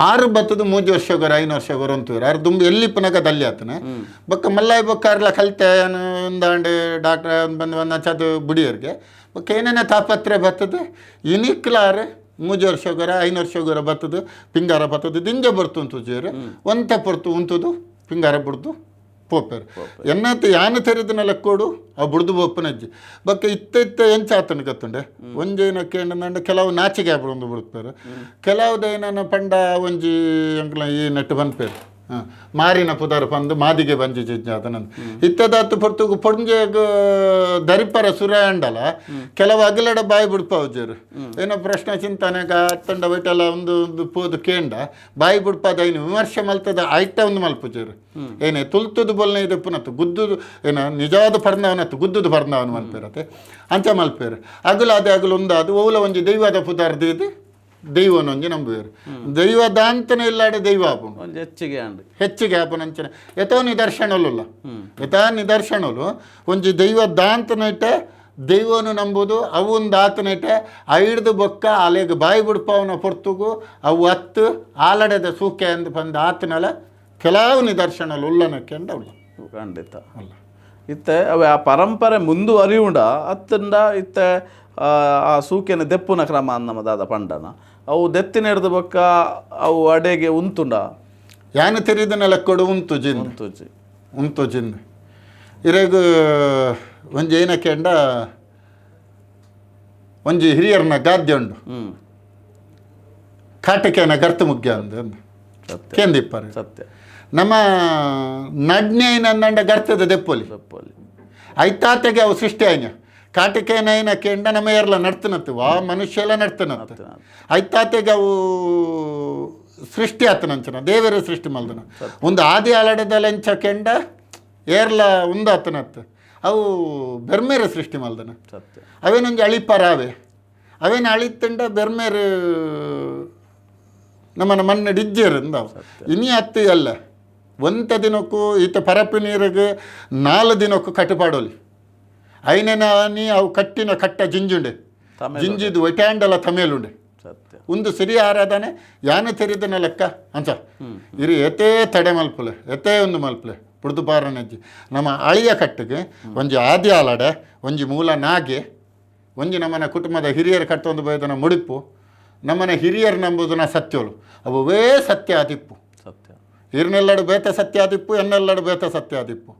Speaker 2: ಆರು ಬತ್ತದು 3 ವರ್ಷಗೊರ 5 ವರ್ಷಗೊರ ಉಂತುವೆರ್. ಆರ್ ದುಂಬು ಎಲ್ಲಿ ಪುನಗ ದಲ್ಯ ಆತನ ಬೊಕ್ಕ ಮಲ್ಲಾಯಿ ಬೊಕ್ಕ ಆರ್ಲ ಕಲ್ತೆ ಒಂದಾಂಡ್ ಡಾಕ್ಟ್ರ್ ಬಂದು ಬಂದು ಚದು ಬುಡಿಯರ್ಗೆ ಬೊಕ್ಕ ಏನೇನ ತಾಪತ್ರೆ ಬತ್ತದು ಇನಿಕ್ಲಾರ್ 3 ವರ್ಷಗೊರ 5 ವರ್ಷಗೊರ ಬತ್ತದು ಪಿಂಗಾರ ಬತ್ತದು ದಿಂಜ ಬರ್ತು ಉಂತುಜೇರು ಒಂತೆ ಪೊರ್ತು ಉಂತುದು ಪಿಂಗಾರ ಬುಡ್ದು ಪೋಪೆರ್. ಎನ್ನತ್ ಯಾನ ತೆರೆದಿನ ಲೆಕ್ಕೋಡು ಆ ಬುಡ್ದು ಪೋಪನಜ್ಜಿ. ಬೊಕ್ಕ ಇತ್ತ ಇತ್ತ ಎಂಚ ಆತನ ಗೊತ್ತುಂಡೆ ಒಂಜೇನ ಕೇಂದ್ರ ಕೆಲವು ನಾಚಿಗೆ ಒಂದು ಬಿಡ್ತಾರೆ, ಕೆಲವುದೇನ ಪಂಡ ಒಂಜಿ ಎಂಕ್ಲ ಈ ನೆಟ್ಟು ಪನ್ಪೇರು ಮಾರಿನ ಪುದರ್ ಪಂದು ಮಾದಿಗೆ ಬಂಜಿ ಜಿಜ್ಜಾತನ ಇತ್ತದಾತು ಪೊರ್ತುಗು ಪೊಂಜೆಗ್ ದರಿಪರ ಸುರ ಅಂಡಲ ಕೆಲವು ಅಗಲಡ ಬಾಯಿ ಬಿಡ್ಪಾವುಜರು. ಏನೋ ಪ್ರಶ್ನೆ ಚಿಂತನೆಗ ಅತ್ತಂಡ ವೈಟಲ ಒಂದು ಒಂದು ಪೋದು ಕೇಂಡ ಬಾಯಿ ಬಿಡ್ಪಾದ ಐನು ವಿಮರ್ಶೆ ಮಲ್ತದ ಐಟ ಒಂದು ಮಲ್ಪುಜರು. ಏನೇ ತುಲ್ತುದು ಬೊಲ್ನೆ ಇದು ಪುನತ್ತು ಗುದ್ದುದು ಏನ ನಿಜವಾದ ಪರ್ಣವನತ್ತು ಗುದ್ದುದು ಪರ್ಣವನ ಮಲ್ಪೇರತೆ ಅಂಚ ಮಲ್ಪೇರು. ಅಗಲ ಅದೇ ಅಗಲು ಒಂದಾದು ಓಲ ಒಂಜಿ ದೈವದ ಪುದರ್ದು ಇದು ದೈವನೊಂಜಿ ನಂಬುವೇರು ದೈವದಾಂತನ ಇಲ್ಲಾಡೆ ದೈವ ಆಪುಂಡು
Speaker 1: ಒಂಜಿ ಹೆಚ್ಚಿಗೆ ಆಂಡ್
Speaker 2: ಹೆಚ್ಚಿಗೆ ಆಪುನಂಚಿನ ಯಥೋ ನಿದರ್ಶನಲುಲ್ಲ ಯಥಾ ನಿದರ್ಶನಲು ಒಂಜಿ ದೈವ ದಾಂತನೈಟೆ ದೈವನು ನಂಬುದು ಅವು ಒಂದು ಆತನೈಟೆ ಐಡ್ದು ಬೊಕ್ಕ ಅಲೆಗ್ ಬಾಯಿ ಬಿಡ್ಪಾವನ ಪೊರ್ತುಗು ಅವು ಅತ್ತು ಆಲಡೆದ ಸೂಕೆ ಅಂದ್ ಬಂದು ಆತನಲ ಕೆಲವು ನಿದರ್ಶನಲು ಉಲ್ಲನಕ್ಕೆ ಉಲ್ಲ.
Speaker 1: ಖಂಡಿತ
Speaker 2: ಅಲ್ಲ
Speaker 1: ಇತ್ತೆ ಅವೆ ಆ ಪರಂಪರೆ ಮುಂದುವರಿಯುಂಡ ಅತ್ತಂಡ ಇತ್ತೆ ಆ ಸೂಕೆನ ದೆಪ್ಪುನ ಕ್ರಮ ನಮ್ಮ ದಾದ ಪಂಡನ ಅವು ದೆತ್ತಿನ ಹಿಡ್ದು ಬೊಕ್ಕ ಅವು ಅಡೆಗೆ ಉಂತುಂಡ?
Speaker 2: ಯಾನ ತೆರಿದನ ಲೆಕ್ಕೊಡು ಉಂತು ಜಿಂದ್
Speaker 1: ಉಂತುಜಿ.
Speaker 2: ಉಂತು ಜಿಂದ್ ಇರೆಗ್ ಒಂಜಿ ಏನಕ್ಕೆಂಡ ಒಂಜಿ ಹಿರಿಯರ್ನ ಗಾದ್ಯ ಉಂಡು. ಕಾಟಕೇನ ಗರ್ತು ಮುಗ್ಯ ಅಂದ್ ಅಂದ್.
Speaker 1: ಸತ್ಯ.
Speaker 2: ಕೇಂದಿಪ್ಪರು
Speaker 1: ಸತ್ಯ.
Speaker 2: ನಮ್ಮ ನಡ್ನೆ ನಂಡ ಗರ್ತದ ದೆಪ್ಪೊಲಿ
Speaker 1: ದೆಪ್ಪೊಲಿ.
Speaker 2: ಐತಾತೆಗೆ ಅವು ಸೃಷ್ಟಿ ಆಯ್ನ ಕಾಟಿಕೇನ ಕೆಂಡ ನಮ್ಮ ಏರ್ಲ ನಡ್ತನತ್ತು ವಾ ಮನುಷ್ಯ ಎಲ್ಲ ನಡ್ತನತ್ತು ಐತಾತೆಗೆ ಅವು ಸೃಷ್ಟಿ ಆತನಂಚನ ದೇವರ ಸೃಷ್ಟಿ ಮಲ್ದನ ಒಂದು ಆದಿ ಆಲಡದಲೆಂಚ ಕೆಂಡ ಏರ್ಲ ಉಂದಾತನತ್ತು ಅವು ಬೆರ್ಮೇರೆ ಸೃಷ್ಟಿ ಮಲ್ದನ.
Speaker 1: ಸತ್ಯ.
Speaker 2: ಅವೇನೊಂಜಿ ಅಳಿಪರಾವೆ ಅವೇನು ಅಳಿತಂಡ ಬೆರ್ಮೇರು ನಮ್ಮನ ಮಣ್ಣು ಡಿಜ್ಜೇರು ಅಂದವು ಇನಿ ಅತ್ತು ಅಲ್ಲ ಒಂತ ದಿನಕ್ಕೂ ಈತ ಪರಪು ನೀರಿಗೆ 4 ದಿನಕ್ಕೂ ಕಟ್ಟುಪಾಡೋಲಿ ಐನೇನ ನೀ ಅವು ಕಟ್ಟಿನ ಕಟ್ಟ ಜಿಂಜುಂಡೆ ಜಿಂಜಿದು ಒಟ್ಯಾಂಡಲ ತಮೇಲುಂಡೆ.
Speaker 1: ಸತ್ಯ.
Speaker 2: ಒಂದು ಸಿರಿ ಆರಾಧನೆ ಯಾನ ತೆರಿದನ ಲೆಕ್ಕ ಅಂಚ ಇರು ಎತೇ ತಡೆ ಮಲ್ಪುಲೆ ಎತೇ ಒಂದು ಮಲ್ಪುಲೆ ಪುಡ್ದು ಪಾರನಜ್ಜಿ ನಮ್ಮ ಅಳಿಯ ಕಟ್ಟಿಗೆ ಒಂಜಿ ಆದಿ ಆಲಡೆ ಒಂಜಿ ಮೂಲ ನಾಗೆ ಒಂಜಿ ನಮ್ಮನ ಕುಟುಂಬದ ಹಿರಿಯರು ಕಟ್ಟೊಂದು ಬೈದನ ಮುಡಿಪು ನಮ್ಮನೆ ಹಿರಿಯರು ನಂಬುದನ ಸತ್ಯೋಲು ಅವೇ ಸತ್ಯ ಆದಿಪ್ಪು.
Speaker 1: ಸತ್ಯ.
Speaker 2: ಹಿರಿನೆಲ್ಲಡು ಬೇತೆ ಸತ್ಯ ಆದಿಪ್ಪು ಎನ್ನೆಲ್ಲಡು ಬೇತೆ ಸತ್ಯ ಆದಿಪ್ಪು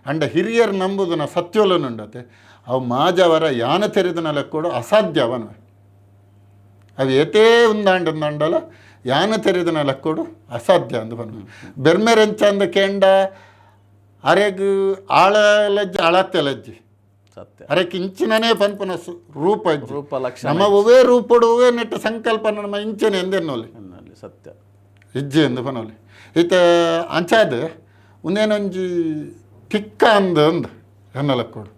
Speaker 2: ಅಂಡ ಹಿರಿಯರು ನಂಬುದನ ಸತ್ಯೋಲನುಂಡತೆ ಅವು ಮಾಜವರ ಯಾನ ತೆರೆದನ ಲೆಕ್ಕೋಡು ಅಸಾಧ್ಯ ಅವನು ಅವು ಏತೇ ಉಂದಾಂಡ ಉಂದಾಂಡಲ ಯಾನ ತೆರೆದನ ಲೆಕ್ಕೋಡು ಅಸಾಧ್ಯ ಅಂದು ಬನ್ನು ಬೆರ್ಮೆರೆಂಚ ಅಂದ ಕೇಂಡ ಅರೆಗ್ ಆಳಲಜ್ಜಿ ಅಳತ್ತೆ ಲಜ್ಜಿ.
Speaker 1: ಸತ್ಯ.
Speaker 2: ಅರೆ ಕಿಂಚಿನನೇ ಪನ್ಪುನ ರೂಪ ಇಜ್ಜಿ.
Speaker 1: ರೂಪ ಲಕ್ಷಣ.
Speaker 2: ನಮ್ಮ ಒವೇ ರೂಪಡುವೇ ನೆಟ್ಟ ಸಂಕಲ್ಪ ನಮ್ಮ ಇಂಚನೆ ಎಂದೆನ್ನೋಲಿ
Speaker 1: ಎನ್ನಲ್ಲಿ ಸತ್ಯ.
Speaker 2: ಇಜ್ಜೆ ಎಂದು ಪನೋಲಿ ಈತ ಅಂಚಾದ ಒಂದೇನೊಂಜಿ ತಿಕ್ಕ ಅಂದ ಅಂದ್ ಎನ್ನಲ ಕೊಡು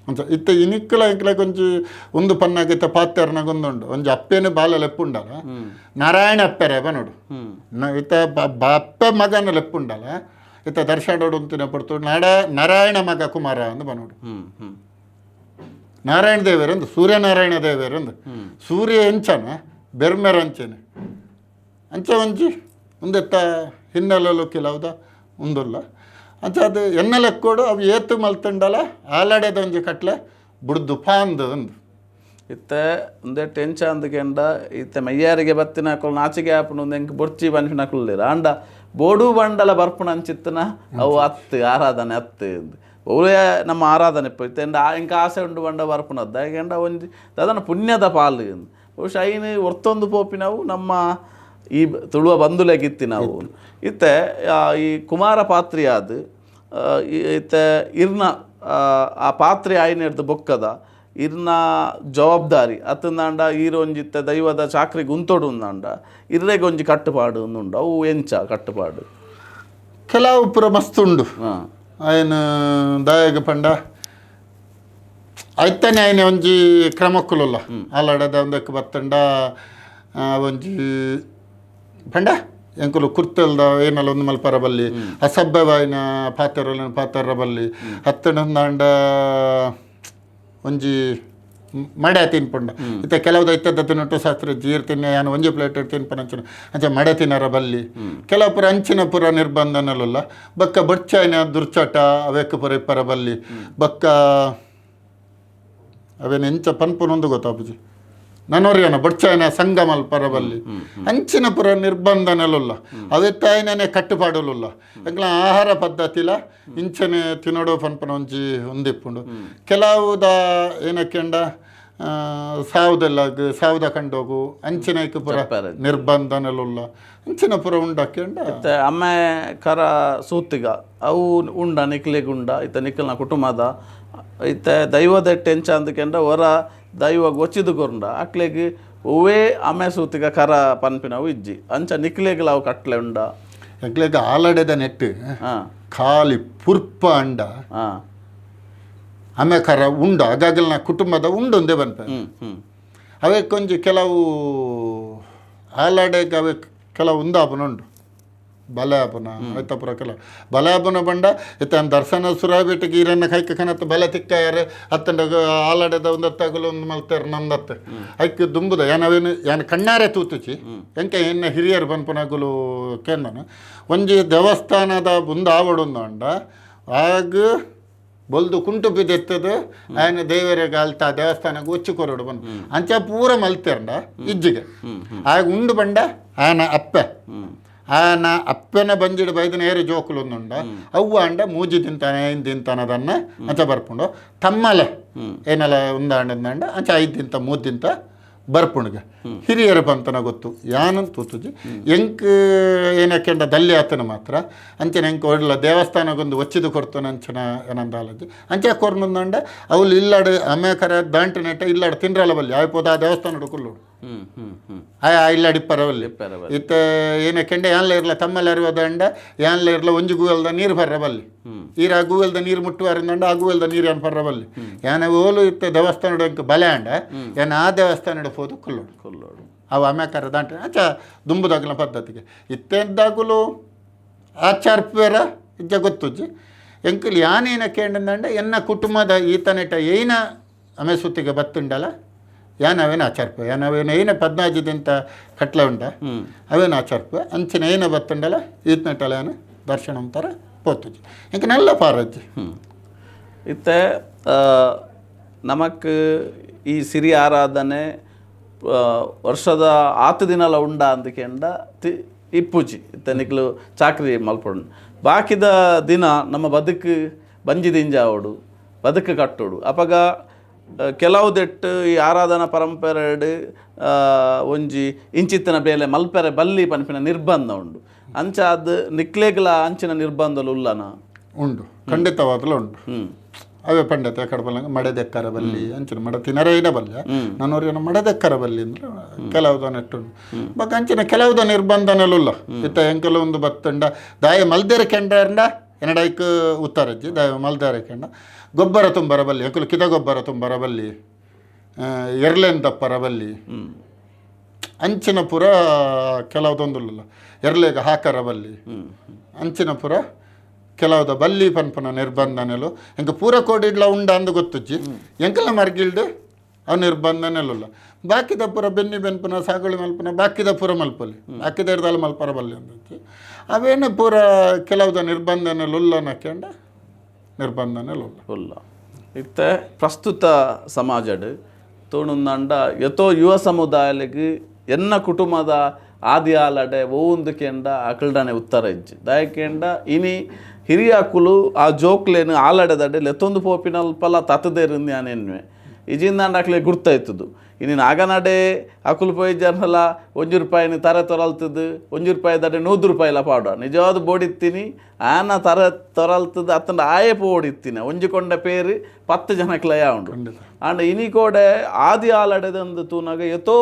Speaker 2: ಅಂಚ ಇತ್ತ ಇನಿಕ್ಕಲ ಇಂಕ್ಲ ಒಂಜಿ ಒಂದು ಪನ್ನಾಗ ಇತ್ತ ಪಾತೆರ್ನಾಗ ಒಂದುಂಡು ಒಂಜಿ ಅಪ್ಪೇನು ಬಾಲ ಲೆಪ್ಪುಂಡಲ ನಾರಾಯಣ ಅಪ್ಪೆರೆ ಬನೋಡು ಇತ್ತ ಅಪ್ಪೆ ಮಗನ ಲೆಪ್ಪುಂಡಲ ಇತ್ತ ದರ್ಶನೋಡು ಅಂತಿನ ಪಡ್ತು ನಾರಾಯಣ ಮಗ ಕುಮಾರ ಅಂದ್ ಬನೋಡು.
Speaker 1: ಹ್ಮ್ ಹ್ಮ್
Speaker 2: ನಾರಾಯಣ ದೇವರಂದು ಸೂರ್ಯನಾರಾಯಣ ದೇವರಂದು ಸೂರ್ಯ ಎಂಚನ ಬೆರ್ಮೆರ ಅಂಚನೆ ಅಂಚ ಒಂಜಿ ಒಂದೆತ್ತ ಹಿನ್ನೆಲೆಲು ಕೆಲವುದ ಉಂದುಲ್ಲ ಅಂಚ ಅದು ಎಣ್ಣೆ ಲೆಕ್ಕೋಡು ಅವು ಏತು ಮಲ್ತುಂಡಲ ಆಲಡೆದ ಒಂಜಿ ಕಟ್ಲೆ ಬುಡ್ದು ಪಾಂದು ಅಂದು.
Speaker 1: ಇತ್ತೆ ಒಂದೇ ಟೆನ್ಷನ್ ಅಂದ್ಕೆಂಡ ಇತ್ತೆ ಮಯ್ಯಾರಿಗೆ ಬತ್ತಿನ ಅಕುಲು ನಾಚಿಗೆ ಆಪುಂಡು ಒಂದು ಎಂಕ್ ಬೊರ್ಚಿ ಪನ್ಪಿನ ಅಕುಲು ಉಲ್ಲೆರ್. ಆಂಡ ಬೋಡು ಬಂಡಲ ಬರ್ಪುನ ಅಂಚಿತ್ತನ ಅವು ಅತ್ತು ಆರಾಧನೆ ಅತ್ತು ಒವ್ವೇ ನಮ್ಮ ಆರಾಧನೆ ಇತ್ತೆ ಎಂಕ ಆಸೆ ಉಂಡು ಬಂಡ ಬರ್ಪುನದ್ದು ದಾಯೆಗಂಡ ಒಂಜಿ ದಾದನ ಪುಣ್ಯದ ಪಾಲು ಇಂದ್. ಬಹುಶಃ ಐನ್ ಒರ್ತೊಂದು ಪೋಪಿನವು ನಮ್ಮ ಈ ತುಳುವ ಬಂಧುಲೆಗಿತ್ತಿ ನಾವು ಇತ್ತೆ ಈ ಕುಮಾರ ಪಾತ್ರಿಯಾದ್ ಇತ್ತೆ ಇರ್ನ ಆ ಪಾತ್ರೆ ಆಯ್ನೆಡ್ದು ಬೊಕ್ಕದ ಇರ್ನ ಜವಾಬ್ದಾರಿ ಅತ್ತಂದಾಂಡ ಈರೊಂಜಿತ್ತ ದೈವದ ಚಾಕ್ರಿ ಗುಂತೊಡು ಉಂದಾಂಡ ಇರ್ರೆಗ್ ಒಂಜಿ ಕಟ್ಟುಪಾಡು ಉಂಡು ಅವು ಎಂಚ ಕಟ್ಟುಪಾಡು
Speaker 2: ಕೆಲವು ಪೂರ ಮಸ್ತ್ ಉಂಡು. ಆಯ್ನ ದಾಯಗ ಪಂಡ ಐತಾನೆ ಆಯ್ನೆ ಒಂಜಿ ಕ್ರಮಕ್ಕುಲುಲ್ಲ ಆಲಡದ ಒಂದಕ್ಕೆ ಬತ್ತಂಡ ಒಂಜಿ ಪಂಡ ಎಂಕುಲು ಕುರ್ತಲ್ದ ಏನಲ್ಲ ಒಂದು ಮಲ್ಪರ ಬಲ್ಲಿ ಅಸಭ್ಯವಾಯಿನ ಪಾತೆರೊಲಿನ ಪಾತೆರ ಬಲ್ಲಿ ಹತ್ತಣಂದಾಂಡ ಒಂಜಿ ಮಡೆ ತಿನ್ಪುಂಡ ಇತ್ತೆ ಕೆಲವ್ದು ಇತ್ತದ ತಿನ್ನುಟ್ಟು ಶಾಸ್ತ್ರ ಜೀರ್ ತಿನ್ನೆ ಯಾನು ಒಂಜಿ ಪ್ಲೇಟ್ ತಿನ್ಪನ ಅಂಚಿನ ಅಂಚ ಮಡೆ ತಿನ್ನರ ಬಲ್ಲಿ ಕೆಲವು ಪುರ ಅಂಚಿನ ಪುರ ನಿರ್ಬಂಧನಲುಲ್ಲ ಬಕ್ಕ ಬೊಡ್ಚಾಯಿನ ದುರ್ಚಟ ಅವೆಕ್ ಪುರ ಇಪ್ಪರ ಬಲ್ಲಿ ಬಕ್ಕ ಅವೇನು ಎಂಚ ಪನ್ಪುನೊಂದು ಗೊತ್ತಾಪುಜಿ ನನೊರಿಯನ ಬೊಡ್ಚಾಯಿನ ಸಂಘ ಮಲ್ಪರ ಬಲ್ಲಿ ಅಂಚಿನ ಪುರ ನಿರ್ಬಂಧನಲುಲ್ಲ ಅವೆತ್ತಾಯಿನೇ ಕಟ್ಟುಪಾಡಲುಲ್ಲ ಎಂಕ್ಲ ಆಹಾರ ಪದ್ಧತಿಲ ಇಂಚನೆ ತಿನ್ನೋಡು ಪನ್ಪನ ಒಂಜಿ ಒಂದಿಪ್ಪುಂಡು ಕೆಲವುದ ಏನಕ್ಕೆಂಡ ಸಾವುದೆಲ್ಲ ಸಾವುದ ಕಂಡೋಗು ಅಂಚಿನ ಐಕ್ ಪುರ
Speaker 1: ಜಪ್ಪಾರೆ.
Speaker 2: ನಿರ್ಬಂಧನಲುಲ್ಲ ಅಂಚಿನ ಪುರ ಉಂಡಕ್ಕೆಂಡ.
Speaker 1: ಇತ್ತೆ ಅಮ್ಮೆ ಕರ ಸೂತಿಗ ಅವು ಉಂಡ ನಿಕ್ಲೆಗ್ ಉಂಡ ಇತ್ತೆ ನಿಕ್ಕಲ್ನ ಕುಟುಂಬದ ಇತ್ತೆ ದೈವದ ಎಂಚ ಅಂದಕೆಂಡ ಹೊರ ದೈವ ಗೊಚ್ಚಿದು ಕೊರುಂಡ ಅಕ್ಲೆಗ್ ಒವ್ವೇ ಅಮ್ಮೆ ಸೂತಿಗ ಕರ ಪನ್ಪಿನವು ಇಜ್ಜಿ ಅಂಚ ನಿಕ್ಲೆಗ್ಲ ಅವು ಕಟ್ಲೆ ಉಂಡ.
Speaker 2: ಎಂಕ್ಲೆಗ್ ಆಲಡೆದ ನೆಟ್ಟು ಖಾಲಿ ಪುರ್ಪ ಅಂಡ ಆಮೆ ಕರ ಉಂಡು ಅಗಾಗಲ್ನ ಕುಟುಂಬದ ಉಂಡು ಒಂದೇ ಬನ್ಪ
Speaker 1: ಹ್ಮ್ ಹ್ಮ್
Speaker 2: ಅವೇ ಕೊಂಚ ಕೆಲವು ಆಲಡೆಗೆ ಅವೇ ಕೆಲವು ಉಂದಾಪನ ಉಂಡು ಬಲೆ ಆಪನ ಆಯ್ತಪುರ ಕೆಲವು ಬಲೆ ಆಪನ ಬಂಡ ಇತ್ತ ದರ್ಶನ ಸುರಾಬಿಟ್ಟಿಗೆ ಈರನ್ನ ಕೈಕ ಕನತ್ತ ಬಲೆ ತಿಕ್ಕಾಯರೆ ಅತ್ತಂಡ ಆಲಡೆದ ಒಂದತ್ತಾಗಲು ಒಂದು ಮಲ್ತಾರ ನಂದತ್ತ ಐಕ್ ದುಂಬುದ ಯಾನವೇನು ಯಾನ್ ಕಣ್ಣಾರೆ ತೂತುಚಿ ಎಂಕ ಎನ್ನ ಹಿರಿಯರು ಪನ್ಪನಗುಲು ಕೇಂದನ ಒಂಜಿ ದೇವಸ್ಥಾನದ ಬುಂದ ಆವಡೊಂದು ಅಂಡ ಆಗ ಬೊಲ್ದು ಕುಂಟು ಬಿದ್ದೆತ್ತದು ఆయన ದೇವರಿಗೆ ಅಲ್ತ ದೇವಸ್ಥಾನಕ್ಕೆ ಒಚ್ಚು ಕೊರಡು ಬಂದು ಅಂಚ ಪೂರ ಮಲ್ತೆರಂಡ ಇಜ್ಜಿಗೆ ಆಗ ಉಂಡು ಬಂಡ ಆನ ಅಪ್ಪೆ ಆನ ಅಪ್ಪನ ಬಂಜಿಡು ಬೈದನ ಏರು ಜೋಕುಲು ಒಂದುಂಡ ಅವ್ವ ಅಂಡ ಮೂಜಿ ತಿಂತಾನೆ ಐದು ತಿಂತಾನದನ್ನ ಅಂಚ ಬರ್ಪುಂಡು ತಮ್ಮಲೆ ಏನಲ್ಲ ಉಂದಾಂಡ ಉಂದಾಂಡ ಅಂಚ ಐದು ತಿಂತ ಮೂರು ತಿಂತ ಬರ್ಪುಂಡುಗೆ ಹಿರಿಯರ ಪಂತನ ಗೊತ್ತು ಯಾನಂತ ತೂತುಜಿ ಎಂಕ್ ಏನಕ್ಕೆಂಡ ದಲ್ಯ ಆತನ ಮಾತ್ರ ಅಂಚನೆ ಎಂಕ್ ಒಳ್ಳ ದೇವಸ್ಥಾನಕ್ಕೊಂದು ಒಚ್ಚಿದು ಕೊರ್ತನ ಅಂಚನ ಏನಂದಾಲಜಿ ಅಂಚೆ ಕೊರ್ನಂದಂಡ ಅವ್ಲು ಇಲ್ಲಾಡು ಅಮೇಕರ ದಾಂಟು ನೆಟ್ಟ ಇಲ್ಲಾಡು ತಿನ್ರಲ್ಲ ಬಲ್ಲಿ ಆಯ್ಪೋದ ಆ ದೇವಸ್ಥಾನ ಕುಲ್ಲುಡು
Speaker 1: ಹ್ಮ್ ಹ್ಮ್ ಹ್ಮ್
Speaker 2: ಆಯ್ ಇಲ್ಲಾಡಿ ಪರವಲ್ಲಿ
Speaker 1: ಇಪ್ಪರವಲ್ಲಿ.
Speaker 2: ಇತ್ತ ಏನಕ್ಕೆಂಡ ಯಾನ್ಲ ಇರ್ಲ ತಮ್ಮಲ್ಲ ಅರಿವದಂಡ ಯಾನ್ಲ ಇರ್ಲ ಒಂಜಿ ಗೂಗಲ್ದ ನೀರು ಬರ್ರ ಬಲ್ಲಿ ಈರ ಆ ಗೂಗಲ್ದ ನೀರು ಮುಟ್ಟುವಾರಿಂದಂಡ ಆ ಗೂಗಲ್ದ ನೀರು ಯಾನ್ ಬರ್ರ ಬಲ್ಲಿ ಯಾನ ಓಲು ಇತ್ತ ದೇವಸ್ಥಾನದ ಎಂಕ್ ಬಲೆ ಅಂಡ ಯಾನ ಆ ದೇವಸ್ಥಾನದ ಪೋದು ಕುಲ್ಲುಡು
Speaker 1: ಕೊಲ್ಲೋಡು
Speaker 2: ಅವು ಅಮೇಕರ ದಾಂಟ ಅಂಚ ದುಂಬುದಾಗಲ ಪದ್ಧತಿಗೆ ಇತ್ತೆದ್ದಾಗಲೂ ಆಚಾರ್ಪೇರ ಇಜ್ಜ ಗೊತ್ತುಜ್ಜಿ ಎಂಕುಲು ಯಾನೇನ ಕೇಂಡಂದಂಡ ಎನ್ನ ಕುಟುಂಬದ ಈತನೆಟ ಏನ ಅಮೆ ಸುತ್ತಿಗೆ ಬತ್ತುಂಡಲ ಯಾನ್ ಅವೇನ ಆಚಾರ್ಪ ಯಾನ್ ಅವೇನ ಏನ ಪದ್ನಾಜಿದಿಂತ ಕಟ್ಲೆ ಉಂಡ ಅವೇನ ಆಚಾರ್ಪ ಅಂಚಿನ ಏನ ಬತ್ತುಂಡಲ ಈತನೆಟಲ ಯಾನ ದರ್ಶನ ಅಂತಾರ ಪೋತುಜಿ ಎಂಕ ನಲ್ಲ ಪಾರಜ್ಜಿ.
Speaker 1: ಇತ್ತೆ ನಮಕ್ ಈ ಸಿರಿ ಆರಾಧನೆ ವರ್ಷದ ಆತು ದಿನಲ ಉಂಡ ಅಂದಕೆಂಡ ತಿ ಇಪ್ಪುಜಿ ಇತ್ತೆ ನಿಕ್ಲು ಚಾಕ್ರಿ ಮಲ್ಪೊಂಡು ಬಾಕಿದ ದಿನ ನಮ್ಮ ಬದುಕು ಬಂಜಿ ದಿಂಜಾವಡು ಬದುಕು ಕಟ್ಟೋಡು ಅಪಗ ಕೆಲವು ದೆಟ್ಟು ಈ ಆರಾಧನಾ ಪರಂಪರೆಡ್ ಒಂಜಿ ಇಂಚಿತ್ತಿನ ಬೇಲೆ ಮಲ್ಪೆರೆ ಬಲ್ಲಿ ಪನ್ಪಿನ ನಿರ್ಬಂಧ ಉಂಡು ಅಂಚ ಅದು ನಿಕ್ಲೆಗ್ಲ ಅಂಚಿನ ನಿರ್ಬಂಧಲು ಉಲ್ಲನ?
Speaker 2: ಉಂಡು, ಖಂಡಿತವಾಗ್ಲೂ ಉಂಡು. ಅವೇ ಪಂಡತೆ ಕಡೆ ಬಲ್ಲಂಗ ಮಡೆದೆಕ್ಕರ ಬಲ್ಲಿ ಅಂಚಿನ ಮಡ ತಿನರೇನ ಬಲ್ಯ ನಾನೂರಿನ ಮಡೆದೆಕ್ಕರ ಬಲ್ಲಿ ಅಂದ್ರೆ ಕೆಲವುದ ನೆಟ್ಟುಂಡು ಬೊಕ್ಕ ಅಂಚಿನ ಕೆಲವುದ ನಿರ್ಬಂಧನೆಲುಲ್ಲ ಇತ್ತ ಎಂಕಲ ಒಂದು ಬತ್ತಂಡ ದಾಯ ಮಲ್ದೇರ ಕೆಂಡಂಡ ಎನಡೈಕ್ ಉತ್ತರಜ್ಜಿ ದಾಯ ಮಲ್ದೇರ ಕೆಂಡ ಗೊಬ್ಬರ ತುಂಬರ ಬಲ್ಲಿ ಎಂಕಲು ಕಿದ ಗೊಬ್ಬರ ತುಂಬರ ಬಲ್ಲಿ ಎರ್ಲೆನ್ ದಪ್ಪರ ಬಲ್ಲಿ ಅಂಚಿನ ಪುರ ಕೆಲವುದೊಂದುಲ್ಲ ಎರ್ಲೆಗ ಹಾಕರ ಬಲ್ಲಿ ಅಂಚಿನ ಪುರ ಕೆಲವುದ ಬಲ್ಲಿ ಪನ್ಪನ ನಿರ್ಬಂಧನೆಲು ಎಂಕ ಪೂರ ಕೋಡಿಡ್ಲ ಉಂಡ ಅಂದು ಗೊತ್ತುಜ್ಜಿ ಎಂಕಲ ಮರ್ಗಿಲ್ಡು ಅವು ನಿರ್ಬಂಧನೆಲುಲ್ಲ ಬಾಕಿದ ಪೂರ ಬೆನ್ನಿ ಬೆನ್ಪುನ ಸಾಗುಳಿ ಮಲ್ಪುನ ಬಾಕಿದ ಪೂರ ಮಲ್ಪಲಿ ಬಾಕಿದ ಹಿಡ್ದಲ್ಲ ಮಲ್ಪರ ಬಲ್ಲಿ ಅಂದಜ್ಜಿ ಅವೇನು ಪೂರ ಕೆಲವುದ ನಿರ್ಬಂಧನೆಲುಲ್ಲ ನಕ್ಕೆಂಡ ನಿರ್ಬಂಧನೆಲುಲ್ಲ.
Speaker 1: ಉಲ್ಲ. ಇತ್ತೆ ಪ್ರಸ್ತುತ ಸಮಾಜಡ್ ತೋಣುಂದಂಡ ಯಥೋ ಯುವ ಸಮುದಾಯಲಿಗೆ ಎನ್ನ ಕುಟುಂಬದ ಆದಿ ಆಲಡೆ ಒವೊಂದು ಕೆಂಡ ಅಕಲ್ಡನೆ ಉತ್ತರ ಇಜ್ಜಿ ದಾಯಕೆಂಡ ಇನಿ ಹಿರಿಯಾಕುಲು ಆ ಜೋಕ್ಲೇನು ಆಲಡೆದಡೆ ಲೆತ್ತೊಂದು ಪೋಪಿನಲ್ಪಲ ತತ್ತದೇರಿಂದ ಯಾನೆನ್ನುವೆ ಇಜಿಂದಾಂಡ ಅಕ್ಲೆ ಗುರ್ತಾಯ್ತದು. ಇನಿ ನಾಗನಡೆ ಅಕುಲು ಪೋಯಿ ಜನಲ ಒಂಜಿ ರೂಪಾಯಿನ ತರೆ ತೊರಲ್ತದು, ಒಂಜಿ ರೂಪಾಯಿ ದಡೆ 100 ರೂಪಾಯಿಲ ಪಾಡ ನಿಜವಾದ ಬೋಡಿತ್ತೀನಿ ಆನ ತರೆ ತೊರಲ್ತದು ಅತ್ತಂಡ ಆಯೆ ಪೋಡಿತ್ತೀನಿ ಒಂಜಿ ಕೊಂಡ ಪೇರು 10 ಜನಕ್ಲಯ ಉಂಡು. ಆಂಡ ಇನಿ ಕೋಡೆ ಆದಿ ಆಲಡೆದಂದು ತೂನಾಗ ಎತೋ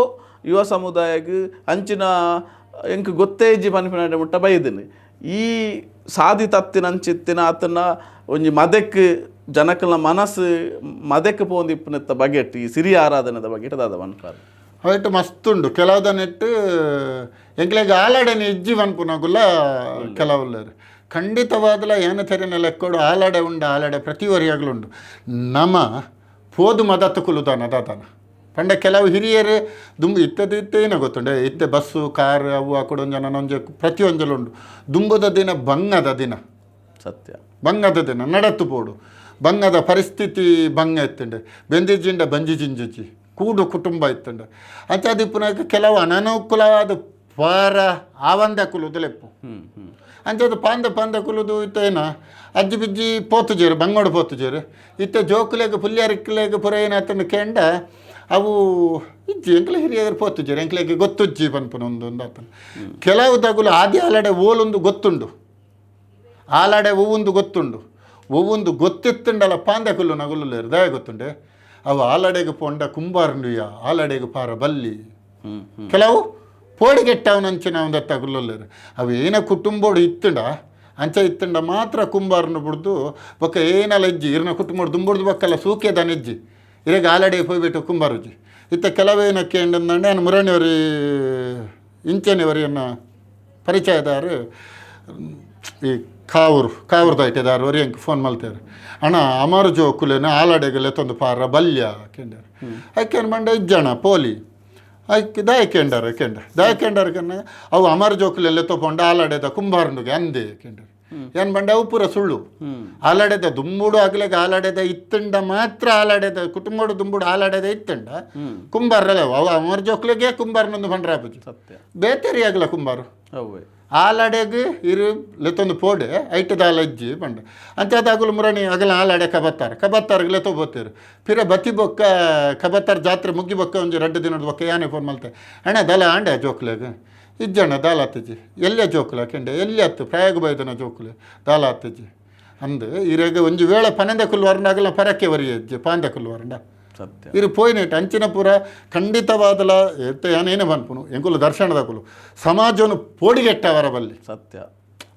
Speaker 1: ಯುವ ಸಮುದಾಯಕ್ಕೆ ಅಂಚಿನ ಎಂಕ್ ಗೊತ್ತೇ ಇಜ್ಜಿ ಪನ್ಪಿನ ಮುಟ್ಟ ಬೈದಿನಿ. ಈ ಸಾದಿ ತತ್ತಿನ ಅಂಚಿತ್ತಿನ ಆತನ ಒಂಜಿ ಮದೆಕ್ ಜನಕಲ ಮನಸ್ಸು ಮದೆಕ್ ಪೋಂದಿಪ್ಪುನೆತ್ತ ಬಗೆಟ್ ಈ ಸಿರಿ ಆರಾಧನೆದ ಬಗೆಟ್ ದಾದ ಪನ್ಪಾರು.
Speaker 2: ಅವಿಟ್ಟು ಮಸ್ತ್ ಉಂಡು ಕೆಲವುದನ್ನಿಟ್ಟು ಎಂಕ್ಲೆಗ್ ಆಲಡೆನ ಇಜ್ಜಿ ಪನ್ಪುನಗುಲ ಕೆಲವುಲ್ಲರು ಖಂಡಿತವಾದಲ ಏನ ತೆರಿನ ಲೆಕ್ಕೋಡು ಆಲಡೆ ಉಂಡು, ಆಲಡೆ ಪ್ರತಿ ಒರಿಯಾಗ್ಲುಂಡು. ನಮ ಪೋದು ಮದತ್ತು ಕುಲುದಾನ ದಾದಾನ ಪಂಡ ಕೆಲವು ಹಿರಿಯರು ದುಂಬು ಇತ್ತದ ಇತ್ತೇನ ಗೊತ್ತುಂಡೆ, ಇತ್ತೆ ಬಸ್ಸು ಕಾರ್ ಅವು ಅಕಡೊಂಜ ನನೊಂಜ ಪ್ರತಿಯೊಂಜಲು ಉಂಡು. ದುಂಬುದ ದಿನ ಬಂಗದ ದಿನ,
Speaker 1: ಸತ್ಯ
Speaker 2: ಬಂಗದ ದಿನ ನಡತ್ತು ಪೋಡು, ಬಂಗದ ಪರಿಸ್ಥಿತಿ ಬಂಗ ಇತ್ತುಂಡೆ, ಬೆಂದಿಜಿಂಡ ಬಂಜಿ ಜಿಂಜಿಜಿ ಕೂಡು ಕುಟುಂಬ ಇತ್ತುಂಡೆ. ಅಂಚಾದಿಪ್ಪುನಾಗ ಕೆಲವು ಅನನುಕೂಲವಾದ ಪಾರ ಆವಂದ ಕುಲುದು ಲೆಪ್ಪು ಅಂಚದು ಪಾಂದ ಪಾಂದ ಕುಲುದು ಇತ್ತೇನ ಅಜ್ಜಿ ಬಿಜ್ಜಿ ಪೋತುಜೇರು ಬಂಗೋಡು ಪೋತುಜೇರು ಇತ್ತೆ ಜೋಕುಲೆಗ್ ಪುಲ್ಯಾರಿಕ್ಲೆಗ್ ಪುರ ಏನಾತಂಡು ಕೆಂಡ ಅವು ಇಜ್ಜಿ ಎಂಕ್ಲೆ ಹಿರಿಯರು ಪೋತುಜೇರು ಎಂಕ್ಲೆಗ್ ಗೊತ್ತುಜ್ಜಿ ಪನ್ಪುನ ಒಂದು ಒಂದು ಆತನ. ಕೆಲವು ತಗುಲು ಆದಿ ಆಲಡೆ ಓಲೊಂದು ಗೊತ್ತುಂಡು, ಆಲಡೆ ಒವ್ವೊಂದು ಗೊತ್ತುಂಡು, ಒವ್ವೊಂದು ಗೊತ್ತಿತ್ತುಂಡಲ ಪಾಂದೆ ಕುಲ್ಲು ನಗುಲು ದಯ ಗೊತ್ತುಂಡೆ. ಅವು ಆಲಡೆಗೆ ಪೊಂಡ ಕುಂಬಾರಂಡುಯ ಆಲಡೆಗೆ ಪಾರ ಬಲ್ಲಿ ಕೆಲವು ಪೋಡಿಗೆಟ್ಟವನಂಚಿನ ಒಂದು ತಗುಲಲ್ಲೇರು. ಅವು ಏನ ಕುಟುಂಬೋಡು ಇತ್ತುಂಡ ಅಂಚ ಇತ್ತುಂಡ ಮಾತ್ರ ಕುಂಬಾರನ್ನು ಬಿಡ್ದು ಬೊಕ್ಕ ಏನಲ್ಲ ಇಜ್ಜಿ ಇರ್ನ ಕುಟುಂಬೋಡು ದುಂಬುಡ್ದು ಬೊಕ್ಕಲ್ಲ ಸೂಕೆದಾನ ಇಜ್ಜಿ ಇರೆಗೆ ಆಲಡೆ ಹೋಗ್ಬಿಟ್ಟು ಕುಂಬಾರುಜಿ ಇತ್ತ ಕೆಲವೇನಕ್ಕೆ ಎಂದಂದ್ರೆ ನಾನು ಮುರಣಿಯವರಿ ಇಂಚನೆವರಿಯನ್ನು ಪರಿಚಯದಾರು ಈ ಕಾವೂರು ಕಾವೂರ್ದ ಇಟ್ಟಿದಾರು ವರಿ ಅಂಕ್ ಫೋನ್ ಮಲ್ತೇರು ಅಣ್ಣ ಅಮರ ಜೋಕುಲೇನ ಆಲಡೆಗಲೆ ತಂದು ಪಾರ ಬಲ್ಯ ಕೆಂಡಾರ ಐಕೇನು ಮಂಡ ಇಜ್ಜಣ ಪೋಲಿ ಐಕ್ ದಾಯ ಕೆಂಡಾರ ಕೆಂಡ ದಾಯ ಕೆಂಡಾರ ಕೆನ್ನ ಅವು ಅಮರ ಜೋಕುಲೆಲ್ಲ ತೊಗೊಂಡು ಆಲಡೆದ ಕುಂಬಾರನುಗೆ ಅಂದೆ ಕೆಂಡಾರ ಏನ್ ಬಂಡ ಅವು ಪೂರ ಸುಳ್ಳು. ಆಲಡೆದ ದುಂಬುಡು ಆಗ್ಲೆಗ ಆಲಡೆದ ಇತ್ತಂಡ ಮಾತ್ರ ಆಲಡೆದ ಕುಟುಂಬಡು ದುಂಬುಡು ಆಲಡೆದ ಇತ್ತಂಡ ಕುಂಬಾರಲ್ಲ ಅವು ಅಮರ ಜೋಕ್ಲೆಗೆ ಕುಂಬಾರನೊಂದು ಬಂಡ್ರಾಪುಜಿ
Speaker 1: ಸತ್ಯ
Speaker 2: ಬೇತರಿ ಆಗಲ ಕುಂಬಾರು
Speaker 1: ಅವ್ವೆ
Speaker 2: ಆಲಡೆಗ್ ಇರು ಲೆತ್ತೊಂದು ಪೋಡೆ ಐಟದ ಅಜ್ಜಿ ಪಂಡ ಅಂಚಾದಾಗುಲು ಮುರಣಿ ಅಗಲ ಆಲಡೆ ಕಬತ್ತಾರ ಕಬತ್ತಾರ್ಗೆ ಲೆತ್ತೊ ಬೋತೇರು ಪಿರ ಬತ್ತಿ ಬೊಕ್ಕ ಕಬತ್ತಾರ ಜಾತ್ರೆ ಮುಗ್ಗಿ ಬೊಕ್ಕ ಒಂಜಿ ರಡ್ಡು ದಿನದ ಬೊಕ್ಕ ಯಾನೆ ಫೋನ್ ಮಲ್ತೆ ಅಣ್ಣ ದಲ ಆಂಡೆ ಜೋಕ್ಲೆಗ್ ಇಜ್ಜಣ್ಣ ದಾಲ ಆತಜ್ಜಿ ಎಲ್ಲೇ ಜೋಕುಲ ಕೆಂಡೆ ಎಲ್ಲಿ ಅತ್ತು ಪ್ರಯಾಗ ಬೈದನ ಜೋಕುಲೆ ದಾಲ ಆತಜ್ಜಿ ಅಂದು ಇರೆಗ್ ಒಂಜಿ ವೇಳೆ ಪನೆಂದ ಕುಲ್ವಾರಂಡ ಅಗಲ ಪರಕ್ಕೆ ವರಿ ಅಜ್ಜಿ ಪಾಂದೆ ಕುಲ್ವಾರಂಡ
Speaker 1: ಸತ್ಯ
Speaker 2: ಇರು ಪೋಯಿನೇಟ್ ಅಂಚಿನ ಪೂರ ಖಂಡಿತವಾದಲ ಎತ್ತ ಏನೇನು ಪನ್ಪುನು ಎಂಕುಲು ದರ್ಶನದಕುಲು ಸಮಾಜವನ್ನು ಪೋಡಿಗೆಟ್ಟವರ ಬಲ್ಲಿ
Speaker 1: ಸತ್ಯ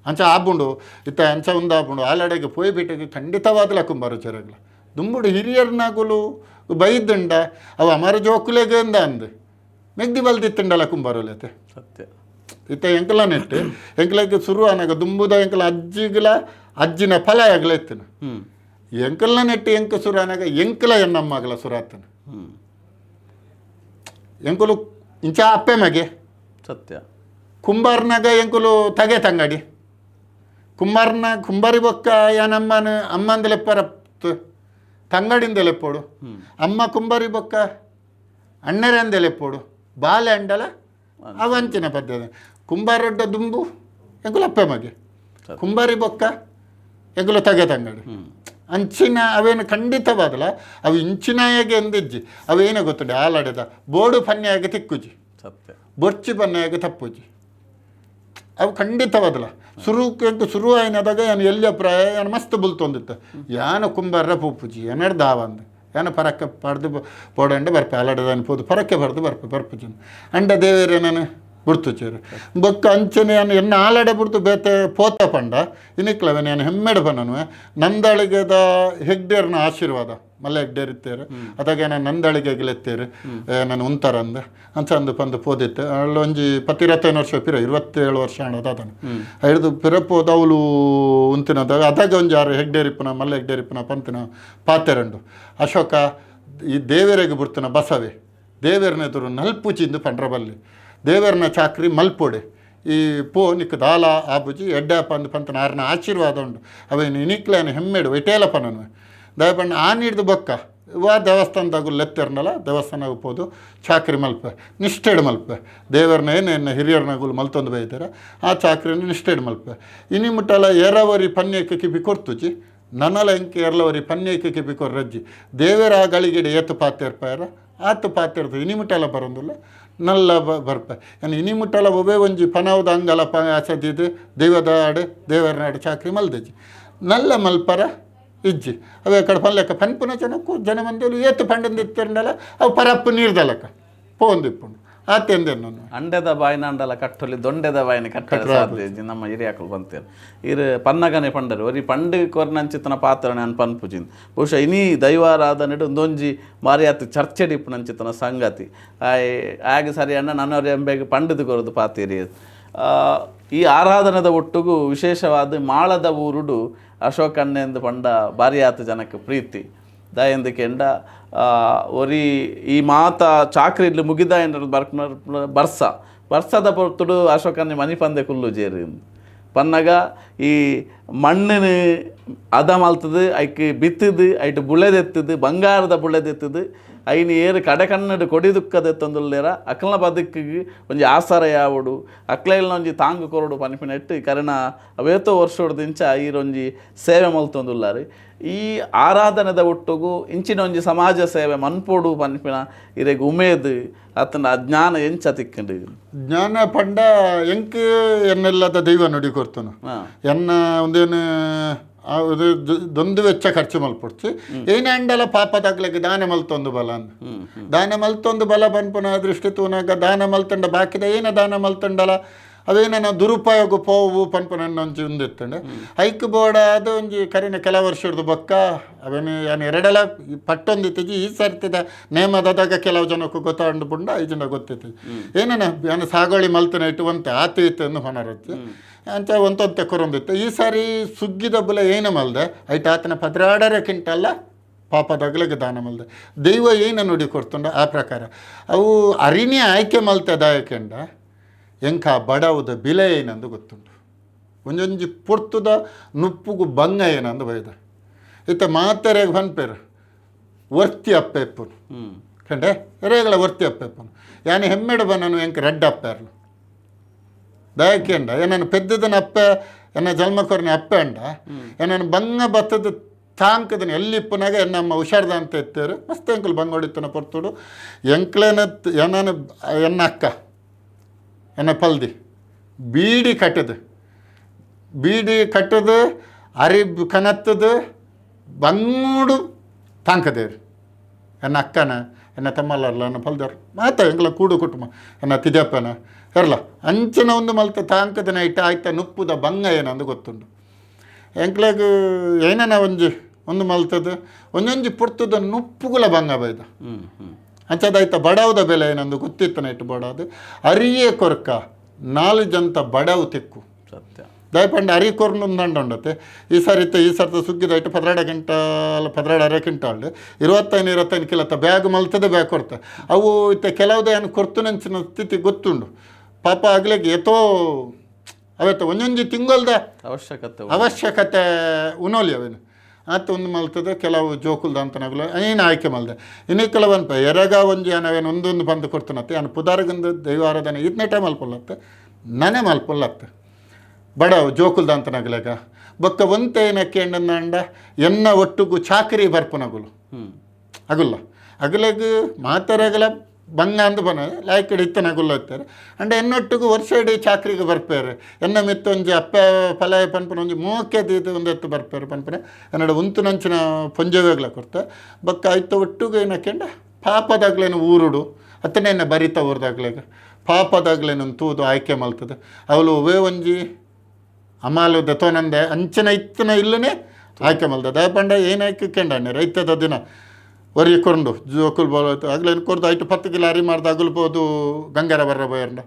Speaker 2: ಅಂಚ ಆಪುಂಡು ಇತ್ತ ಅಂಚ ಒಂದು ಆಪುಂಡು ಆಲಡೆಗೆ ಪೋಯಿ ಬಿಟ್ಟಿಗೆ ಖಂಡಿತವಾದಲ ಕುಂಬಾರು ಚೆರಗ್ಲ ದುಂಬುಡು ಹಿರಿಯರ್ನಾಗುಲು ಬೈದುಂಡ ಅವು ಅಮರ ಜೋಕುಲೆಗೆ ಅಂದ ಅಂದು ಮೆಗ್ದಿ ಬಲ್ದಿತ್ತುಂಡಲ ಕುಂಬಾರುಲತೆ
Speaker 1: ಸತ್ಯ
Speaker 2: ಇತ್ತ ಎಂಕಲ ನೆಟ್ಟು ಎಂಕಲಕ್ಕೆ ಶುರು ಅನಾಗ ದುಂಬುದ ಎಂಕಲ ಅಜ್ಜಿಗ್ಲ ಅಜ್ಜಿನ ಫಲ ಆಗಲ ಇತ್ತನ ಎಂಕಲ್ನ ನೆಟ್ಟು ಎಂಕ ಸುರ ಅನಾಗ ಎಂಕಲ ಎನ್ನಮ್ಮಗಲ ಸುರಾತನ ಎಂಕುಲು ಇಂಚ ಅಪ್ಪೆ ಮಗೆ
Speaker 1: ಸತ್ಯ
Speaker 2: ಕುಂಬಾರ್ನಾಗ ಎಂಕುಲು ತಗೆ ತಂಗಡಿ ಕುಂಬಾರ್ನ ಕುಂಬಾರಿ ಬೊಕ್ಕ ಯಾನಮ್ಮನ ಅಮ್ಮಂದಲೆಪ್ಪರ ತಂಗಡಿಂದ ಲೆಪ್ಪೋಡು ಅಮ್ಮ ಕುಂಬಾರಿ ಬೊಕ್ಕ ಅಣ್ಣರಂದೆ ಲೆಪ್ಪೋಡು ಬಾಲೆ ಅಂಡಲ ಅವಂಚಿನ ಪದ್ಧತಿ ಕುಂಬಾರೊಡ್ಡ ದುಂಬು ಎಂಕುಲು ಅಪ್ಪೆ ಮಗೆ ಕುಂಬಾರಿ ಬೊಕ್ಕ ಎಂಕುಲು ತಗೆ ತಂಗಡಿ ಅಂಚಿನ ಅವೇನು ಖಂಡಿತವಾದಲ ಅವು ಇಂಚಿನಾಯಾಗೆ ಎಂದಿಜ್ಜಿ ಅವೇನು ಗೊತ್ತುಂಡೆ ಆಲಡೆದ ಬೋಡು ಪನ್ಯಾಗೆ ತಿಕ್ಕುಜಿ
Speaker 1: ಸತ್ಯ
Speaker 2: ಬೊರ್ಚಿ ಪನ್ಯಾಗೆ ತಪ್ಪುಜಿ ಅವು ಖಂಡಿತವಾದಲ ಸುರು ಶುರು ಆಯ್ನದಾಗ ಯಾನು ಎಲ್ಲಿ ಪ್ರಾಯ ಯಾನು ಮಸ್ತ್ ಬುಲ್ತೊಂದಿತ್ತು ಯಾನು ಕುಂಬಾರ ಪೂಪುಜಿ ಏನಾರು ದಾವಂದು ಯಾನು ಪರಕ್ಕೆ ಪಡ್ದು ಪೋಡಂಡೆ ಬರ್ಪೆ ಅಲಡದಾನ ಪೋದು ಪರಕ್ಕೆ ಬರ್ದು ಬರ್ಪೆ ಬರ್ಪುಜಿ ಅಂಡ ದೇವೇರೆ ನಾನು ಬುಡ್ತುಚೇರು ಬೊಕ್ಕ ಅಂಚನೆ ಯಾನು ಎನ್ನ ಆಲಡೆ ಬುಡ್ತು ಬೇತೆ ಪೋತ ಪಂಡ ಇನಿಕ್ಲವೆ ನಾನು ಹೆಮ್ಮೆಡು ಪನ್ನನು ನಂದಳಿಗೆದ ಹೆಗ್ಡೇರ್ನ ಆಶೀರ್ವಾದ ಮಲ್ಲ ಹೆಗ್ಡೇರ್ ಇತ್ತೇರು ಅದಾಗ ನಾನು ನಂದಳಿಗೆ ಗೆಲೆತ್ತೇರು ನಾನು ಉಂತಾರಂದ ಅಂಚ ಅಂದು ಪಂದು ಪೋದಿತ್ತು ಅಲ್ಲೊಂಜಿ ಪತ್ತಿರತ್ತೈದು ವರ್ಷ ಪಿರ 27 ವರ್ಷ ಅದಾದನು ಹಿಡಿದು ಪಿರ ಪೋದ ಅವಳು ಉಂತಿನದಾಗ ಅದಾಗ ಒಂಜಿ ಆರು ಹೆಗ್ಡೇರಿಪ್ಪನ ಮಲ್ಲ ಹೆಗ್ಡೇರಿಪ್ಪನ ಪಂತಿನ ಪಾತೆರಂಡು ಅಶೋಕ ಈ ದೇವರಿಗೆ ಬುಡ್ತನ ಬಸವೆ ದೇವೇರ್ನ ಎದುರು ನಲ್ಪುಚಿಂದು ಪಂಡ್ರಬಲ್ಲಿ ದೇವರನ ಚಾಕ್ರಿ ಮಲ್ಪೊಡೆ ಈ ಪೋ ನಿಕ್ ದಾಲ ಆಬುಜಿ ಎಡ್ಡಪ್ಪ ಅಂದು ಪಂತನ ಆರ್ನ ಆಶೀರ್ವಾದ ಉಂಡು ಅವೇನು ಇನಿಕ್ಲೇನು ಹೆಮ್ಮೆಡು ಎಟೇಲಪ್ಪ ನಾನು ದಯಪಣ್ಣ ಆ ನೀಡ್ದು ಬೊಕ್ಕ ವಾ ದೇವಸ್ಥಾನದಾಗ ಲೆತ್ತೆರ್ನಲ್ಲ ದೇವಸ್ಥಾನ ಪೋದು ಚಾಕ್ರಿ ಮಲ್ಪೆ, ನಿಷ್ಠೆಡ್ ಮಲ್ಪೆ. ದೇವರನ್ನ ಏನೇನು ಹಿರಿಯರ್ನಗುಲು ಮಲ್ತೊಂದು ಬೈದಾರ ಆ ಚಾಕ್ರಿನ ನಿಷ್ಠೆಡ್ ಮಲ್ಪೆ. ಇನಿ ಮುಟ್ಟಲ ಎರವರಿ ಪನ್ಯಕ್ಕೆ ಕಿಪಿ ಕೊರ್ತುಜಿ, ನನಲ ಎಂಕ್ ಎರಲವರಿ ಪನ್ಯಕ್ಕೆ ಕಿಪಿ ಕೊರ್ರಜ್ಜಿ. ದೇವರ ಆ ಗಳಿಗೆಡೆ ಏತು ಪಾತೆರ್ಪಾರ ಆತು ಪಾತೆರ್ದು ಇನಿ ಮುಟ್ಟಲ ಬರೋದಿಲ್ಲ, ನಲ್ಲ ಬರ್ಪೆ. ಏನು ಇನಿ ಮುಟ್ಟಲ ಒಬ್ಬೇ ಒಂಜಿ ಪನವದ ಅಂಗಲ ಪ ಆಸದಿದ್ದು ದೈವದ ಆಡು ದೇವರನಾಡು ಚಾಕ್ರಿ ಮಲ್ದಜ್ಜಿ, ನಲ್ಲ ಮಲ್ಪರ ಇಜ್ಜಿ. ಅವೇ ಕಡೆ ಪಲ್ಲೆಕ್ಕ ಪನ್ಪುನ ಜನಕ್ಕೂ ಜನ ಮಂದಿಲು ಏತು ಪಂಡಂದು ಇತ್ತಿರಂಡಲ ಅವು ಪರಪ್ಪು ನೀರ್ದಲಕ್ಕ ಪೋಂದಿಪ್ಪುಂಡು ಆತೆಂದೆ ನಾನು.
Speaker 1: ಅಂಡೆದ ಬಾಯಿನಾಂಡಲ ಕಟ್ಟೊಲಿ ದೊಂಡೆದ ಬಾಯಿನ ಕಟ್ಟರೆ ಸಾಧ್ಯ ಇಜ್ಜಿ. ನಮ್ಮ ಹಿರಿಯಾಕುಲು ಬಂತೇರು ಇರು ಪನ್ನಗನೆ ಪಂಡರು ಒರಿ ಪಂಡು ಕೊರ್ನಂಚಿತನ ಪಾತ್ರ ನಾನು ಪನ್ಪುಜಿನ್. ಬಹುಶಃ ಇನಿ ದೈವಾರಾಧನೆಡು ಒಂದೊಂಜಿ ಮಾರಿಯಾತ್ ಚರ್ಚೆಡ್ ಇಪ್ಪುನಂಚಿತನ ಸಂಗತಿ ಆಯ್ ಆಗ ಸರಿ ಅಣ್ಣ ನನ್ನವ್ರ ಎಂಬೆಗ್ ಪಂಡದು ಕೊರದು ಪಾತೇರಿ. ಈ ಆರಾಧನೆದ ಒಟ್ಟುಗು ವಿಶೇಷವಾದ ಮಾಳದ ಊರುಡು ಅಶೋಕಣ್ಣೆಂದು ಪಂಡ ಬಾರಿಯಾತ ಜನಕ್ಕೆ ಪ್ರೀತಿ ದಯಂದು ಕೆಂಡ. ಒರಿ ಈ ಮಾತ ಚಾಕ್ರಿ ಇಡ್ಲು ಮುಗಿದ ಏನಾರು ಬರ್ಸ ಬರ್ಸದ ಪೊರ್ತುಡು ಅಶೋಕನ್ನೆ ಮನಿಪಂದೆ ಕುಲ್ಲು ಜೇರು ಪನ್ನಗ ಈ ಮಣ್ಣಿನ ಅದ ಮಲ್ತದು, ಐಕ್ ಬಿತ್ತದು, ಐಟ್ ಬುಳೆದೆತ್ತದು, ಬಂಗಾರದ ಬುಳೆದೆತ್ತದು. ಐನ್ ಏರು ಕಡೆ ಕನ್ನಡ ಕೊಡಿ ದುಕ್ಕದೆತ್ತೊಂದುಲ್ಲೇರ ಅಕ್ಲನ ಬದುಕಿಗೆ ಒಂಜಿ ಆಸರ ಯಾವಡು, ಅಕ್ಲೈಲ್ನ ಒಂಜಿ ತಾಂಗು ಕೊರಡು ಪನ್ಪಿನೆಟ್ಟು ಕರಣ ಅವೇತೋ ವರ್ಷೊಡ್ದಿಂಚ ಈರೊಂಜಿ ಸೇವೆ ಮಲ್ತೊಂದುಲ್ಲಾರು. ಈ ಆರಾಧನೆದ ಒಟ್ಟುಗು ಇಂಚಿನ ಒಂಜಿ ಸಮಾಜ ಸೇವೆ ಮನ್ಪೋಡು ಪನ್ಪಿನ ಇರೆಗ್ ಉಮೇದ್ ಅತ್ತನ ಜ್ಞಾನ ಎಂಚ ತಿಕ್ಕಂಡು?
Speaker 2: ಜ್ಞಾನ ಪಂಡ ಎಂಕ್ ಎನ್ನೆಲ್ಲದ ದೈವ ನುಡಿ ಕೊರ್ತನು. ಎನ್ನ ಒಂದೇನು ದೊಂದು ವೆಚ್ಚ ಖರ್ಚು ಮಲ್ಪೊಡ್ಚಿ ಏನೇ ಅಂಡಲ ಪಾಪದಾಗ್ಲಿಕ್ಕೆ ದಾನ ಮಲ್ತೊಂದು ಬಲ ಅಂದ್. ದಾನ ಮಲ್ತೊಂದು ಬಲ ಪನ್ಪುನ ದೃಷ್ಟಿ ತೂನಾಗ ದಾನ ಮಲ್ತಂಡ ಬಾಕಿದ ಏನ ದಾನ ಮಲ್ತಂಡಲ ಅವೇನ ನಾವು ದುರುಪಯೋಗ ಪೋವು ಪನ್ಪುನ ಒಂಜಿ ಉಂದಿತ್ತಂಡೆ. ಐಕ್ ಬೋಡ ಅದು ಒಂಜಿ ಕರಿನ ಕೆಲ ವರ್ಷದ ಬೊಕ್ಕ ಅವೇನು ಯಾನ್ ಎರಡೆಲ ಪಟ್ಟೊಂದಿತ್ತಿಜಿ. ಈ ಸರ್ತಿದ ನೇಮದಾಗ ಕೆಲವು ಜನಕ್ಕೂ ಗೊತ್ತಾಂಡು ಪುಂಡ ಐಜಂಡ ಗೊತ್ತಿತ್ತು ಏನೇನ ಯಾನ್ ಸಾಗೋಳಿ ಮಲ್ತನ ಇಟ್ಟು ಒಂತೆ ಆತು ಇತ್ತು ಅಂದು ಹೊನರಚ್ಚು ಅಂಚ ಒಂತೊಂತೆ ಕೊರೊಂದಿತ್ತು. ಈ ಸಾರಿ ಸುಗ್ಗಿದ ಬುಲ ಏನು ಮಲ್ದೆ ಐಟ್ ಆತನ 12 ಕ್ವಿಂಟಲ್ಲ ಪಾಪದಾಗ್ಲಿಗೆ ದಾನ ಮಲ್ದೆ. ದೈವ ಏನ ನುಡಿ ಕೊಡ್ತುಂಡ ಆ ಪ್ರಕಾರ ಅವು ಅರಿಣಿ ಆಯ್ಕೆ ಮಲ್ತೆ ದಾಯಕೆಂಡ ಎಂಕ ಬಡವುದ ಬಿಲೆ ಏನಂದು ಗೊತ್ತುಂಟು. ಒಂಜೊಂಜಿ ಪೊರ್ತುದ ನುಪ್ಪುಗು ಬಂಗ ಏನಂದು ಬೈದ. ಇತ್ತ ಮಾತೆರೆಗ್ ಪನ್ಪೇರು ವರ್ತಿ ಅಪ್ಪೆ ಇಪ್ಪುನು ಕಂಡೆ ಎರೆಗಳ ವರ್ತಿ ಅಪ್ಪೆ ಇಪ್ಪುನು. ಯಾನಿ ಹೆಮ್ಮೆಡು ಬನ್ನನು ಎಂಕ್ ರಡ್ಡ ಅಪ್ಪೆರ್ಲು ದಯಕೆಂಡ ಏನನ್ನು ಪೆದ್ದದನ ಅಪ್ಪೆ ಎನ್ನ ಜನ್ಮ ಕೊರನೆ ಅಪ್ಪೆ ಅಂಡ ಏನನ್ನು ಬಂಗ ಬತ್ತದ ತಾಂಕದನ ಎಲ್ಲಿಪ್ಪುನಾಗ ಎನ್ನಮ್ಮ ಹುಷಾರ್ದ ಅಂತ ಎತ್ತೇರು ಮಸ್ತ್ ಎಂಕುಲು ಬಂಗ ಹೊಡಿತನ ಪೊರ್ತುಡು ಎಂಕ್ಲೇನ ಎನ್ನನು ಎನ್ನ ಅಕ್ಕ ಎನ್ನ ಪಲ್ದಿ ಬೀಡಿ ಕಟ್ಟದು ಬೀಡಿ ಕಟ್ಟದು ಅರಿಬ್ ಕನತ್ತದು ಬಂಗೂಡು ತಾಂಕದೇರು ಎನ್ನ ಅಕ್ಕನ ಎನ್ನ ತಮ್ಮಲ್ಲರ್ಲ ಎನ್ನ ಪಲ್ದರ್ ಮಾತ ಎಂಕ್ಲ ಕೂಡು ಕುಟುಂಬ ಎನ್ನ ತಿಜಪ್ಪನ ಎರ್ಲ ಅಂಚಿನ ಒಂದು ಮಲ್ತ ತಾಂಕದನ ಇಟ್ಟ ಆಯ್ತ ನುಪ್ಪುದ ಬಂಗ ಏನಂದು ಗೊತ್ತುಂಡು. ಎಂಕ್ಲೆಗ್ ಏನನ ಒಂಜಿ ಒಂದು ಮಲ್ತದ ಒಂಜೊಂಜಿ ಪುರ್ತದ ನುಪ್ಪುಗುಲ ಬಂಗ ಬೈದ. ಅಂಚದಾಯ್ತ ಬಡವದ ಬೆಲೆ ಏನಂದು ಗೊತ್ತಿತ್ತನ ಇಟ್ಟು ಬಡವದು ಅರಿಯೇ ಕೊರ್ಕ 4 ಜಂತ ಬಡವು ತಿಕ್ಕು.
Speaker 1: ಸತ್ಯ.
Speaker 2: ದಯಪಂಡ ಅರಿ ಕೊರ್ನು ಉಂಡತ್ತೆ. ಈ ಸಾರಿ ಇತ್ತ ಈ ಸರ್ತ ಸುಗ್ಗಿದಾಯ್ತು 12 ಕ್ವಿಂಟಾಲ್ 12.5 ಕ್ವಿಂಟಾಲ್ 25 25 ಕಿಲತ್ತ ಬ್ಯಾಗ್ ಮಲ್ತದೆ ಬ್ಯಾಗ್ ಕೊರ್ತ ಅವು ಇತ್ತ ಕೆಲವುದೇ ಏನು ಕೊರ್ತು ನಂಚಿನ ಸ್ಥಿತಿ ಗೊತ್ತುಂಡು. ಪಾಪ ಆಗ್ಲಿಕ್ಕೆ ಏತೋ ಅವೆತ್ತ ಒಂಜೊಂಜಿ ತಿಂಗಳ್ದ
Speaker 1: ಅವಶ್ಯಕತೆ
Speaker 2: ಅವಶ್ಯಕತೆ ಉನೋಲಿ ಅವೇನು ಆತ ಒಂದು ಮಲ್ತದೆ ಕೆಲವು ಜೋಕುಲ್ದ ಅಂತನಾಗಲು ಏನು ಆಯ್ಕೆ ಮಲ್ದೆ. ಇನ್ನು ಕೆಲವನ್ಪ ಎರಗ ಒಂಜಿ ಅನವೇನು ಒಂದೊಂದು ಬಂದು ಕೊಡ್ತಾನತ್ತೆ ಯಾನು ಪುದಾರ್ಗಂದು ದೈವಾರಾಧನೆ ಇದನ್ನೇ ಟೈಮ್ ಮಲ್ಪೊಲ್ಲತ್ತೆ ನನೆ ಮಲ್ಪೊಲ್ಲತ್ತೆ ಬಡ ಜೋಕುಲ್ದ ಅಂತನಾಗಲಾಗ ಬೊಕ್ಕ ಒಂತೆ ಏನಕ್ಕೆ ಅಂಡ ಎನ್ನ ಒಟ್ಟುಗು ಚಾಕರಿ ಬರ್ಪುನಗುಲು ಅಗುಲ್ಲ ಅಗಲಗ್ ಮಾತರಗಲ ಬಂಗ ಅಂದ್ ಬನ ಲಾಯ್ಕಡೆ ಇತ್ತನ ಅಗುಲ್ಲ ಇತ್ತಾರೆ ಅಂಡ ಎನ್ನೊಟ್ಟಿಗೂ ವರ್ಷ ಇಡೀ ಚಾಕ್ರಿಗೆ ಬರ್ಪೇರು ಎನ್ನ ಮಿತ್ತೊಂಜಿ ಅಪ್ಪೆ ಫಲ ಪನ್ಪುನ ಒಂಜಿ ಮೋಕೆ ದೀದು ಒಂದು ಎತ್ತು ಬರ್ಪೇರು ಪನ್ಪುನ ಎನ್ನಡ ಉಂತು ನಂಚಿನ ಪೊಂಜೊವೆಗ್ಲ ಕೊರ್ತ ಬೊಕ್ಕ ಐತ ಒಟ್ಟುಗು ಏನಕ್ಕೆಂಡ ಪಾಪದಾಗ್ಲೇನು ಊರುಡು ಅತ್ತನೇ ಎನ್ನ ಬರಿತ ಊರ್ದಾಗ್ಲೇಗ ಪಾಪದಾಗ್ಲೇನು ತೂದು ಆಯ್ಕೆ ಮಲ್ತದೆ ಅವಳು ಒವೇ ಒಂಜಿ ಅಮಾಲು ದತ್ತೋನಂದೆ ಅಂಚಿನ ಇತ್ತನ ಇಲ್ಲನೇ ಆಯ್ಕೆ ಮಲ್ದ ದಯಪಂಡ ಏನಾಯ್ಕೆ ಕೆಂಡಣ್ಣೆ ರೈತದ ದಿನ ಒರಿ ಕೊಂಡು ಜೋಕುಲ್ ಬೋಲಾಯ್ತು ಆಗ್ಲೇನು ಕೊರ್ದು ಐಟು 10 ಕಿಲೋ ಅರಿ ಮಾಡ್ದು ಅಗುಲ್ಬೋದು ಗಂಗಾರ ಬರ್ರ ಬೋಯರ್ನ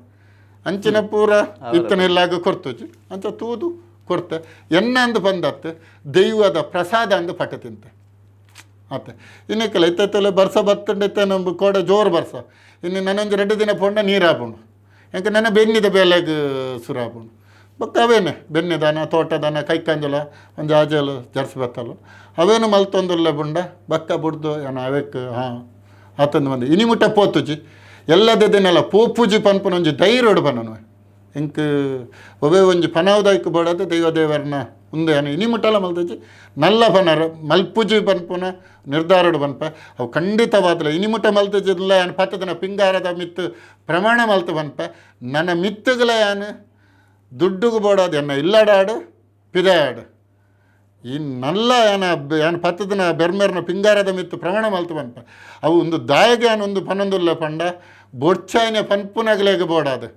Speaker 2: ಅಂಚಿನ ಪೂರ ಇತ್ತನ ಇಲ್ಲಾಗ ಕೊರ್ತುಜಿ ಅಂತ ತೂದು ಕೊರ್ತೆ ಎನ್ನ ಅಂದು ಬಂದತ್ತು ದೈವದ ಪ್ರಸಾದ ಅಂದು ಪಟ ತಿಂತೆ ಆತ. ಇನ್ನು ಕೆಲ ಇತ್ತಲ್ಲ ಬರ್ಸ ಬತ್ತಂಡೆ ನಮ್ಮ ಕೋಡೆ ಜೋರು ಬರ್ಸ ಇನ್ನು ನನ್ನೊಂದು 2 ದಿನ ಪೋಂಡ ನೀರು ಹಾಪುಂಡು ಯಾಕೆ ನನ್ನ ಬೆನ್ನಿದ ಬೇಲೆಗ್ ಸುರು ಆಪುಂಡು. ಬೊಕ್ಕ ಅವೇನೆ ಬೆನ್ನಿದಾನ ತೋಟದಾನ ಕೈಕಂಜಲ ಒಂಜಿ ಆಜಲು ಜರ್ಸ್ ಬತ್ತಲು ಅವೇನು ಮಲ್ತೊಂದುಲ್ಲ ಬುಂಡ ಬಕ್ಕ ಬುಡ್ದು ಏನ ಅವೆಕ್ ಹಾಂ ಆತಂದು ಬಂದು ಇನಿ ಮುಟ್ಟ ಪೋತುಜಿ ಎಲ್ಲದ ದಿನಲ ಪೋಪುಜಿ ಪನ್ಪುನ ಒಂಜಿ ಧೈರ್ಯಡು ಪನನು ಎಂಕ್ ಒವ್ವೇ ಒಂಜಿ ಪನವುದಾಯ್ಕ್ ಬೋಡದು ದೈವ ದೇವರನ ಉಂದು ಏನ ಇನಿ ಮುಟ್ಟಲ ಮಲ್ತುಜಿ ನಲ್ಲ ಪನರ ಮಲ್ಪುಜಿ ಪನ್ಪುನ ನಿರ್ಧಾರಡು ಪನ್ಪ ಅವು ಖಂಡಿತವಾದಲ ಇನಿ ಮುಟ್ಟ ಮಲ್ತುಜಿಲ್ಲ ಯಾನ್ ಪತ್ತದನ ಪಿಂಗಾರದ ಮಿತ್ತು ಪ್ರಮಾಣ ಮಲ್ತು ಪನ್ಪ ನನ್ನ ಮಿತ್ತುಗಳ ಯಾನ್ ದುಡ್ಡುಗು ಬೋಡದು ಎನ್ನ ಇಲ್ಲಡಾಡು ಪಿದಾಡು ಈ ನಲ್ಲ ಏನ ಏನ್ ಪತ್ತದನ ಬೆರ್ಮೆರ್ನ ಪಿಂಗಾರದ ಮಿತ್ತು ಪ್ರಮಾಣ ಮಲ್ತು ಪನ್ಪ ಅವು ಒಂದು ದಾಯಗೆ ಏನ್ ಒಂದು ಪನೊಂದುಲ್ಲ ಪಂಡ ಬೊಡ್ಚಾಯಿನ ಪನ್ಪುನಗಲೇಗ ಬೋಡಾದು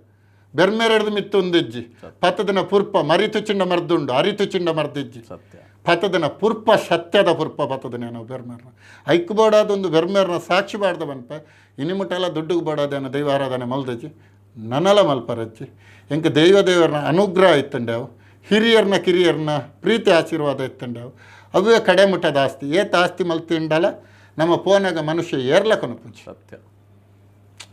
Speaker 2: ಬೆರ್ಮೆರೆಡ್ದು ಮಿತ್ತು ಒಂದಿಜ್ಜಿ ಪತ್ತದನ ಪುರ್ಪ ಮರಿತು ಚಿಂಡ ಮರ್ದುಂಡು ಅರಿತು ಚಿಂಡ ಮರ್ದಿಜ್ಜಿ
Speaker 1: ಸತ್ಯ.
Speaker 2: ಪತ್ತದನ ಪುರ್ಪ ಸತ್ಯದ ಪುರ್ಪ ಪತ್ತದನ ನಾವು ಬೆರ್ಮೆರ್ನ ಐಕ್ ಬೋಡಾದೊಂದು ಬೆರ್ಮೆರ್ನ ಸಾಕ್ಷಿ ಬಾಡ್ದ ಪನ್ಪ ಇನಿ ಮುಟ್ಟೆಲ್ಲ ದುಡ್ಡುಗೆ ಬೋಡಾದೇನ ದೈವಾರಾಧನೆ ಮಲ್ದಜ್ಜಿ ನನಲ ಮಲ್ಪರಜ್ಜಿ ಎಂಕ ದೈವ ದೇವರನ ಅನುಗ್ರಹ ಇತ್ತಂಡೆ ಅವು ಹಿರಿಯರ್ನ ಕಿರಿಯರ್ನ ಪ್ರೀತಿ ಆಶೀರ್ವಾದ ಇತ್ತಂಡೆ ಅವು ಅವೇ ಕಡೆ ಮುಟ್ಟದ ಆಸ್ತಿ ಏತ್ ಆಸ್ತಿ ಮಲ್ತಿಂಡಲ ನಮ್ಮ ಪೋನಾಗ ಮನುಷ್ಯ ಏರ್ಲ ಕೊನಪುಜಿ
Speaker 1: ಸತ್ಯ.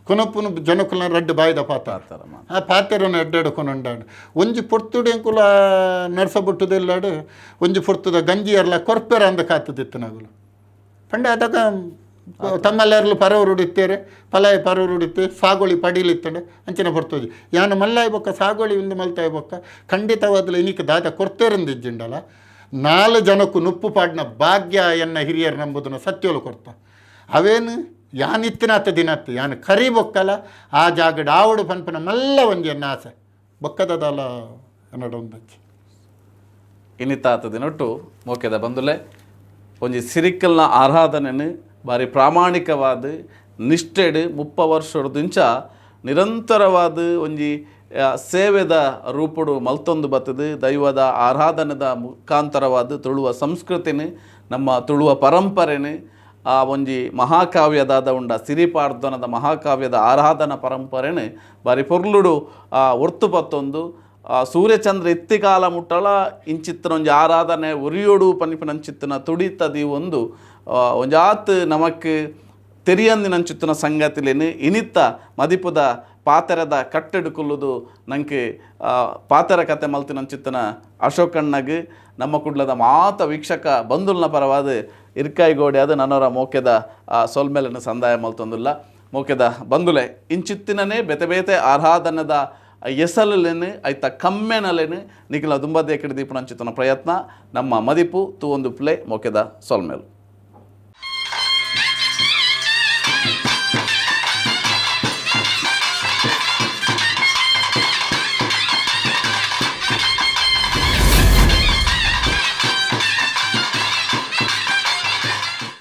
Speaker 2: ಕೊನಪುನು ಜನಕುಲ ರಡ್ಡು ಬಾಯ್ದ ಪಾತ
Speaker 1: ಪಾತರ ಮಾತ.
Speaker 2: ಆ ಪಾತೆರನ ಎಡ್ಡೆಡು ಕೊನೊಂಡಾಡು ಒಂಜಿ ಪೊರ್ತುಡು ಎಂಕುಲ ನಡ್ಸ ಬುಟ್ಟುದೆಲ್ಲಾಡು ಒಂಜಿ ಪೊರ್ತುದ ಗಂಜಿ ಎರ್ಲ ಕೊರ್ಪೆರ ಅಂದ ಕಾತದಿತ್ತು ನಾಗುಲು ಪಂಡ ಅದಕ್ಕ ತಮ್ಮಲ್ಲೆರ್ಲು ಪರವರು ಉಡಿತ್ತೇರೆ ಪಲಾಯ ಪರವರು ಉಡಿತ್ತೆ ಸಾಗೋಳಿ ಪಡೀಲಿತ್ತಂಡೆ ಅಂಚಿನ ಪೊರ್ತೋಜಿ ಯಾನ ಮಲ್ಲಾಯಿ ಬೊಕ್ಕ ಸಾಗೋಳಿ ಒಂದು ಮಲ್ತಾಯಿ ಬೊಕ್ಕ ಖಂಡಿತವಾದಲು ಇನಿಕ್ ದಾದ ಕೊರ್ತೇರಂದಿಜ್ಜಿಂಡಲ ನಾಲು ಜನಕ್ಕೂ ನುಪ್ಪು ಪಾಡಿನ ಭಾಗ್ಯ ಎನ್ನ ಹಿರಿಯರು ನಂಬುದನ್ನ ಸತ್ಯೋಲು ಕೊರ್ತ ಅವೇನು ಯಾನಿತ್ತಿನಾತ ದಿನತ್ತು ಯಾನ್ ಕರಿ ಬೊಕ್ಕಲ ಆ ಜಾಗಡ್ ಆವಡು ಪನ್ಪನ ಮಲ್ಲ ಒಂಜಿ ಎನ್ನ ಆಸೆ ಬೊಕ್ಕದದಲ ಎನ್ನಡ ಒಂದಚ್ಚಿ
Speaker 1: ಇನಿತಾತ ದಿನೊಟ್ಟು ಮೋಕೆದ ಬಂದುಲೆ ಒಂಜಿ ಸಿರಿಕಲ್ನ ಆರಾಧನೆನು ಬಾರಿ ಪ್ರಾಮಾಣಿಕವಾದ ನಿಷ್ಠೆಡ್ 30 ವರ್ಷದಿಂಚ ನಿರಂತರವಾದ ಒಂಜಿ ಸೇವೆದ ರೂಪುಡು ಮಲ್ತೊಂದು ಬತ್ತದು ದೈವದ ಆರಾಧನೆದ ಮುಖಾಂತರವಾದ ತುಳುವ ಸಂಸ್ಕೃತಿನ ನಮ್ಮ ತುಳುವ ಪರಂಪರೆನ ಆ ಒಂಜಿ ಮಹಾಕಾವ್ಯದಾದ ಉಂಡ ಸಿರಿಪಾರ್ದನದ ಮಹಾಕಾವ್ಯದ ಆರಾಧನಾ ಪರಂಪರೆನ ಬಾರಿ ಪೊರ್ಲುಡು ಒರ್ತು ಪತ್ತೊಂದು ಸೂರ್ಯಚಂದ್ರ ಇತ್ತಿಕಾಲ ಮುಟ್ಟಳ ಇಂಚಿತ್ತಿನ ಒಂಜಿ ಆರಾಧನೆ ಒರಿಯೋಡು ಪನ್ಪಿನಂಚಿತ್ತಿನ ತುಡಿತದಿ ಒಂದು ಒಂಜಾತ್ ನಮಕ್ ತೆರಿಯಂದಿನಂಚಿತ್ತಿನ ಸಂಗತಿಲೇನು ಇನಿತ್ತ ಮದಿಪುದ ಪಾತೆರದ ಕಟ್ಟೆಡು ಕುಲ್ಲುದು ನಂಗೆ ಪಾತೆರ ಕತೆ ಮಲ್ತಿನಂಚಿತ್ತಿನ ಅಶೋಕಣ್ಣಗ್ ನಮ್ಮ ಕುಡ್ಲದ ಮಾತ ವೀಕ್ಷಕ ಬಂಧುಲ್ನ ಪರವಾದ ಇರ್ಕಾಯಿ ಗೋಡೆ ಅದು ನನ್ನವರ ಮೋಕೆದ ಸೊಲ್ಮೆಲನ್ನು ಸಂದಾಯ ಮಲ್ತೊಂದುಲ್ಲ ಮೋಕೆದ ಬಂಧುಲೆ ಇಂಚಿತ್ತಿನನೇ ಬೇತೆ ಬೇತೆ ಆರಾಧನದ ಎಸಲುಲೆನು ಐತ ಕಮ್ಮೆನಲೆನು ನಿಖಿಲ ದುಂಬದೇಕಡಿ ದೀಪನಂಚಿತನ ಪ್ರಯತ್ನ ನಮ್ಮ ಮದಿಪು ತೂ ಒಂದು ಪ್ಲೇ ಮೋಕೆದ ಸೊಲ್ಮೇಲು.